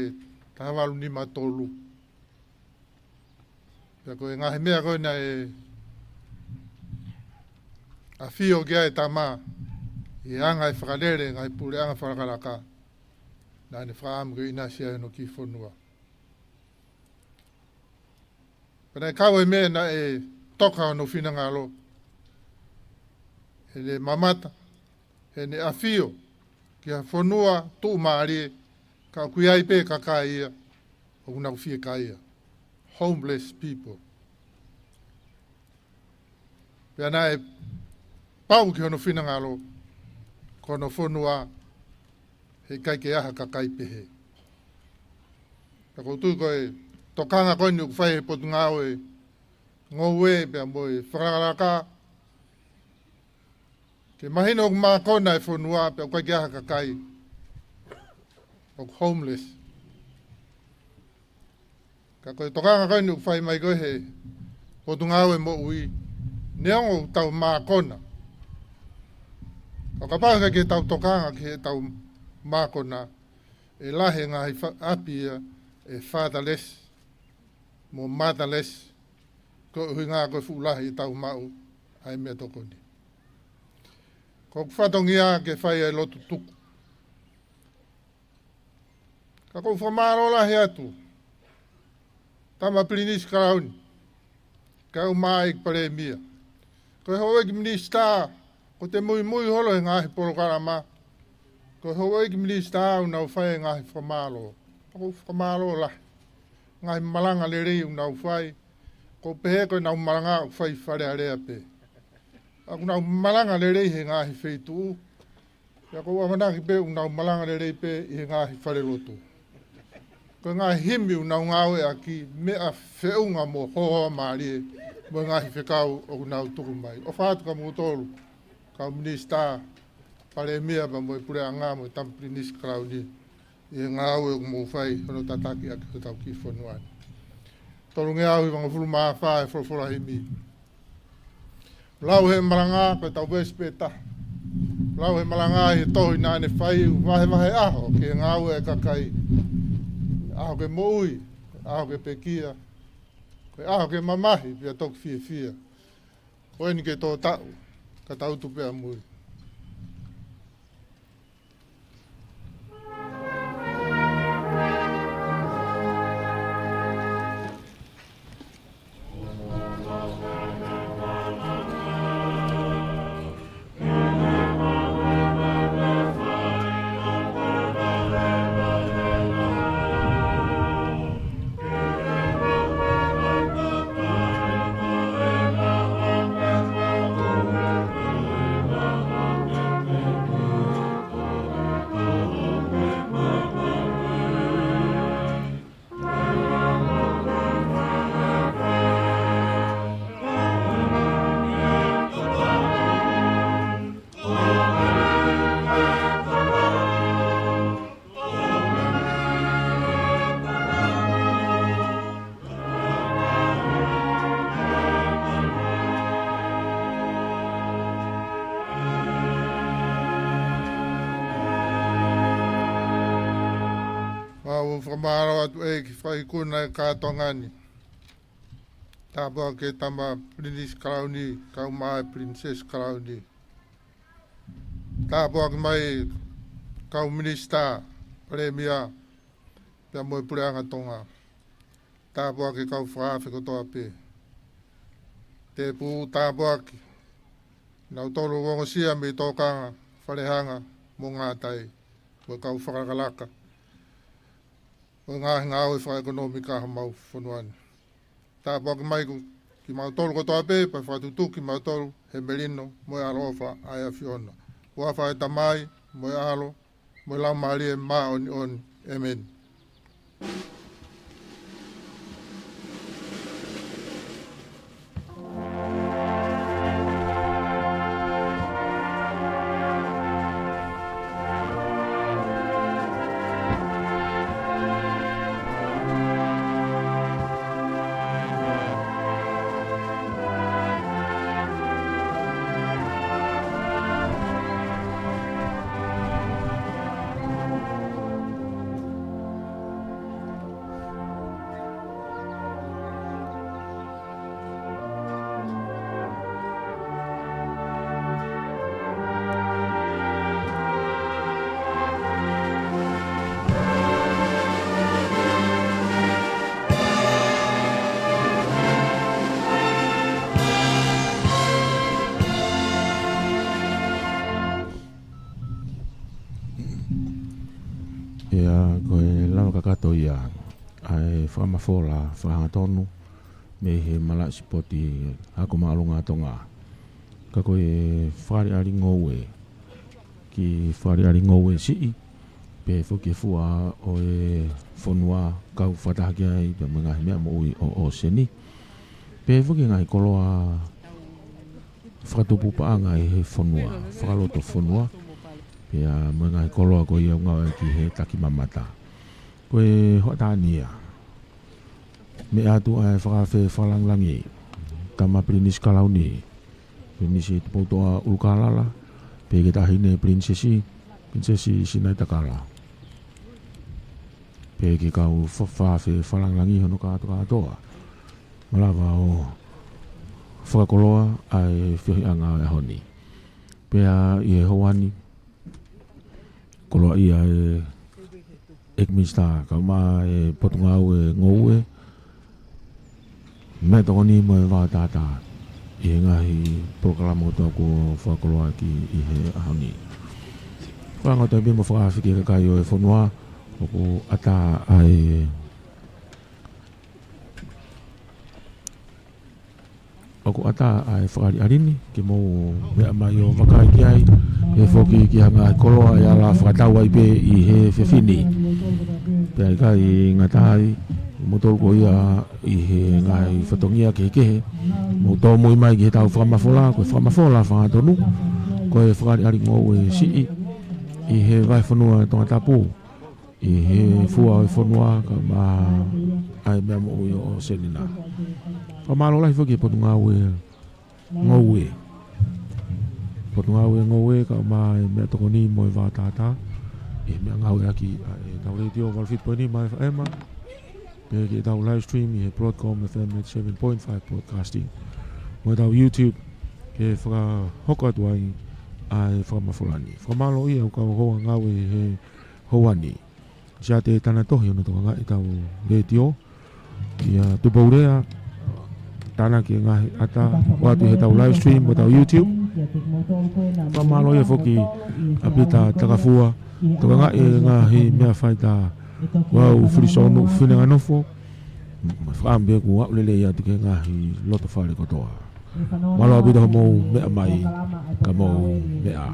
taha valu nima tolu. Pea ko e ngaahi meʻa ko ē naʻe ʻafio ki ai e tama, ʻi he anga e fakalele, ngaahi puleʻanga fakalakalaka, naʻa ne fakaʻamu ke ʻinasi ai hono kiʻi fonua. Pea naʻe kau e meʻa naʻe toka hono finangalo, heʻene mamata, heʻene ʻafio ki ha fonua tuʻumālie, ka ʻoku ʻi ai pē kakai ia ʻoku nau fiekaia. Homeless people. Pea naʻe pau ki hono finangalo, ko hono fonua, heʻikai ke ʻi ai ha kakai pehē. Pea ʻoku ou tui ko e tokanga ko eni ʻoku fai he Potungāue Ngoue pea mo e fakalakalaka, ke mahino ʻoku mākona e fonua pea ʻoku ʻikai ke ʻi ai ha kakai ʻoku homeless. Ka ko e tokanga ko eni ʻoku fai mai ko ē he Potungāue Moʻui, neongo ʻoku tau mākona, ka kapau heʻikai ke tau tokanga ki heʻetau mākona, ʻe lahi e ngaahi fa-, ʻapi ia ʻe fatherless mo motherless, ko e ʻuhinga ko e fuʻu lahi ʻetau maʻu ʻa e meʻatokoni. Ko hoku fatongia ke fai ʻa e lotu tuku. Ka ʻoku ou fakamālō lahi atu, Tama Pilinisi Kalauni, kae ʻumaʻā ʻEiki Palēmia. Ko e houʻeiki minisitā, ko ʻete muimui holo he ngaahi polokalama. Ko e houʻeiki minisitā ʻoku nau fai e ngaahi fakamālō. ʻOku ou fakamālō lahi. Ngaahi malanga lelei ʻoku nau fai. ʻOku ou pehē ko ʻenau malanga ʻoku fai Fale Alea pē. ʻOku nau malanga lelei he ngaahi feituʻu. Pea ʻoku ou ʻamanaki pē ʻoku nau malanga lelei pē ʻi he ngaahi falelotu. Ko e ngaahi himi ʻoku nau ngāueʻaki, meʻa feʻunga mo hohoa mālie. mo e ngaahi fekau ʻoku nau tuku mai. ʻOfa atu kia moutolu, kau minisitā, palēmia pea mo e puleʻanga mo e tama pilinisi kalauni, ʻi he ngāue ʻoku mou fai hono tataki ʻaki hotau kiʻi fonua ni. Tolungeau hivangofulu mā fā e folofola himi. Lau he malanga ko e tau veesi pē taha. Lau he malanga ʻi he tohi naʻa ne fai, ʻoku vahevahe ʻaho ki he ngāue ʻa e kakai. ʻAho ke moʻui, ʻaho ke pekia, ko e ʻaho ke mamahi pea toki fiefia. Ko eni ke tō taʻu, ka tau tuʻu pē ʻamui. Mau fakamālō atu ʻEiki fakaikuna e kātoanga ni. Tāpuaki ki he tama pilinisi kalauni, kau mai pilinisesi kalauni. Tāpuaki mai kau minisitā, palēmia, pea mo e puleʻanga Tonga. Tāpuaki kau fakaafe kotoa pē. Tēpū tāpuaki, nautolu ʻoku ongosia mei tōkanga, falehanga, mo ngātai, mo e kau fakalakalaka ʻo e ngaahi ngāue fakaʻekonōmika homau fonua ni. Tāpuaki mai kimautolu kotoa pē, pea fakatutuki kimautolu he melino mo e ʻaloʻofa ʻa e ʻAfiona. Huafa ʻo e Tamai, mo e ʻAlo, mo e Laumālie Māʻoniʻoni. ʻĒmeni. ʻIa, ko e lava kakato ia ʻa e fakamafola fakahangatonu mei he malaʻe sipoti Ako Māʻolunga Tonga. Ka ko e fakaʻaliʻali ngoue, kiʻi fakaʻaliʻali ngoue siʻi, pehē foki e fua ʻo e fonua kau fakataha ki ai pea mo e ngaahi meʻa moʻui ʻo, ʻo ʻōseni. Pehē foki e ngaahi koloa fakatupu paʻanga ʻi he fonua, fakaloto fonua, pea mo e ngaahi koloa ko ia ʻoku ngāueʻaki he takimamata. Ko e hoʻatā ni ia. Meʻa atu ʻa e fakaafe fakalāngilangi, tama pilinisi kalauni, Pilinisi Tupoutoʻa ʻUlukālala, pehē ki he taʻahine pilinisesi, Pilinisesi Sinaitakala. Pehē ki he kau fa-, fakaafe fakalāngilangi hono kātokātoa. Malava ʻo fakakoloa ʻa e feohiʻanga ʻo e ʻaho ni. Pea ʻi he houa ni, koloaʻia ʻe he ʻEiki Minisitā, kau mai e Potungāue Ngoue, Meʻatokoni mo e Vao Tātā, ʻi he ngaahi polokalama kotoa kuo fakakoloaʻaki ʻi he ʻaho ni. Fakaʻaongaʻi atu pē mo fakaafe ki he kakai ʻo e fonua, ʻoku ʻatā ʻa e ʻOku ʻatā ʻa e fakaʻaliʻali ni, ke mou meʻa mai ʻo vakai ki ai, pehē foki ki ha ngaahi koloa ʻe ala fakatau ai pē ʻi he efiafi ni. Pea ʻikai ngata ai, moutolu ko ia ʻi he ngaahi ʻa e fatongia kehekehe. Mou tōmui mai ki heʻetau fakamafola, ko e fakamafola fakahangatonu, ko e fakaʻaliʻali ngoue siʻi ʻi he vahefonua Tongatapu, ʻi he fua ʻo e fonua kae ʻumaʻā ʻa e meʻa moʻui ʻo ʻOsenina. Fakamālō lahi foki ki he Potungāue Ngoue. Potungāue Ngoue kae ʻumaʻā e meʻatokoni mo e vātātā ʻi he meʻangāueʻaki ʻa ʻetau letiō valu fitu poini nima F M, pea ki heʻetau live stream ʻi he Broadcom F M eighty-seven point five Broadcasting, mo ʻetau YouTube ke fakahoko atu ai ʻa e fakamafola ni. Fakamālō ʻi he kau hoa ngāue he houa ni. Siate Tanatohi ʻo ne tokangaʻi ʻetau letiō. Kia Tupou Lea, tānaki e ngaahi ʻata, ʻoatu ʻi heʻetau live stream mo ʻetau YouTube. Fakamālō ia foki ʻa Pita Takafua, tokangaʻi e ngaahi meʻa faitā, ʻoku ou fili sōnu fine nganofo. Fakaʻamu pē kuo aʻu lelei atu ki he ngaahi loto fale kotoa. Mālō ʻaupito hoʻomou meʻa mai, ka mou meʻa.